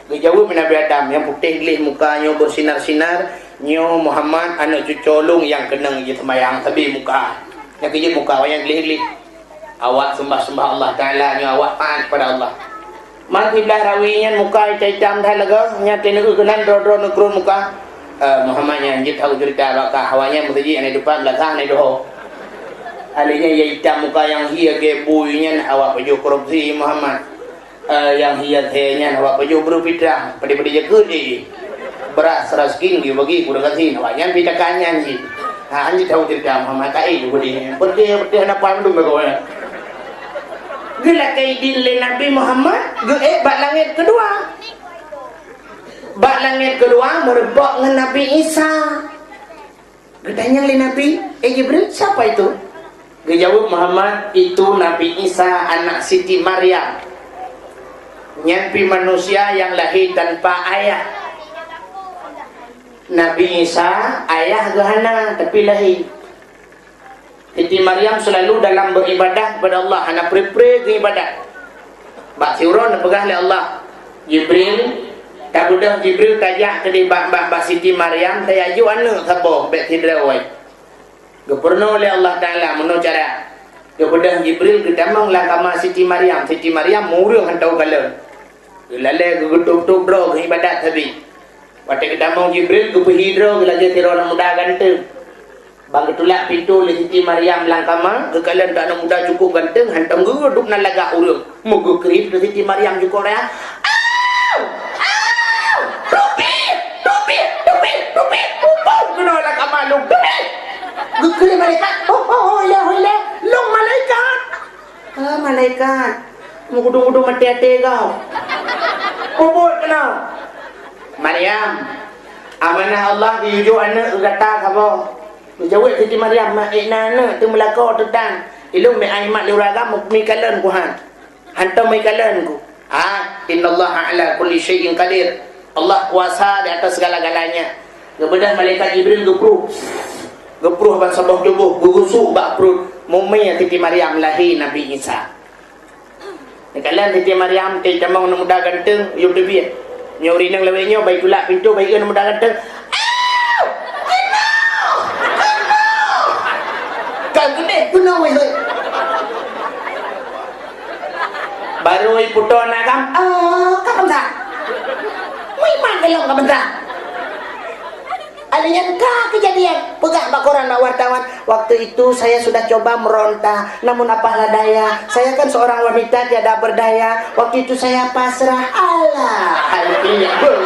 Geujaweueb Nabi Adam, "Nyang putéh gleh muka nyoe beusinar-sinar, nyoe Muhammad, aneuk cucoe lôn nyang keunong jiseumayang sabe muka. Nyang keujeuet muka awak nyan gleh-gleh. Awak seumbah-seumbah Allah Taala, nyoe awak taat kepada Allah. Man siblah rawi nyan muka itam-itam that lagoe, nyan teuneuk keunan droe-droe neukrôn muka." "Eh, Muhammad, nyan jeuet that kuceurita bak kah, awak nyan meuseujid hana dupat, beulasah hana duho. Alèh nyan nyang itam muka nyang hie lagèe bui nyan awak pajoh korupsi, Muhammad. Eh, nyang hie lagèe nyan awak pajoh brôk fitrah, padé-padé jakeuet jih. Brat seratus kin geubagi keu ureueng gasien, awak nyan pih takan nyan jih." Ha, nyan jeuet that kuceurita, Muhammad, ka ék geuh peudeh. Peudeh, peudeh hana paih mandum lagoe nyan. Geulakèe idin lé Nabi Muhammad, geuék bak langèt keudua. Bak langèt keudua meureumpok ngon Nabi Isa. Geutanyong lé Nabi, "Eh Jibril, siapa itu?" Geujaweueb Muhammad, "Itu Nabi Isa, anak Siti Maryam. Nyan pih manusia nyang lahé tanpa ayah." Nabi Isa, ayah geuh hana, tapi lahé. Siti Maryam seulalu dalam beribadah kepada Allah, hana pre-pre geuibadat. Bak siuroe neupeugah lé Allah, "Jibril, tabeudôh Jibril tajak keudéh bak, bak, bak Siti Maryam, tajak jok aneuk saboh bèk sidroe." Geupeurunoe lé Allah Taala meunoe cara. Geubeudôh Jibril geutamong lam kama Siti Maryam. Siti Maryam meureueng hantom kalon. Geulalée geugeutôb-tôb droe geuibadat sabe. Watée geutamong Jibril geupeuhi droe geulagée sidroe aneuk muda ganteng. Ban geutulak pintoe lé Siti Maryam lam kama, geukalon aneuk muda cukup ganteng, hantom geuduek na lagak ureueng. Meugeukriet keu Siti Maryam cukup raya. "Au! Au! Rupi! Rupi! Rupi! Rupi!" Muphom keunoe lam kama lôn. "Rupi!" Geukheun malaikat, "Ho, ho, ho, ilée, ho, ilée, lôn malaikat." "Ah, malaikat, meugudong-gudong maté até gob." Peubuet keunoe. "Maryam, amanah Allah geuyue jok aneuk keu gata saboh." Geujaweueb Siti Maryam, "Ma, ék na aneuk teumeulako teutan. Ilôn meu'ah imat lé ureueng agam, meukalon kuhan." Hantom meukalon ku. Ah, "Innallaha ala kulli syai'in qadir." Allah kuasa di atas segala-galanya. Geubeudôh malaikat Jibril geupruh. Geupruh ban saboh tuboh, geugusuk bak pruet. Mumè Siti Maryam lahé Nabi Isa. Neukalon Siti Maryam, teutamong aneuk muda ganteng, yum teubiet. Nyoe ureueng inong lawét nyoe, bai tulak pintoe, bai kheun aneuk muda ganteng. "Au! Keunoe! Keunoe!" Ka geudeh keunoe, weh, weh. Barô iputôh aneuk agam, "Oh, ka bangsa. Meuiman ka lôn ka bangsa." Alèh nyan ka keujadian, peugah bak koran bak wartawan, "Waktu itu saya sudah coba meronta, namun apalah daya, saya kan seorang wanita tiada berdaya, waktu itu saya pasrah." Alah, hai pineuk beuh.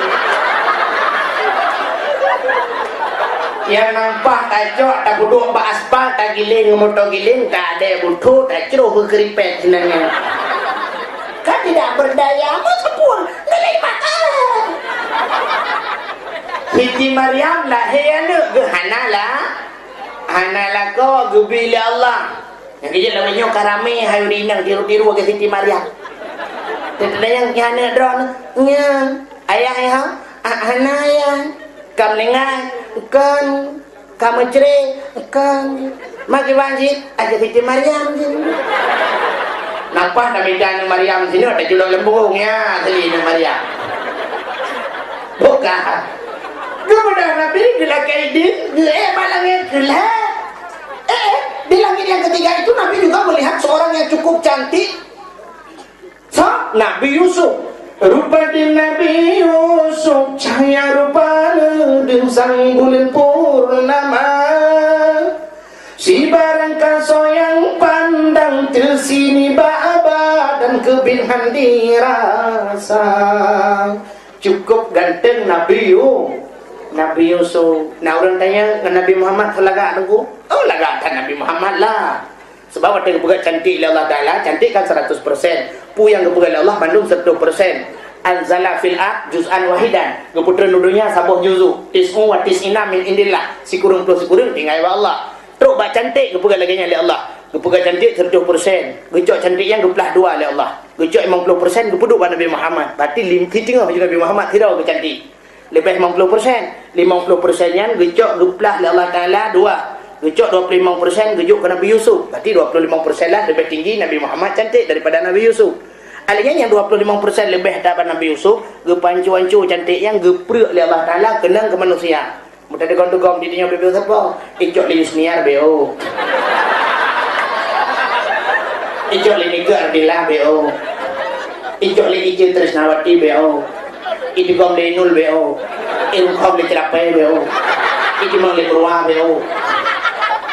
Nyang nampak tacok, tapeuduek bak aspal, tagiléng ngon moto giléng, ka adèe butho, tacroh keu keuripèt sinan nyan. Ka tidak berdaya, meusapeue, ngon lé mata. Siti Maryam lahé aneuk geuh hana la-, hana lakoe geubi lé Allah. Nyang keujeuet lawét nyoe ka ramé hai ureueng inong tiru-tiru lagèe Siti Maryam. Teuntèe nyang nyan aneuk droeneuh, "Nyan, ayah, ayah, ah, hana ayah. Ka meuninggai, kon." Ka meucre, kon. Makiban cit, aja Siti Maryam cit. Napa tamita aneuk Maryam sinoe, taculok leumbong, ya, asli aneuk Maryam. Bukan. Geubeudôh Nabi geulakèe idin, geuék bak langèt, geulhèe. Eh, eh, di langit yang ketiga itu Nabi juga melihat seorang yang cukup cantik. Sa Nabi Yusuf. Rupa di Nabi Yusuf, cahya rupa deuh sang buleuen purnama. Sibarang kasoe nyang pandang teusini bak aba dan keubiet han dirasa. Cukup ganteng Nabi Yu-, Nabi Yusuf. Na ureueng tanya ngon Nabi Muhammad lagak teungku? Oh, lagak that Nabi Muhammad lah. Sebab watèe geupeugah cantik lé Allah Taala, cantik kan seratus persen. Peue nyang geupeugah lé Allah mandum seratus persen. Anzala fil ard juz'an wahidan. Geupeutreun u donya saboh juzuk. Tis'u wa tis'ina min indillah. Sikureueng ploh sikureueng tinggai bak Allah. Trok bak cantik geupeugah lagèe nyan lé Allah. Geupeugah cantik seratus persen. Geucok cantik nyan geuplah dua lé Allah. Geucok limong ploh persen geupeuduek bak Nabi Muhammad. Berarti lim-, siteungoh ju Nabi Muhammad sidroe geucantik. Leubeh limong ploh persen. Limong ploh persen nyan geucok geuplah lé Allah Taala dua. Geucok dua ploh limong persen geujok keu Nabi Yusuf. Berarti dua ploh limong persen lah leubeh tinggi Nabi Muhammad cantik daripada Nabi Yusuf. Alèh nyan nyang dua ploh limong persen leubeh that bak Nabi Yusuf, geupanco-anco cantik nyan geuprek lé Allah Taala keunong keu manusia. Meuteugom-teugom di donya beu sapo? Icok lé Yusniar B O. Icok lé Nike Ardila B O. Icok lé Ici Trisnawati B O. Idigom lé Inul B O. Irukhob lé Cerapai B O. Idimang lé Murwa B O.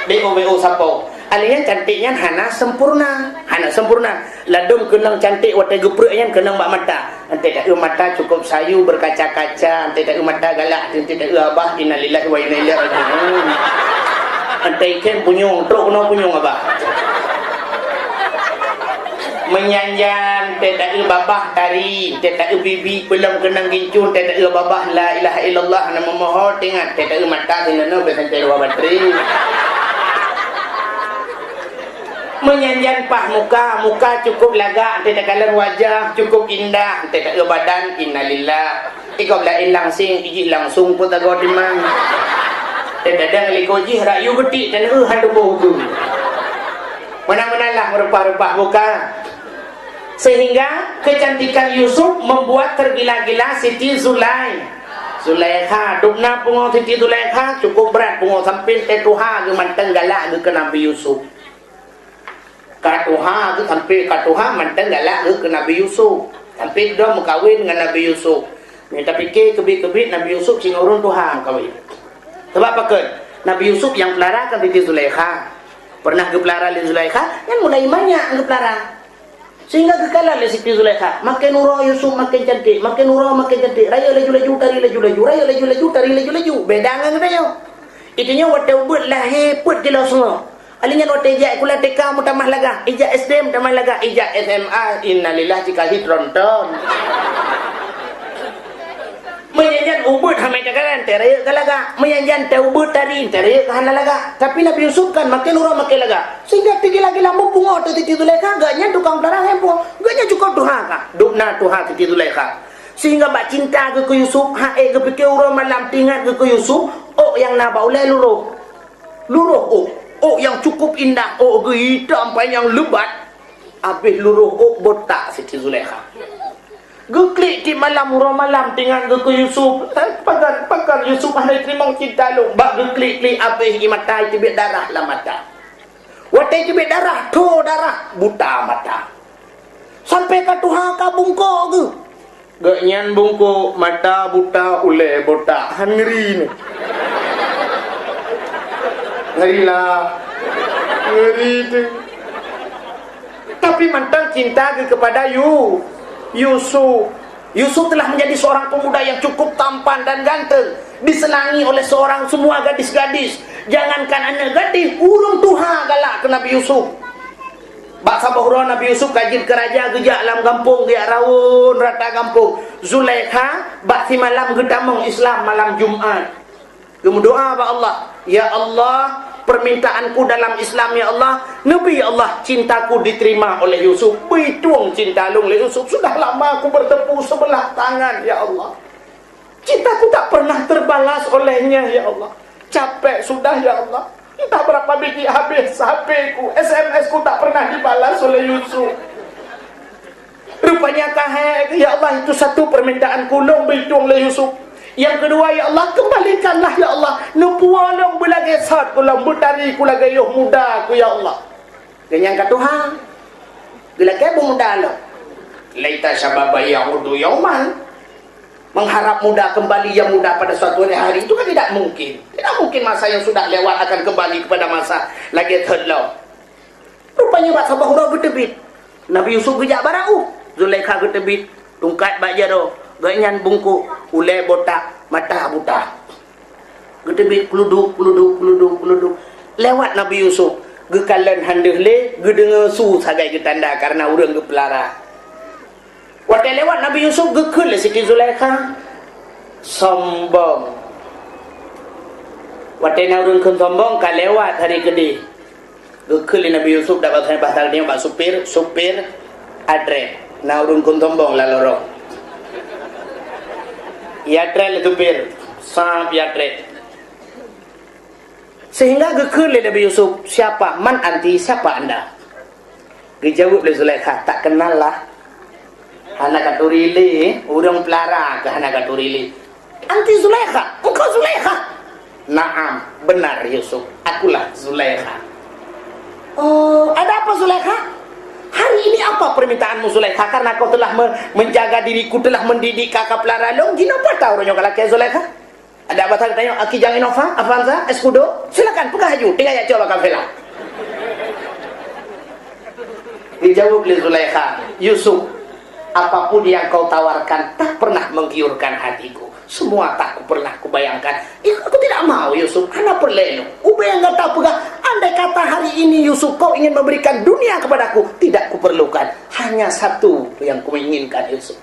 B O, B O sapo? Alèh nyan cantik nyan hana sempurna. Hana sempurna. Ladôm keunong cantik watèe geuprek nyan keunong bak mata. Enteuk taeu mata cukup sayu berkaca-kaca, enteuk taeu mata galak, enteuk taeu abah, innalillahi wa inna ilaihi raji'un. Enteuk ikhém punyueng, trok keunoe punyueng abah. Meunyan jan, enteuk taeu babah tari, enteuk taeu bibi peulom keunong gincu, enteuk taeu babah la ilaha illallah, na meumoho teuingat, enteuk taeu mata sinan nyoe beusantai dua batri. Meunyan jan paih muka, muka cukup lagak, enteuk takalon wajah cukup indah, enteuk taeu badan, innalillah. Igob laén langsing, ijih langsung peuet agoe timang. Enteuk dadang likot jih, rayu geutik, dan eu han tuboh ukeue. Meunan-meunan lah meurupah-rupah muka. Sehingga kecantikan Yusuf membuat tergila-gila Siti Zulai-, Zulaikha. Dubna pungo Siti Zulaikha, cukup brat pungo, sampai teutuha geuh mantong galak geuh keu Nabi Yusuf. Ka tuha geuh, sampai ka tuha mantong galak geuh keu Nabi Yusuf. Sampai dong meukawen ngon Nabi Yusuf. Nyoe tapike keubiet-keubiet Nabi Yusuf singoh ureueng tuha meukawen. Sabab pakon? Nabi Yusuf nyang peulara kan Siti Zulaikha. Pernah geupeulara lé Zulaikha, nyan mulai manyak geupeulara. Sehingga geukalon lé Siti Zulaikha, makin uroe Yusuf makin cantik, makin uroe makin cantik. Rayeuk laju-laju, tari laju-laju, rayeuk laju-laju, tari laju-laju. Beda ngon geutanyoe. Geutanyoe watèe ubeut lahé peuet kilo sungoe. Ali nyan watèe jak sikula T K meutamah lagak, ijak S D meutamah lagak, ijak S M A, innalillah, cit ka hi tronton. Meunyan jan ubeut hana takalon, teuh rayeuk ka lagak. Meunyan jan teuh ubeut tari, teuh rayeuk ka hana lagak. Tapi Nabi Yusuf kan makin uroe makin lagak. Sehingga teugila-gila meupungo teuh Siti Zulaikha, geuh nyan tukang peulara handphone. Geuh nyan cukôp tuha ka. Dum na tuha Siti Zulaikha. Sehingga bak cinta geuh keu Yusuf, han ék geupike uroe malam teuingat geuh keu Yusuf, ôk nyang na bak ulèe luroh. Luroh ôk. Ôk nyang cukôp indah, ôk geuh itam panyang leubat. Abéh luroh ôk botak Siti Zulaikha. Geuklik tiep malam, uroe malam teuingat geuh keu Yusuf. Eh, pakon, pakon Yusuf hana teurimong cinta lôn. Bak geuklik-klik abéh ié mata, iteubiet darah lam mata. Watèe iteubiet darah, tho darah, buta mata. Sampai ka tuha ka bungkôk geuh. Geuh nyan bungkôk, mata buta, ulèe botak. Han ngeuri nyoe. Ngeuri lah. Ngeuri teuh. Tapi mantong cinta geuh keupada Yu-, Yusuf. Yusuf telah menjadi seorang pemuda yang cukup tampan dan ganteng, disenangi oleh seorang semua gadis-gadis. Jangankan aneuk gadis, ureueng tuha galak keu Nabi Yusuf. Bak saboh uroe Nabi Yusuf ka jeuet keu raja, geujak lam gampông, geujak raun rata gampông. Zulaikha bak simalam geutamong Islam malam Jumat. Geumeudoa bak Allah, "Ya Allah, permintaanku dalam Islam, ya Allah, neubri, ya Allah, cintaku diterima oleh Yusuf. Beuitong cinta lôn lé Yusuf. Sudah lama aku bertepuk sebelah tangan, ya Allah. Cintaku tak pernah terbalas olehnya, ya Allah. Capek sudah, ya Allah. Entah berapa biji habis H P-ku, S M S-ku tak pernah dibalas oleh Yusuf." Rupanya ka hai, "Ya Allah, itu satu permintaanku, lôn beuitong lé Yusuf. Yang kedua, ya Allah, kembalikanlah, ya Allah, neupuwoe lôn beulagèe sot ku lôn, beutari ku lagèe yoh muda ku, ya Allah." Geuh nyan ka tuha. Geulakèe beumuda lom. "Laita syababa ya'udu yauman." Mengharap muda kembali yang muda pada suatu hari, hari itu kan tidak mungkin. Tidak mungkin masa yang sudah lewat akan kembali kepada masa lagèe thon lom. Rupanya bak saboh uroe geuteubiet. Nabi Yusuf geujak bak raoh. Zulaikha geuteubiet, tungkat bak jaroe, geuh nyan bungkôk, ulèe botak, mata buta. Geuteubiet kuluduk, kuluduk, kuluduk, kuluduk. Lewat Nabi Yusuf, geukalon han deuh lé, geudeungoe su sagai geutanda karena ureueng geupeulara. Watèe lewat Nabi Yusuf geukheun lé Siti Zulaikha, "Sombong." Watèe na ureueng kheun sombong ka lewat hari keudeh. Geukheun lé Nabi Yusuf dak bahasa, bahasa nyoe bak supir, "Supir, atrét. Na ureueng kheun sombong lam lorong." Ié atrét lé supir, sab ié atrét. Sehingga geukheun lé Nabi Yusuf, "Siapa? Man anti? Siapa anda?" Geujaweueb lé Zulaikha, "Tak kenal lah." Hana katuri lé, ureueng peulara keu hana katuri lé. "Anti Zulaikha? Engkau Zulaikha?" "Naam, benar Yusuf, akulah Zulaikha." "Oh, ada apa Zulaikha?" "Hari ini apa permintaanmu Zulaikha? Karena kau telah me-, menjaga diriku, telah mendidik kakak peulara lôn, jinoe peue ata uroe nyoe ka lakèe Zulaikha?" Ada basa geutanyong, "Aki jang Innova, Avanza, Escudo? Silakan, peugah laju, tinggai jak cok bak kafe lah." Dijawab lé Zulaikha, "Yusuf, apapun yang kau tawarkan tak pernah menggiurkan hatiku. Semua tak pernah kubayangkan." "Aku tidak mau, Yusuf, hana peureulèe nyoe. Ubé nyang gata peugah, andai kata hari ini, Yusuf, kau ingin memberikan dunia kepadaku, tidak kuperlukan. Hanya satu yang kuinginkan, Yusuf."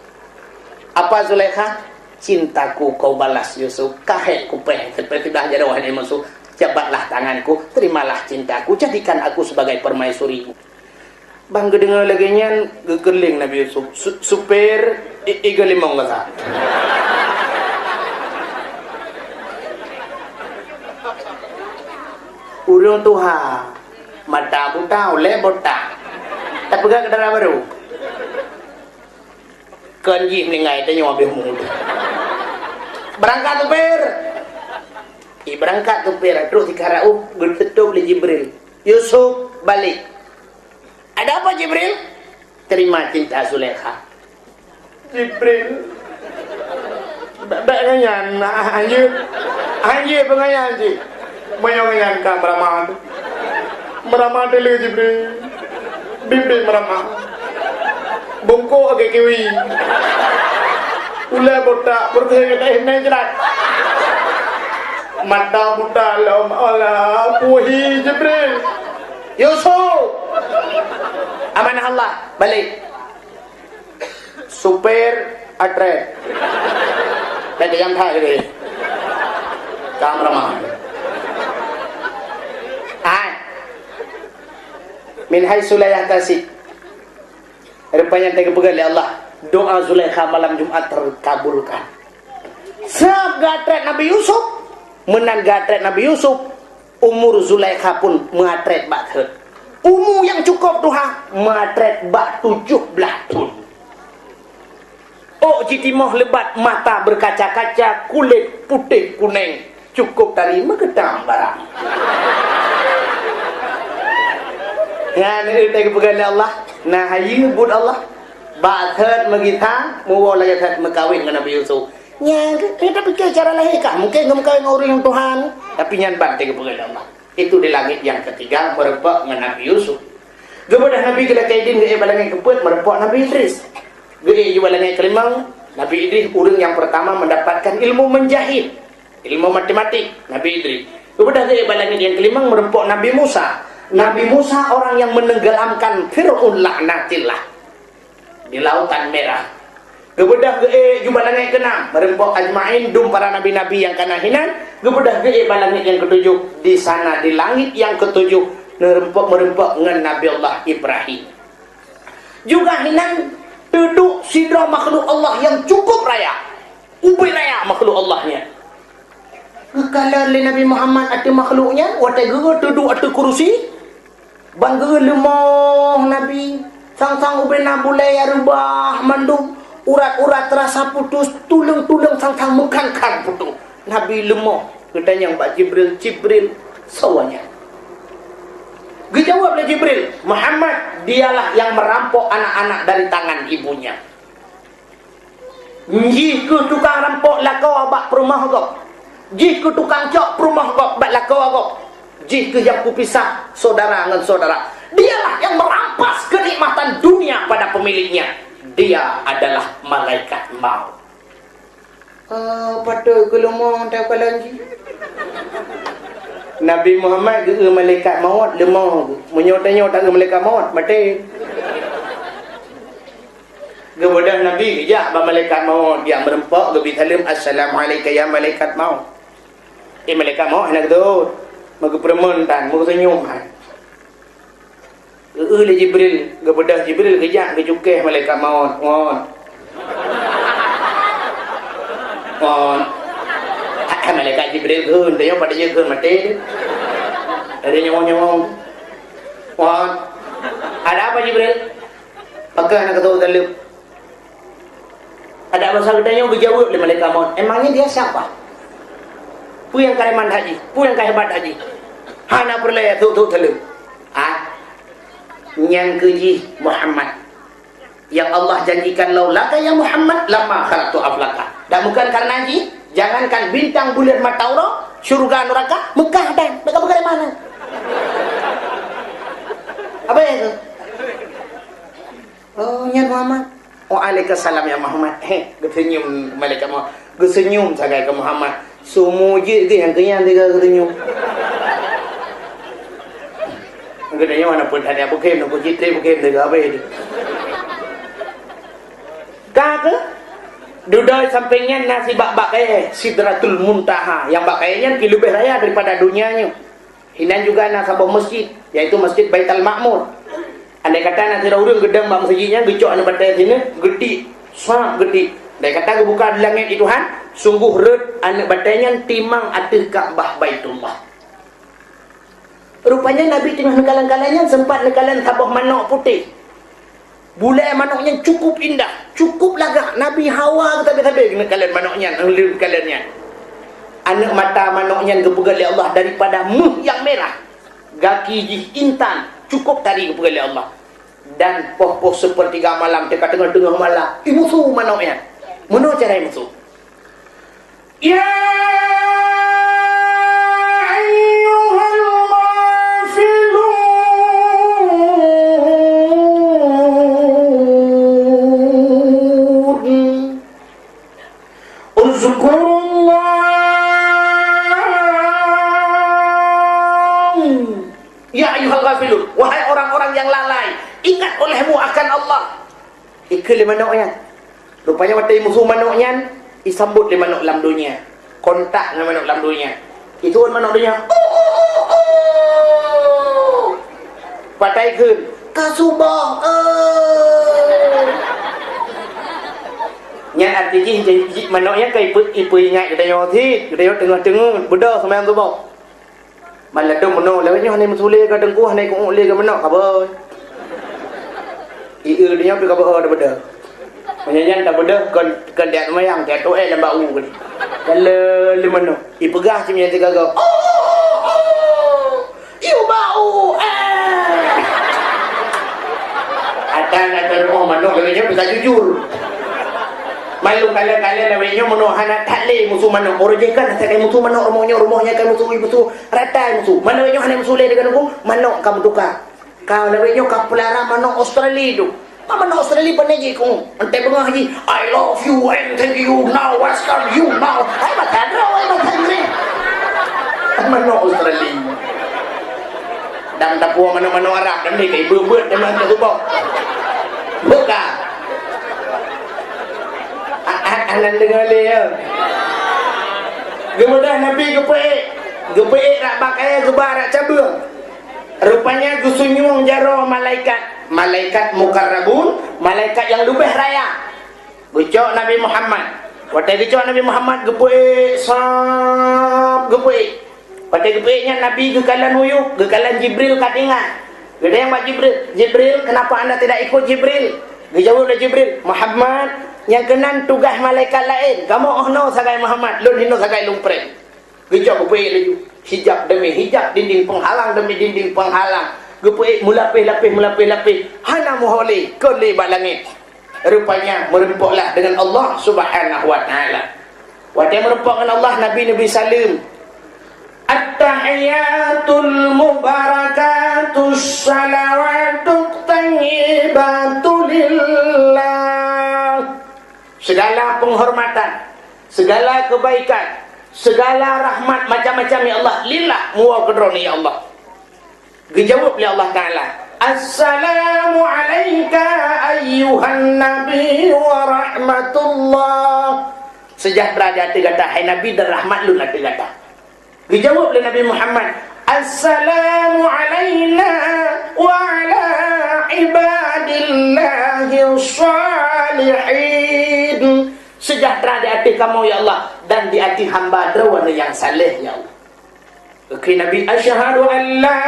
"Apa, Zulaikha?" "Cintaku kau balas, Yusuf. Ka hék kupéh, teupéh sudah jaroe hana meusu. Jabatlah tanganku, terimalah cintaku, jadikan aku sebagai permaisurimu." Ban geudeungoe lagèe nyan, geukeulieng Nabi Yusuf. "Su-, supir, i-, iga limong gata." Ureueng tuha, mata buta, ulèe botak. Tapeugah keu dara barô. Kon jih meuninggai, tanyoe habéh muda. Beurangkat supir. Ié beurangkat supir, trok sikara uh, geuteutôb lé Jibril. "Yusuf, balek." Ada apa, Jibril? Terima cinta Zulaikha. Jibril. Bèk, bèk ngon nyan, hanjeuet. Hanjeuet peue ngon nyan cit. Meunyoe ngon nyan ka meuramah. Meuramah teuleu Jibril. Biet-biet meuramah. Bungkôk lagèe kiwi. Ulèe botak, peureuteh geutanyoe hana jrat. Mata buta lom, alah, puhi Jibril. Yusuf! Amanah Allah, balik. Supir atret. Bèk nyang that lagèe. Ka meuramah. Hai. Min haitsu la yahtasib. Rupanya teupeugah lé Allah, doa Zulaikha malam Jumat terkabulkan. Sabab geuatret Nabi Yusuf, meunan geuatret Nabi Yusuf, umur Zulaikha pun meuatret bak thot. Umu nyang cukôp tuha, meuatret bak tujoh blaih thon. Ôk jitimoh leubat, mata berkaca-kaca, kulét putéh kunéng, cukôp tari meukeutam barang. Nyan teupeugah lé Allah, na hayeue buet Allah. Bak thot meugisa, muwoe lagèe thot meukawen ngon Nabi Yusuf. Nyan, kita pikir cara lahé kah? Mungkin geumeukawen ngon ureueng nyang tuha. Tapi nyan ban teupeugah lé Allah. Itu di langit yang ketiga, meureumpok ngon Nabi Yusuf. Geubeudôh Nabi geulakèe idin geuék bak langèt keupeuet, meureumpok Nabi Idris. Geuék ju bak langèt keulimong, Nabi Idris ureueng nyang pertama mendapatkan ilmu menjahit, ilmu matematik, Nabi Idris. Geubeudôh geuék bak langèt nyang keulimong, meureumpok Nabi Musa. Nabi Musa orang yang menenggelamkan Fir'aun laknatillah di Lautan Merah. Geubeudôh geuék ju bak langèt keunam, meureumpok ajmain dum para nabi-nabi nyang ka na hinan, geubeudôh geuék bak langèt nyang keutujoh, di sana di langit nyang keutujoh, meureumpok, meureumpok ngon Nabi Allah Ibrahim. Juga hinan teuduek sidroe makhluk Allah nyang cukup raya, ubé raya makhluk Allah nyan. Geukalon lé Nabi Muhammad ateueh makhluk nyan, watèe geuh teuduek ateueh kurusi, ban geuh leumoh Nabi, sang-sang ubé na bulèe nyang reubah mandum, urat-urat teurasa putus, tuleueng-tuleueng sang-sang meukan-kan putus. Nabi leumoh, geutanyong bak Jibril, "Jibril, soe nyan?" Geujaweueb lé Jibril, "Muhammad, dialah yang merampok anak-anak dari tangan ibunya." Jih keuh tukang rampok lakoe bak peurumoh gob. Jih keuh tukang cok peurumoh gob bak lakoe gob. Jih keuh nyang kupisah syedara ngon syedara. Dialah yang merampas kenikmatan dunia pada pemiliknya. Dia adalah malaikat maut. Oh, patôt geuleumoh teukalon jih. Nabi Muhammad geu malaikat maut leumoh. Meunyoe tanyoe tak geu malaikat maut, maté. Geubeudôh Nabi geujak bak malaikat maut, geujak meureumpok, geubri saleuem, "Assalamu'alaika ya malaikat maut." Eh, malaikat maut hana geutôt. Meugeupeureumeun tan, meugeusenyum han. Geu lé Jibril, geubeudôh Jibril geujak geucukéh malaikat maut. Ngon. Ngon. Hai malaikat Jibril, geun, tanyoe padahai geun maté. Dari nyawong-nyawong. Ngon. Ada apa, Jibril? Pakon hana geutôt saleuem? Adak bansa geutanyoe geujaweueb lé malaikat maut, "Emangnya dia siapa? Peue nyang ka iman haji? Peue nyang ka hebat haji? Hana peureulèe tôk-tôk saleuem." Ah, nyan keuh jih Muhammad. Yang Allah janjikan, "Laulaka ya Muhammad lama khalaqtu aflaka." Dan bukan karena jih, jangankan bintang buleuen mata uroe, syurga nuraka, Mekah dan, mereka bukan di mana? Apa itu? Oh, nyan Muhammad. Waalaikumsalam ya Muhammad. Heh, geuseunyum malaikat maut. Geuseunyum sagai keu Muhammad. Seumujud geuh nyang keunyan tiga geuseunyum. Geutanyoe na pun tanya bukan, na pun jitré bukan tiga habéh tu. Ka keuh? Dudoe sampéng nyan na sibak bak kayèe Sidratul Muntaha. Nyang bak kayèe nyan pih leubeh raya daripada dunia nyoe. Hinan juga na saboh masjid, yaitu Masjid Baitul Makmur. Andai kata na sidroe ureueng geudong bak masjid nyan, geucok aneuk batèe sineuk, geutik, sab geutik. Andai kata geubuka di langèt di Tuhan, sungguh rhot aneuk batèe nyan timang ateueh Ka'bah Baitullah. Rupanya Nabi teungoh neukalon-kalon nyan sempat neukalon saboh manok putéh. Bulèe manok nyan cukup indah, cukup lagak. Nabi hawa geusabe-sabe geuneuk kalon manok nyan, lheueh geukalon nyan. Aneuk mata manok nyan geupeugöt lé Allah daripada méuh nyang mirah. Gaki jih intan, cukup tari geupeugöt lé Allah. Dan poh-poh seupeurtiga malam, teuka teungoh-teungoh malam, imusu manok nyan. Meunoe cara imusu. Ya ayyuhal ghafilun. Uzkurullah. Ya ayyuhal ghafilun, wahai orang-orang yang lalai, ingat olehmu akan Allah. Ikheun lé manok nyan. Rupanya watèe imusu manok nyan, isambot lé manok lam donya. Kontak ngon manok lam donya. Itu'on manok donya. Patai kheun, ka suboh, eh. Nyan arti jih, jih, jih manok nyan ka ipeu-, ipeuingat geutanyoe cit, geutanyoe teungoh-teungoh beudôh seumayang suboh. Maladôm meunoe, lawét nyoe hana musu lé ka teungku, hana ku'uek lé ka manok, ka beuh. Ieu donya pih ka beuh, ka beuh. Meunyo nyan ka beudoh kon, kon tiat seumayang, tiat tu'ék lam bak u. Ka le lé meunoe. Ipeugah cit nyan sigoe-goe. Yue bak u, eh. Ata na teurimong manok lagèe nyan bisa jujur. Malu kala-kala lawét nyoe meunoe hana that lé musu manok. Uroe jih kan sakai musu manok rumoh nyoe, rumoh nyan kan musu, musu rata musu. Manok nyoe hana musu lé deungon ku, manok ka meutuka. Ka lawét nyoe ka peulara manok Australia tu. Ka manok Australia pane jih ku. Entah beungah jih, "I love you and thank you, now welcome you now." Hai bahasa droe, hai bahasa Inggris. Manok Australia. Dan tapue manok-manok Arab, dan dia kayak beuet-beuet, dia manok suboh. Buka. A-, a-, anan deungoe lé, ya. Geubeudôh Nabi geupeuék. Geupeuék rak bak kayèe geuba rak cabeueng. Rupanya geusunyueng jaroe malaikat, malaikat mukarrabun, malaikat nyang leubeh raya. Geucok Nabi Muhammad. Watèe geucok Nabi Muhammad, geupeuék, sab, geupeuék. Watèe geupeuék nyan Nabi geukalon huyup, geukalon Jibril ka tinggai. Geutanyong bak Jibril, "Jibril, kenapa anda tidak ikut, Jibril?" Geujaweueb lé Jibril, "Muhammad, nyang keunan tugaih malaikat laén, kamoe 'oh noe sagai Muhammad, lôn hinoe sagai lôn preh." Geujok geupeuék laju. Hijab demi hijab, dinding penghalang demi dinding penghalang. Geupeuék meulapéh-lapéh-meulapéh-lapéh. Hana meuho lé, kon lé bak langét. Rupanya, meureumpoklah dengan Allah Subhanahu wa Ta'ala. Watèe meureumpok ngon Allah, Nabi neubri saleuem. At-tahiyyatul mubarakatus shalawatut thayyibatu lillah. Segala penghormatan, segala kebaikan, segala rahmat macam-macam, ya Allah, lillah, muwoe keu Droeneuh, ya Allah. Geujaweueb lé Allah Ta'ala, "Assalamu alaika ayyuhan nabi wa rahmatullah." Sejahtera di ateueh gata, hai Nabi, dan rahmat Lôn ateueh gata. Geujaweueb lé Nabi Muhammad, "Assalamu alaina wa ala ibadillahis shalihin." Sejahtera di ateueh kamoe, ya Allah, dan di ateueh hamba Droeneuh nyang saleh, ya Allah. Geukheun Nabi, "Asyhadu an la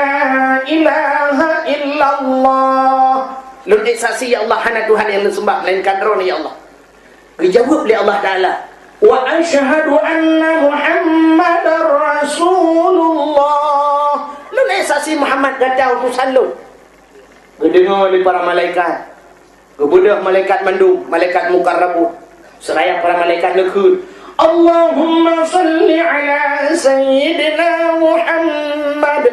ilaha illallah." Lôn ék saksi, ya Allah, hana Tuhan nyang neuseumbah melainkan Droeneuh, ya Allah. Geujaweueb lé Allah Ta'ala, "Wa asyhadu anna Muhammadar Rasulullah." Lôn ék saksi Muhammad gata utosan Lôn. Geudeungoe lé para malaikat. Geubeudôh malaikat mandum, malaikat mukarrabun. Seuraya para malaikat neukheun, "Allahumma shalli ala Sayyidina Muhammad."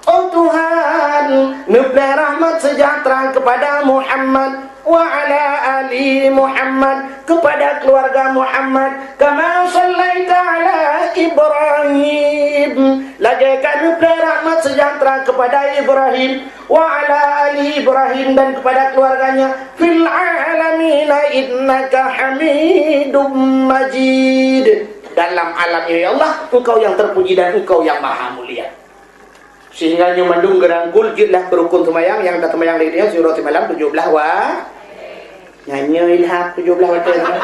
Oh Tuhan, neubri rahmat sejahtera kepada Muhammad, wa ala ali Muhammad, kepada keluarga Muhammad, kama shallaita ala Ibrahim, lagèe ka neubri rahmat sejahtera kepada Ibrahim, wa ala ali Ibrahim, dan kepada keluarganya, fil alamina innaka Hamidum Majid. Dalam alam ini, ya Allah, Engkau yang terpuji dan Engkau yang maha mulia. Sehingga nyoe mandum geurangkul, jeuet lah keu rukun seumayang nyang taseumayang lagèe nyoe, siuroe simalam tujoh blaih wa-, Nyan nyoe ilham tujoh blaih watèe nyoe.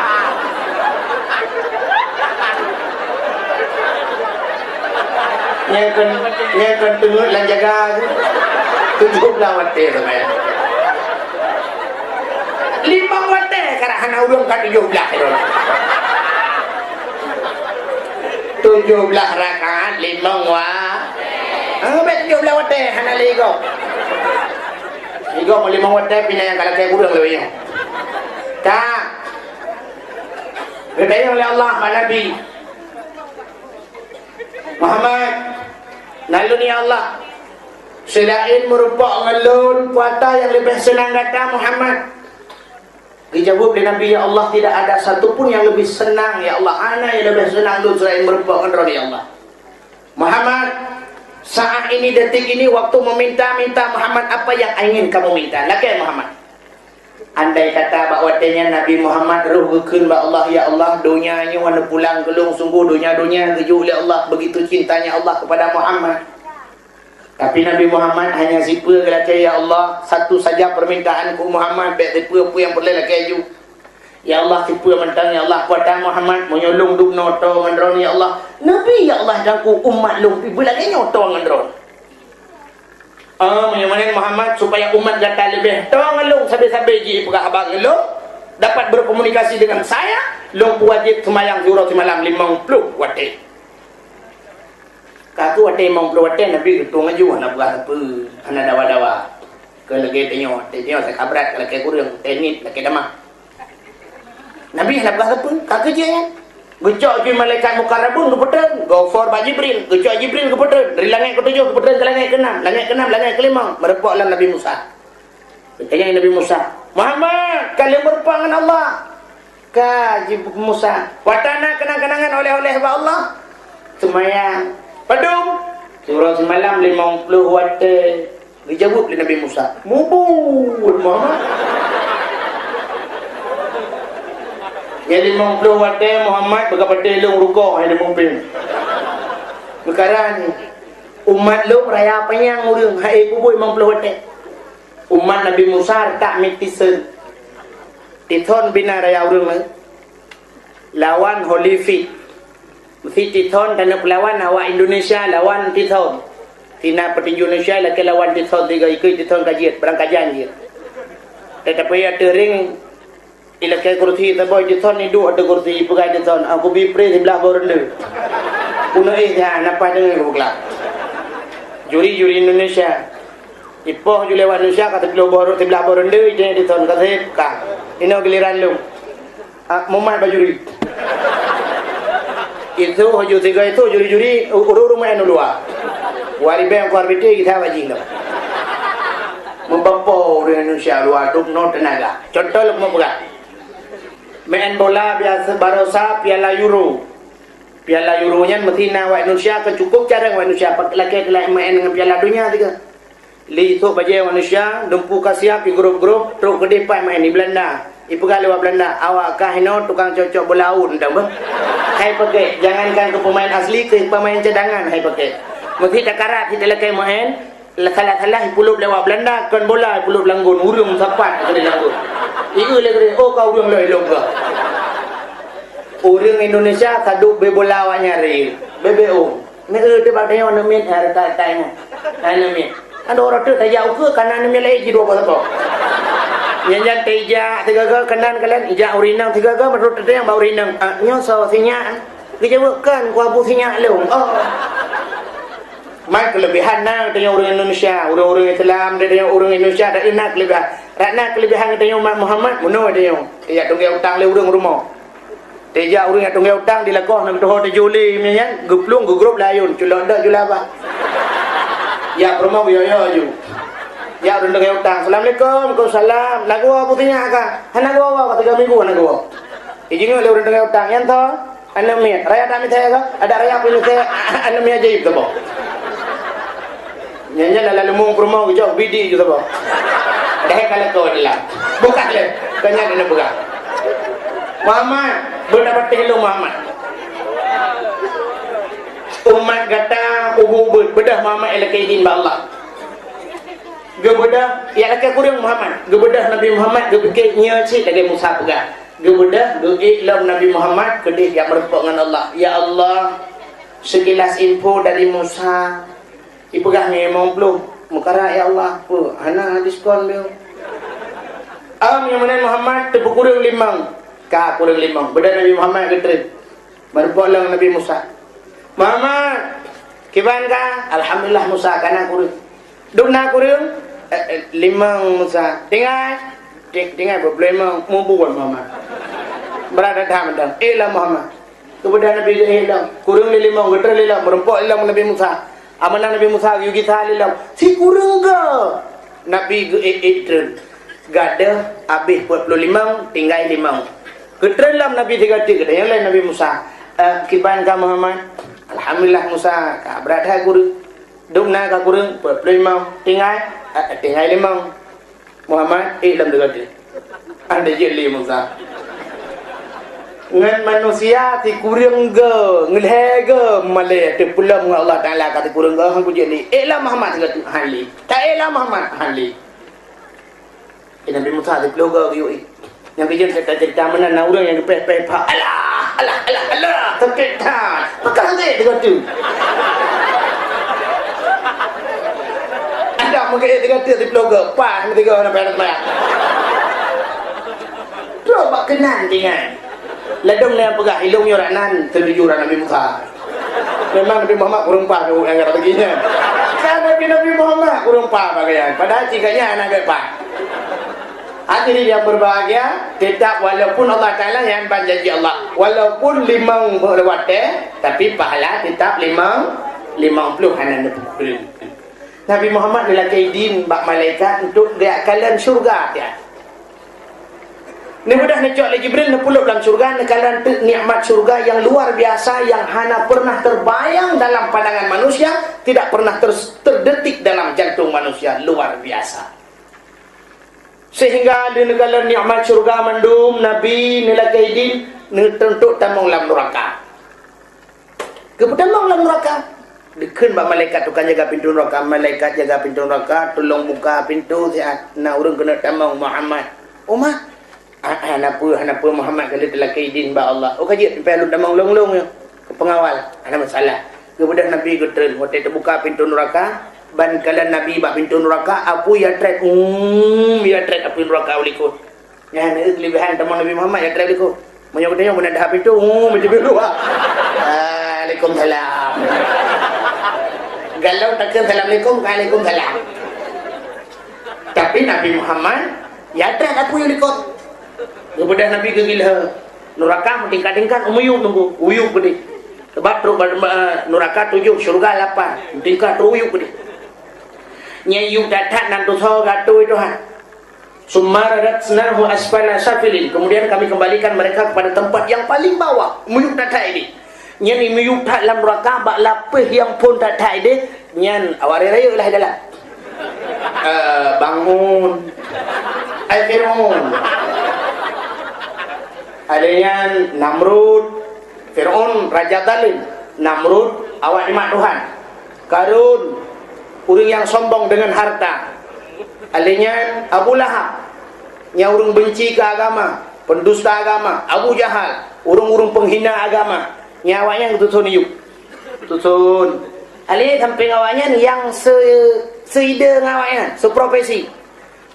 Nyang kon, nyang kon teungeut lam jaga tu. Tujoh blaih watèe tu kan. Limong watèe karena hana ureueng ka tujoh blaih tu. Tujoh blaih rakaat limong wa-, ah, bèk tujoh blaih watèe hana lé gob. Tiga puluh lima watèe pih na nyang ka lakèe kureueng lé nyoe. Ka. Geutanyong lé Allah bak Nabi Muhammad, "Nalôn ya Allah, seulaén meurumpok ngon lôn, peue ata nyang leubeh seunang gata Muhammad?" Geujaweueb lé Nabi, "Ya Allah, tidak ada satu pun yang lebih senang, ya Allah. Hana nyang leubeh seunang lôn seulaén meurumpok ngon droeneuh, ya Allah." Muhammad, saat ini, detik ini, waktu meminta, minta Muhammad apa yang ingin kamu minta. Lakèe Muhammad. Andai kata bak watèe nyan Nabi Muhammad roh geukheun bak Allah, "Ya Allah, donya nyoe hana pulang keu lôn, sungguh donya-donya geujok lé Allah, begitu cintanya Allah kepada Muhammad." Tapi Nabi Muhammad hanya sipeue geulakèe, "Ya Allah, satu saja permintaanku Muhammad, bèk sipeue-peue nyang peureulèe lakèe ju." "Ya Allah, sipeue mantong, ya Allah, peue ata Muhammad, meunyoe lôn dubnoe toe ngon droeneuh, ya Allah, neubi, ya Allah, dan ku umat lôn pih beulagèe nyoe toe ngon droeneuh." "Ah, meunyoe meunan Muhammad, supaya umat gata leubeh toe ngon lôn, sabe-sabe jipeugah haba ngon lôn, dapat berkomunikasi dengan saya, lôn peuwajéb seumayang siuroe simalam limong ploh watèe." Ka keuh watèe limong ploh watèe Nabi geutueng laju, hana peugah sapeue, hana dawa-dawa. Keu lagèe tanyoe, tanyoe saka brat lakèe kureueng, teuh niet lakèe damah. Nabi hana peugah sapeue, ka keuh jih nyan. Geucok jih malaikat mukarrabun geupeutreun, geuoper bak Jibril, geucok Jibril geupeutreun, dari langèt keutujôh geupeutreun keu langèt keunam, langèt keunam, langèt keulimong, meureumpok lom Nabi Musa. Geutanyong Nabi Musa, "Muhammad, ka lheueh meurumpok ngon Allah?" "Ka," jaweueb Musa. "Peue ata na keunang-keunangan oleh-oleh bak Allah?" "Seumayang." "Padum?" "Siuroe simalam limong ploh watèe." Geujaweueb lé Nabi Musa, "Mubuet, Muhammad." Nyan limong ploh watèe Muhammad beuka patéh lôn rukok hana muphom. Peukara nyoe, umat lôn raya panyang ureueng hai peubuet limong ploh watèe. Umat Nabi Musa reutak miet Tison. Tison bina raya ureueng laén. Lawan Holyfield. Meusi Tison taneuk peulawan awak Indonesia lawan Tison. Sina peutinju Indonesia lakèe lawan Tison tiga ikeu Tison ka jeuet, barangkajan jeuet. Teutapi ateueh ring ilakèe kursi saboh Tison iduek ateueh kursi, ipeugah Tison, "Aku bi preh siblah boh reunde." Keuneuk éh nyan, napa deungon geupeugah. Juri-juri Indonesia. Ipoh ju lewat Indonesia ka teuploh boh, teublah boh reunde, ijak Tison ka sép ka. Inoe giliran lôn. Ah, mumat bak juri. Itu ju tiga itu juri-juri u-, ureueng rumah anu luwa. Wari beng kuar biti kita bak jih lom. Meubapo ureueng Indonesia luwa dubnoe teunaga. Contoh lôn keumeung peugah. Main bola biasa barosa Piala Euro. Piala Euro nyan meusi na awak Indonesia ka cukup jarang awak Indonesia pak-, lakèe keu main ngon Piala Dunia tiga. Li sôk bajèe manusia, dumpeue ka siap di grup-grup, trok keudéh pat main di Belanda. Ipeugah lé awak Belanda, "Awak kah inoe tukang cocok bola awon, tau beuh? Hai pakèk, jangankan keu pemain asli, keu pemain cadangan hai pakèk." Meusi takarat sit lakèe main, salah-salah ipulop lé awak Belanda, kon bola ipulop lam gon, ureueng sapat keudéh lam gon. Ieu lé keudéh, "Oh, ka ureueng lôn ilôn ka." Ureueng Indonesia saduek beu bola awak nyan ré, beu-beu ôn. Meu teuh bak tanyoe aneuk miet, eh, retak-retak nyoe. Aneuk miet. Adoe uroe teuk tajak ukeue, kana aneuk miet laén jidua boh saboh. Nyan-nyan teujak sigaga keunan kalon, ijak ureueng inong sigaga, meurot teuteueng bak ureueng inong. "Ah, nyoe soe sinyak?" Geujaweueb, "Kon, ku abu sinyak lôn." Oh. Man keuleubehan na tanyoe ureueng Indonesia, ureueng-ureueng Islam, tanyoe ureueng Indonesia, dan na keuleubehan. Rak na keuleubehan tanyoe umat Muhammad, meunoe tanyoe. Ijak tunggé utang lé ureueng rumoh. Teujak ureueng nyang tunggé utang di lakoe, na geutuho teuh jih lé, nyan, geuplueng, geugrôp lé ayôn, culok dok jula bah. Jak peurumoh geuyo-yo ju. Jak ureueng tunggé utang, "Assalamualaikum." "Waalaikumsalam." "Na geuwoe abu sinyak kah?" "Hana geuwoe, ka tiga minggu hana geuwoe." Ijingeuk lé ureueng tunggé utang, "Nyan soe?" "Aneuk miet." "Raya that miseue kah?" "Adak raya pih miseue." "Aneuk miet ajaéb saboh." Nyan, nyan lam leumo peurumoh geucok bidi ju saboh. Padahai ka lakoe dalam. Bukan lé. Bukan nyan na peugah. Muhammad, beuna patéh lôn Muhammad. Umat gata ubeut-ubeut, beudôh Muhammad ilakèe idin bak Allah. Geubeudôh, ilakèe kureueng Muhammad. Geubeudôh Nabi Muhammad, geupike nyoe cit lagèe Musa peugah. Geubeudôh, geuék lom Nabi Muhammad keudéh jak meurumpok ngon Allah. "Ya Allah, sekilas info dari Musa." Ipeugah ngon limong ploh, "Meukara, ya Allah, peue hana diskon beu?" "Am, nyang meunan Muhammad, teupeukureueng limong." Ka kureueng limong. Beudôh Nabi Muhammad geutreun. Meurumpok lom Nabi Musa. "Muhammad, kiban ka?" "Alhamdulillah, Musa, ka na kureueng." "Dum na kureueng?" Eh, eh, limong Musa. Tinggai. Ting-, tinggai peuet ploh limong. Mubuet Muhammad. Brat that mantong. Ék lom Muhammad. Keumudian Nabi ék lom. Kureueng lé limong, geutrön lé lom, meurumpok lé lom Nabi Musa. Amanah Nabi Musa geuyue gisa lé lom. Sikureueng goe Nabi geuék-ék treun. Gadôh habéh peuet ploh limong, tinggai limong. Geutrön lom Nabi sigoe teuk, geutanyong lé Nabi Musa, "Eh, kiban ka Muhammad?" "Alhamdulillah Musa, ka brat that kureueng." Dum na ka kureueng, peuet ploh limong, tinggai, eh, tinggai limong. Muhammad, ék lom sigoe teuk. Ada jeuet lé Musa. Ngon manusia sikureueng goe, ngeulhèe goe, malèe teupeulom ngon Allah Taala ka sikureueng goe, han kujeuet lé. Ék lom Muhammad sigoe teuk, han lé. Ta ék lom Muhammad, han lé. Eh, Nabi Musa siplôh goe geuyue ék. Nyang keujeuet cerita-cerita meunan na ureueng nyang geupéh-péh pha. Alah, alah, alah, alah, sakét that. Pakon sakét teuka tu. Ada meugeujeuet teuka tu siplôh goe. Pah meusigoe na payah teumayang. Trok bak keunan tinggai. Ladôm nyang peugah ilông nyoe rak nan setuju rak Nabi Musa. Memang Nabi Muhammad kureueng pah tu nyang kata gini. Kan Nabi, Nabi Muhammad kureueng pah pakaian. Padahal jika nya anak geupat. Hadirin yang berbahagia, tetap walaupun Allah Taala nyang ban janji Allah, walaupun limong puluh watèe, tapi pahala tetap limong, limong puluh hana neupeukureueng. Nabi Muhammad neulakèe idin bak malaikat untuk geujak kalon syurga, ya. Neubeudôh neucok lé Jibril, neupulop lam syurga, neukalon teuk nikmat syurga yang luar biasa, yang hana pernah terbayang dalam pandangan manusia, tidak pernah ter-, terdetik dalam jantung manusia, luar biasa. Sehingga lheueh neukalon nikmat syurga mandum, Nabi neulakèe idin, neutuntot tamong lam nuraka. Geupeutamong lam nuraka. Geukheun bak malaikat tukang jaga pintoe nuraka, "Malaikat jaga pintoe nuraka, tulông buka pintoe siat, na ureueng keuneuk tamong, Muhammad." "Umat?" "Ah, ah, hana peue, hana peue, Muhammad, ka lheueh teulakèe idin bak Allah." "Oh, ka jeuet, pih lôn tamong lôn-lôn nyoe keu peungawal." "Hana masalah." Geubeudôh Nabi geutreun, watèe teubuka pintoe nuraka, ban kalon Nabi bak pintoe nuraka, apui ya trét, um, ya trét apui nuraka u likot. Nyan keuh keulebihan tamong Nabi Muhammad, ya trép likot. Meunyoe geutanyoe meunan deuh pintoe, um, meuteubiet luwa. Waalaikumsalam. Galom takheun assalamualaikum, waalaikumsalam. Tapi Nabi Muhammad, ya trép apui u likot. Geubeudôh Nabi geugila. Nuraka meutingkat-tingkat, u miyueb nunggu, u yueb keudéh. Sabab trok ba-, ba-, nuraka tujoh, syeuruga lapan, meutingkat trok u yueb keudéh. Nyan yueb that-that nan tusoe geuatô Tuhan. "Tsumma radadnahu asfala safilin." Kemudian Kami kembalikan mereka kepada tempat yang paling bawah. Miyueb that-that idéh. Nyan miyueb that lam nuraka bak lapéh nyang phôn that-that idéh, nyan awak rayeuk-rayeuk lah dalam. Eh, Bang Un. Ai Fir'aun. Ada nyan Namrud. Fir'aun raja zalim. Namrud awak nyan mak Tuhan. Karun, ureueng nyang sombong deungon harta. Alèh nyan Abu Lahab, nyang ureueng benci keu agama, pendusta agama. Abu Jahal, ureueng-ureueng penghina agama. Nyan awaknyan geutuson u yueb. Tuson. Alèh sampéng awaknyan nyang se-, seide ngon awaknyan, seprofesi.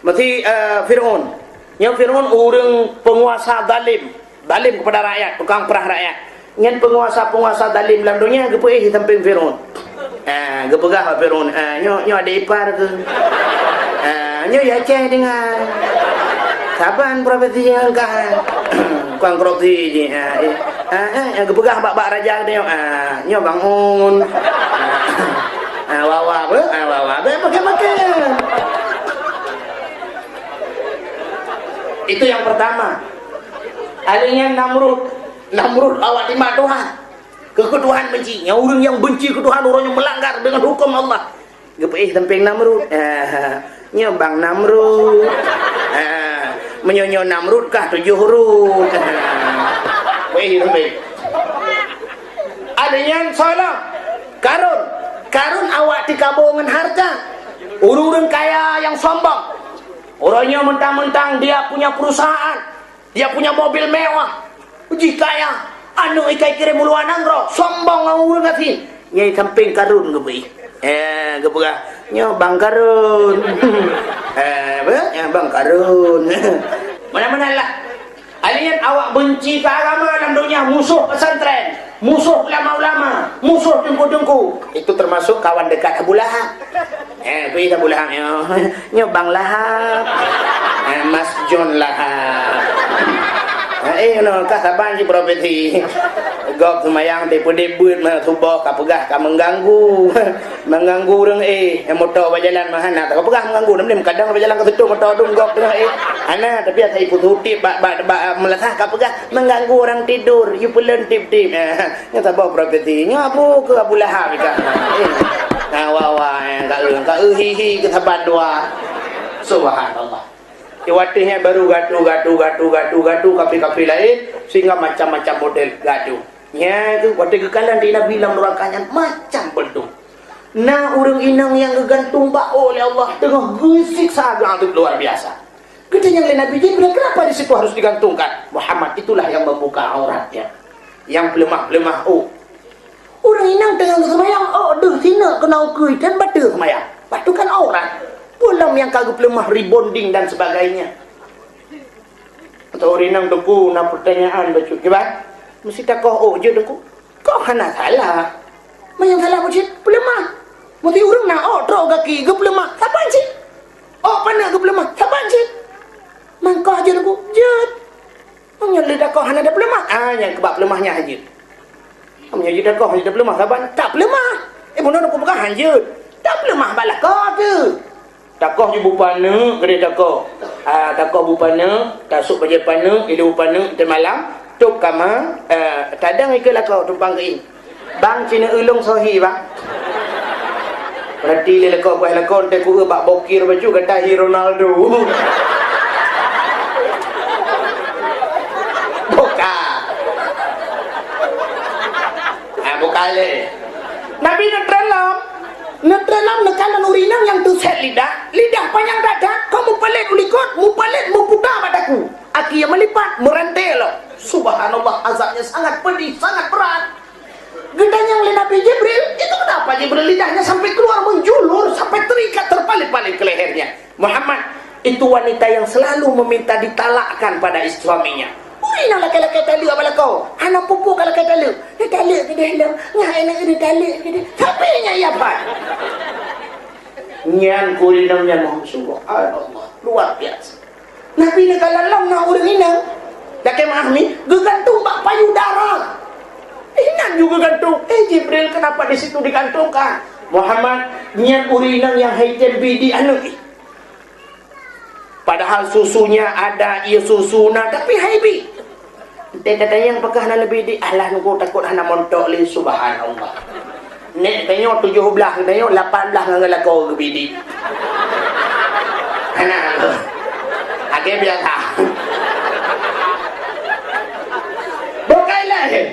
Meusi, eh, Fir'aun. Nyoe Fir'aun ureueng peunguasa zalim, zalim kepada rakyat, tukang prah rakyat. Nyan peunguasa-peunguasa zalim lam donya geupeuéh di sampéng Fir'aun. Ah, geupeugah bak Fir'aun, "Ah, nyoe, nyoe adék ipar keuh. Ah, nyoe ya Aceh dengan. Saban profesi nyang ka. Tukang korupsi jih." Ah, eh. Ah, eh, geupeugah bak, bak raja geutanyoe, "Ah, nyoe Bang Un." Ah, wawa beuh, ah, wawa beuh, pakai-pakai. Itu yang pertama. Alèh nyan Namrud. Namrud awak nyan mak Tuhan. Keu, keu Tuhan benci. Nyang ureueng nyang benci keu Tuhan, ureueng nyang melanggar dengan hukum Allah. Geupeuéh sampéng Namrud. Ah, nyoe Bang Namrud. Ah, meunyoe nyoe Namrud kah tujoh rot. Peuéh sampéng. Alèh nyan soe lom? Karun. Karun awak tikabo ngon harta. Ureueng-ureueng kaya nyang sombong. Uroe nyoe mentang-mentang dia punya perusahaan, dia punya mobil mewah, jih kaya, aneuk ikai kirém u luwa nanggroe, sombong ngon ureueng gasien. Nyan sampéng Karun geubri. Eh, geupeugah, "Nyoe Bang Karun." Eh, apa? "Nyoe Bang Karun." Mana-mana lah. Kalian awak benci keu agama lam donya, musuh pesantren, musuh ulama-ulama, musuh teungku-teungku. Itu termasuk kawan dekat Abu Lahab. Eh, pi Abu Lahab nyoe. Nyoe Bang Lahab. Eh, Mas John Lahab. Eh, no, ka saban cit profesi. Gob seumayang, tipu debut, meusuboh, ka peugah, ka mengganggu. Mengganggu ureuëng, eh, nyang moto bak jalan mah hana. Ka peugah mengganggu, nam kadang bak jalan ka seutôt moto dum gob teungoh, eh. Hana, tapi asai pututip bak, bak, bak, meulasah ka peugah, mengganggu orang tidur, you peuleun tip-tip. Nyan saboh profesi. Nyoe abu keu Abu Lahab ka. Eh. Nah, wa, wa, eh, ka eu, ka eu hi, hi keu saban dua. Subhanallah. Di watèe nyan baru gatu, gatu, gatu, gatu, gatu, kaphé-kaphé laén, sehingga macam-macam model gatu. Nyan tu, watèe geukalon di Nabi lam neuraka nyan macam beudôh. Na ureuëng inong nyang geugantung bak ôk lé Allah teungoh geusiksa geuh luar biasa. Geutanyong lé Nabi Jibril, "Kenapa di situ harus digantungkan?" "Muhammad itulah yang membuka auratnya." Nyang peuleumah-peuleumah ôk. Ureuëng inong teungoh geuseumayang, ôk deuh sineuk keunoe keue dan bateue seumayang. Bateue kan aurat. Peue lom nyang ka geupeuleumah rebonding dan sebagainya. Atau ureuëng inong teungku na pertanyaan bacut kiban? Meusti takoh ôk jeuet teungku. Kok hana salah? Meunyoe salah bacut, peuleumah. Meusti ureuëng na ôk trok gaki geupeuleumah, saban cit. Ôk paneuk geupeuleumah, saban cit. Mangkoh jeuet teungku, jeuet. Meunyoe lé takoh hana tapeuleumah, ah, nyang keubah peuleumah nyan hanjeuet. Meunyoe jeuet takoh hana tapeuleumah, saban tapeuleumah. Eh, bunoe aku peugah hanjeuet. Tapeuleumah bak lakoe teuh. Takoh ju bupaneuk keudeh takoh. Ah, takoh bupaneuk, tasôk bajèe paneuk, ilée bupaneuk, teumalam, tôb kama, eh, tadang ikeue lakoe tumpang keuieng. Bang, cina ulông sohi, bang. Berarti lé lakoe buah lakoe teuh ku bak bokir baju gata hi Ronaldo. Buka. Ah, buka lé. Nabi neutreun lom. Neutreun lom neukalon ureuëng inong nyang teusét lidah. Lidah panyang that-that, ka mupalét u likot, mupalét muputa bak daku. Aki nyang meulipat, meurante lom. Subhanallah, azabnya sangat pedih, sangat berat. Geutanyong lé Nabi Jibril, "Itu kenapa Jibril lidahnya sampai keluar menjulur, sampai terikat, terpalit-palit ke lehernya?" "Muhammad, itu wanita yang selalu meminta ditalakkan pada is-, suaminya." Ureuëng inong lakée-lakée taleuek bak lakoe, hana pupuk ka lakée taleuek. Neutaleuek keudeh lom, nyan aneuk neutaleuek keudeh. Tapi nyan ya, Pak. Nyan ureuëng inong nyan, subhanallah, luar biasa. Nabi neukalon lom na ureuëng inong, lakée meu'ah mi, geugantung bak payudara. Inan ju geugantung. "Eh, Jibril, kenapa di situ digantungkan?" "Muhammad, nyan ureuëng inong nyang hai tem bi di aneuk." Padahal susunya ada, ie susu na, tapi hai bi. Teuka tanyong pakon hana neubi di, alah nunggu takot hana montok lé, subhanallah. Nek tanyoe tujoh blaih, tanyoe lapan blaih ngon lakoe geubi di. Hana. Akhé biasa. Bukai laén.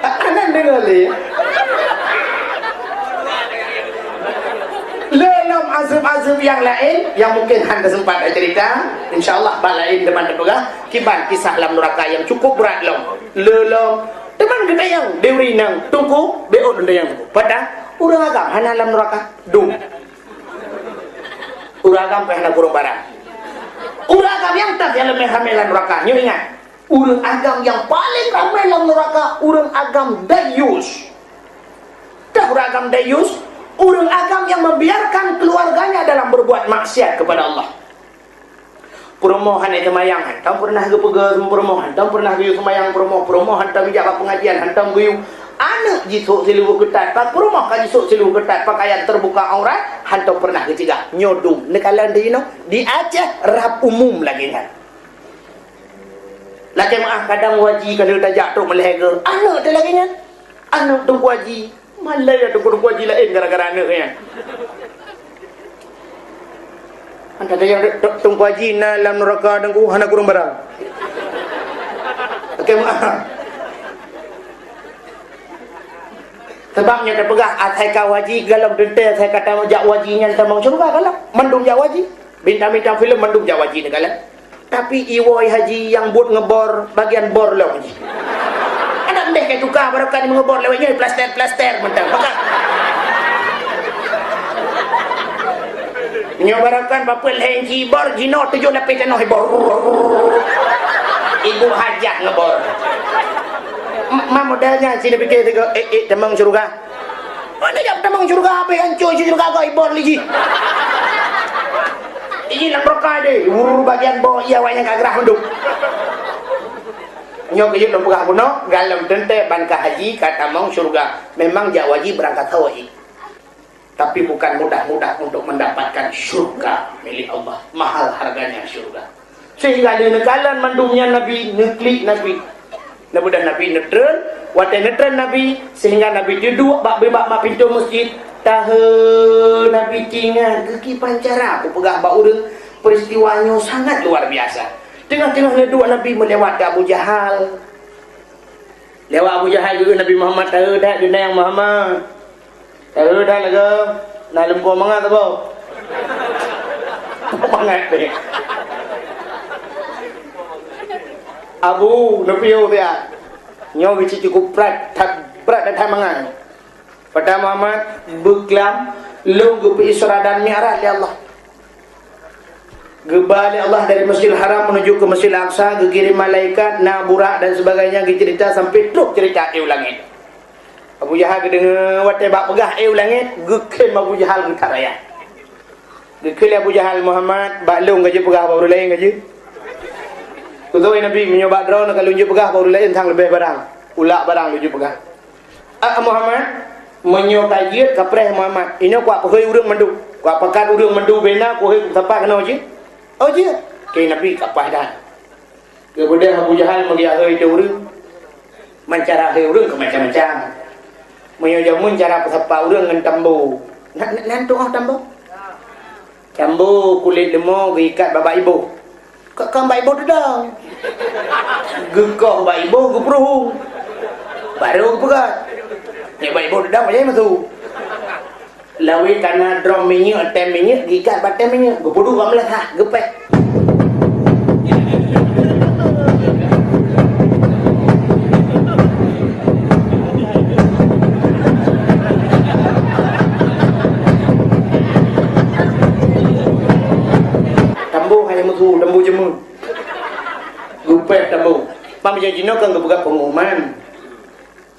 Akan deungoe lé. Le lom azeueb-azeueb nyang laén, nyang mungkin hana sempat tacerita, insya Allah bak laén teuma tapeugah. Kiban kisah lam nuraka nyang cukup brat lom. Le lom. Teuma geutanyong di ureueng inong, Teungku, beuôt lôn tanyong Teungku. Patah, ureueng agam hana lam nuraka? Dum. Ureueng agam pih hana kureueng barang. Ureueng agam nyang that nyang leumeh ramé lam nuraka. Nyoe ingat, ureueng agam nyang paleng ramé lam nuraka, ureueng agam dayus. Tah ureueng agam dayus, ureueng agam yang membiarkan keluarganya dalam berbuat maksiat kepada Allah. Peurumoh hana seumayang, hantom pernah geupeugah peurumoh, hantom pernah geuyue seumayang peurumoh, peurumoh hantom jak bak pengajian, hantom geuyue. Aneuk jisôk sileuweue keutat, pat peurumoh ka jisôk sileuweue keutat, pakaian terbuka aurat, hantom pernah geucegah. Nyoe dum, neukalon di inoe, di Aceh rab umum lagèe nyan. Lagèe meu'ah kadang waji ka lheueh tajak trok meulhèe geuh, aneuk teuh lagèe nyan. Aneuk Teungku Haji, malèe ya Teungku, Teungku Haji laén gara-gara aneuk nyan. Antara nyang Teungku Haji na lam nuraka Teungku hana kureueng barang. Oke, maaf. Sabab nyan tapeugah asai ka waji golom teuntèe, asai ka tajak waji nyan tamong syeuruga golom. Mandum jak waji. Bintang-bintang filem mandum jak waji neukalon. Tapi iwoe haji nyang buet ngebor bagian bor lom jih. Adak ndeh ka tuka barokah di mengebor lewat nyoe plaster-plaster mantong. Maka Nyoe barokan papeue lhèe inci bor, jinoe tujoh lapéh tanoh ibor. Ibu hajah ngebor. M-, ma model nyan sini pikir tiga, eh, eh, tamong syurga. Mana jak tamong syurga, apa yang cuy syurga kau ibor lagi? Ini lam rokai deh, wur bagian bawah iya awak nyang ka gerah mandum. Nyoe keuh jeuet lôn peugah bunoe, galom teuntèe ban ka haji ka tamong syurga. Memang jak wajib beurangkat haji. Tapi bukan mudah-mudah untuk mendapatkan syurga milik Allah. Mahal harganya syurga. Sehingga lé neukalon mandum nyan Nabi, neuklik Nabi. Neubeudôh Nabi neutreun, watèe neutreun Nabi, sehingga Nabi teuduek bak bak mak pintoe masjid. Tahe Nabi teuingat geukiban cara kupeugah bak ureueng peristiwa nyoe sangat luar biasa. Teungoh-teungoh neuduek Nabi meulewat keu Abu Jahal. Lewat Abu Jahal geukheun Nabi Muhammad, "Tahe that geunang Muhammad. Tahe that lagèe na lumpur mangat saboh." Mangat deh. Abu, neupiôh siat. Nyoe geucit cukup brat, that brat dan that mangat. Peugah Muhammad, beuklam, lôn geupeu Isra dan Mi'raj lé Allah. Geuba lé Allah dari Masjidil Haram menuju ke Masjidil Aqsa, geukirém malaikat, na burak dan sebagainya, geucerita sampai trôk cerita éh u langét. Abu Jahal geudeungoe watèe bak peugah éh u langét, geukhém Abu Jahal geutaraya. Geukheun lé Abu Jahal, "Muhammad, bak lôn ka jeuet peugah, bak ureueng laén ka jeuet." Kheun Nabi, "Meunyoe bak droeneuh ka lôn jeuet peugah, bak ureueng laén sang leubeh barang. Ulak barang lôn jeuet peugah." "Ah, Muhammad, meunyoe ka jeuet, ka preh Muhammad. Inoe kuwak peuhôi ureueng mandum. Kuwak pakat ureueng mandum bena, kuhôi kusapat keunoe jeuet." "Oh, jeuet." Kheun Nabi, "Ka paih that." Geubeudôh Abu Jahal meugiak hôi teu ureueng. Man cara hôi ureueng keu macam-macam. Meunyoe jameun cara peusapat ureueng ngon tambo. Na, na, nan tu'oh tambo? Tambo kulét leumo geuikat bak iboh. Ka, ka bak iboh teudong. Geukoh bak iboh geupeuruhueng. Barô geupeugöt. Nyoe bak iboh teudong, pajan masôk. Lawét ka na drom minyeuk, tem minyeuk, geuikat bak tem minyeuk, geupeuduek bak meulasah, geupéh. Tambo hana meusu, tambo jeumeuet. Geupéh tambo. Pam jinoe kan geupeugah pengumuman.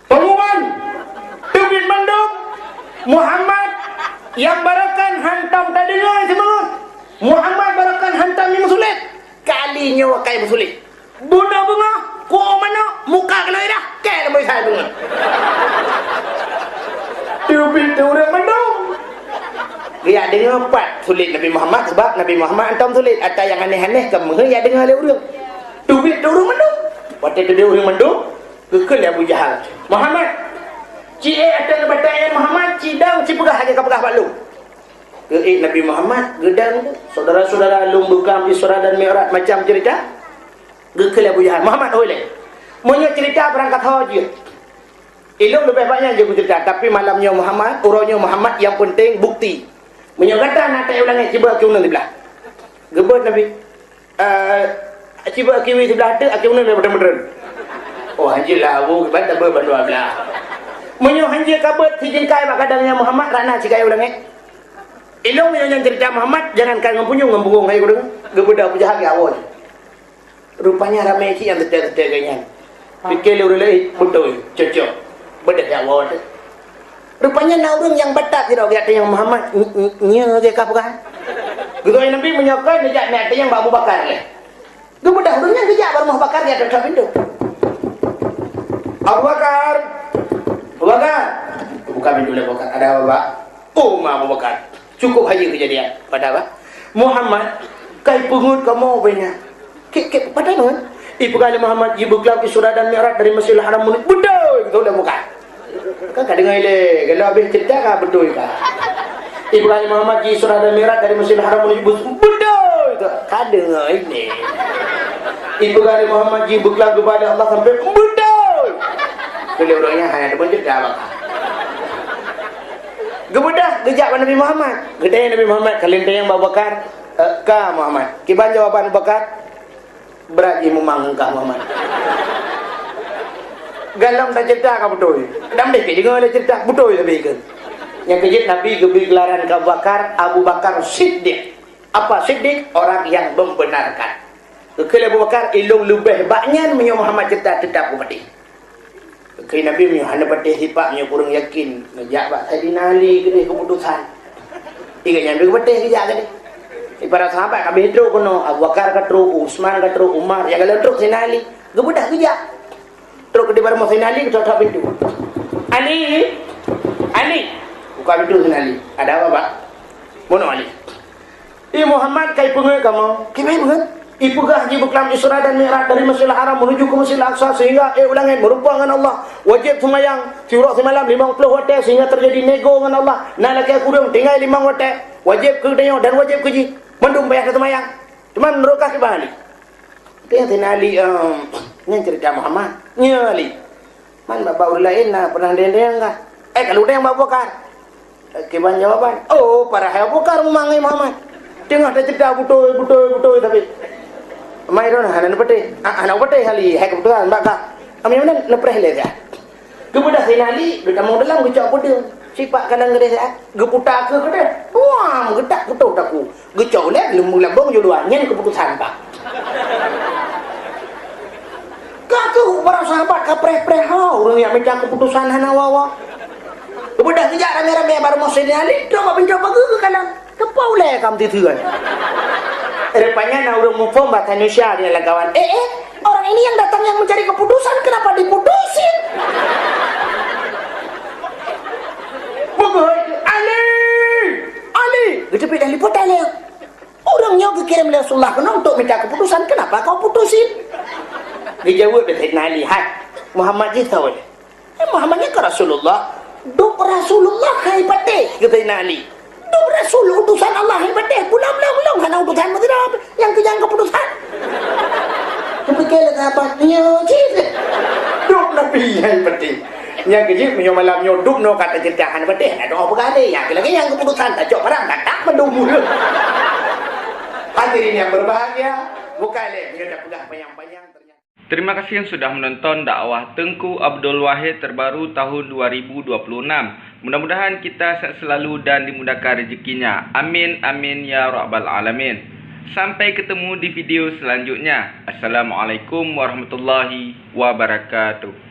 Pengumuman! Teubiet mandum, Muhammad nyang barokan hantom tadeungoe simeungeut. Muhammad barokan hantom nyang meusulet. Kali nyoe ka meusulet. Bunoe beungoh, kuôh manok, muka keunoe irah, kèe lam beusa beungoh. Teubiet teu ureueng mandum. Geujak deungoe pat sulet Nabi Muhammad, sabab Nabi Muhammad hantom sulet. Ata nyang aneh-aneh ka meuheueh jak deungoe lé ureueng. Teubiet teu ureueng mandum. Watèe teubiet ureueng mandum, geukheun lé Abu Jahal, "Muhammad, ci ék ateueh batèe Muhammad, ci dong, ci peugah lagèe kapeugah bak lôn." Geuék Nabi Muhammad, geudong, "Syedara-syedara lôn beuklam Isra dan Mi'raj macam ceurita." Geukheun lé Abu Jahal, "Muhammad, hôi lé. Meunyoe ceurita beurangkat ho jeuet. Ilôn leubeh banyak jeuet kuceurita, tapi malam nyoe Muhammad, uroe nyoe Muhammad, nyang peunteng bukti. Meunyoe gata na taéh u langét, cibeuek aki uneun siblah." Geubeuet Nabi. Eh, cibeuek aki wie siblah teuk, aki uneun lé padum meutreun. Oh, hanjeuet lah, Abu, kiban tabeuet bandua blah. Meunyoe hanjeuet ka beuet sijeungkai bak gadang nyan Muhammad, rot na cikayô langét. Ilôn meunyoe nyan ceurita Muhammad, jangankan ngon punyueng, ngon bungong han kudeungoe. Geubeudôh Abu Jahal geuwoe. Rupanya ramé cit nyang teutek-teutek geuh nyan. Pike lé ureueng laén, beutôi, cocok. Beudôh jak woe teuh. Rupanya na ureueng nyang batat sidroe geujak tanyong Muhammad, "N-, n-, nyoe lagèe ka peugah?" Geutanyong Nabi, "Meunyoe kon, neujak neutanyong bak Abu Bakar lé." Geubeudôh ureueng nyan geujak bak rumoh Abu Bakar, geujak trok-trok pintoe. "Abu Bakar! Abu Bakar!" Buka pintoe lé Abu Bakar. "Ada apa, Pak?" "Oh, ma Abu Bakar." Cukup hayeue keujadian. Pada apa? "Muhammad, ka ipeungeuet kamoe ubé nyan." "Kèk, kèk, pada nyoe?" "Ipeugah lé Muhammad jibeuklab Isra dan Mi'raj dari Masjidil Haram meunu-," "Beutôi!" Beutôi dah bukan. Kan ka deungoe lé, kalau habéh ceurita ka beutôi ka. "Ipeugah lé Muhammad ji Isra dan Mi'raj dari Masjidil Haram menuju Bus-," "Beutôi!" Ka deungoe lé. "Ipeugah lé Muhammad jibeuklab geuba lé Allah sampai," "Beutôi!" Keu lé ureueng nyan hana teupeu ceurita bak. Geubeudôh geujak bak Nabi Muhammad. Geutanyong Nabi Muhammad, ka lheueh tanyong bak Abu Bakar, "Eh, ka Muhammad. Kiban jawaban Abu Bakar?" Brat jih mumang kah Muhammad. Galom taceurita ka beutôi. Dan beh keu deungoe lé ceurita beutôi sabe keu. Nyang keujeuet Nabi geubri geularan keu Abu Bakar, Abu Bakar Siddiq. Apa Siddiq? Orang yang membenarkan. Geukheun lé Abu Bakar, "Ilôn leubeh bak nyan meunyoe Muhammad ceurita teutap geupatéh." Geukheun Nabi, "Meunyoe hana patéh sipak, meunyoe kureueng yakin, neujak bak Saidina Ali keudeh keuputosan." Ingat nyan, geupatéh geujak keudeh. Di para sahabat ka abéh trok keunoe, Abu Bakar ka trok, Utsman ka trok, Umar, nyang galak trok Saidina Ali. Geubeudah geujak. Trok keudeh bak rumoh Saidina Ali, geutok-tok pintoe. "Ali! Ali!" Buka pintoe Saidina Ali. "Ada apa, Pak?" "Bunoe Ali." "Ih Muhammad, ka ipeungét kamoe." "Kiban ipeungét?" "Ipeugah jih beukeulawan Isra dan Mi'raj dari Masjidil Haram menuju ke Masjidil Aqsa, sehingga ék u langét meurumpok ngon Allah. Wajéb seumayang siuroe simalam limong ploh watée, sehingga teujadi nego ngon Allah. Na lakée kureueng, tinggai limong watée. Wajéb keu geutanyoe dan wajéb keu jih. Mandum payah taseumayang. Teuma meunurot kah kiban Ali?" Teuingat Ali, "Em, nyan ceurita Muhammad." "Nyo Ali. Man bak-bak ureuëng laén na pernah deng-deng kah?" "Eh, ka lôn deng bak Abu Bakar." "Eh, kiban jawaban?" "Oh, padahai Abu Bakar meumangai Muhammad. Teungoh taceurita beutôi, beutôi, beutôi tapi. Mai droeneuh hana neupatéh. Ah, hana neupatéh Ali, hai keuputosan bak kah. Kami meunan neupreh lé kah." Geubeudah Saidina Ali, geutamong dalam geucok peudeueng. Sipak kadang geudeh siat, geuputa keu keudeh. Wah, meugetak putôh takue. Geucok ulée, leumbung labong juluan, nyan keuputosan, Pak. Ka keuh para sahabat ka preh-preh ha, ureuëng nyang mita keuputosan hana wawa. Geubeudah geujak ramé-ramé bak rumoh Saidina Ali, trok bak pintoe pageue geukalon. Teupeu ulée ka meuteuteuen. Rupanya na ureuëng muphom bahasa Indonesia di lam kawan. "Eh, eh, orang ini yang datang yang mencari keputusan, kenapa diputusin?" Beugöt, "Ali! Ali!" Geuteubiet dan liput tali. "Ureuëng nyoe geukirém lé Rasulullah keunoe untuk minta keputusan, kenapa kau putusin?" Geujaweueb lé Saidina Ali, "Hai, Muhammad jih soe?" "Eh, Muhammad nyan kan Rasulullah." "Dub Rasulullah hai patéh," kheun Saidina Ali. "Dub Rasul, utusan Allah hai patéh. Pula lôn, lôn hana utusan meusidroe, nyang keu nyang keuputusan." Teupike lé sahabat, "Nyoe cit. Dub Nabi hai patéh." Nyang keujeuet meunyoe malam nyoe dub nyoe ka taceurita hana patéh, na doa peugah lé, nyang lagée nyang keuputusan tacok barang, tatak mandum. Hadirin yang berbahagia, bukai lé meunyoe tapeugah panyang-panyang, ternyata Terima kasih yang sudah menonton dakwah Teungku Abdul Wahid terbaru tahun dua ribu dua puluh enam. Mudah-mudahan kita sehat selalu dan dimudahkan rezekinya. Amin, amin, ya rabbal alamin. Sampai ketemu di video selanjutnya. Assalamualaikum warahmatullahi wabarakatuh.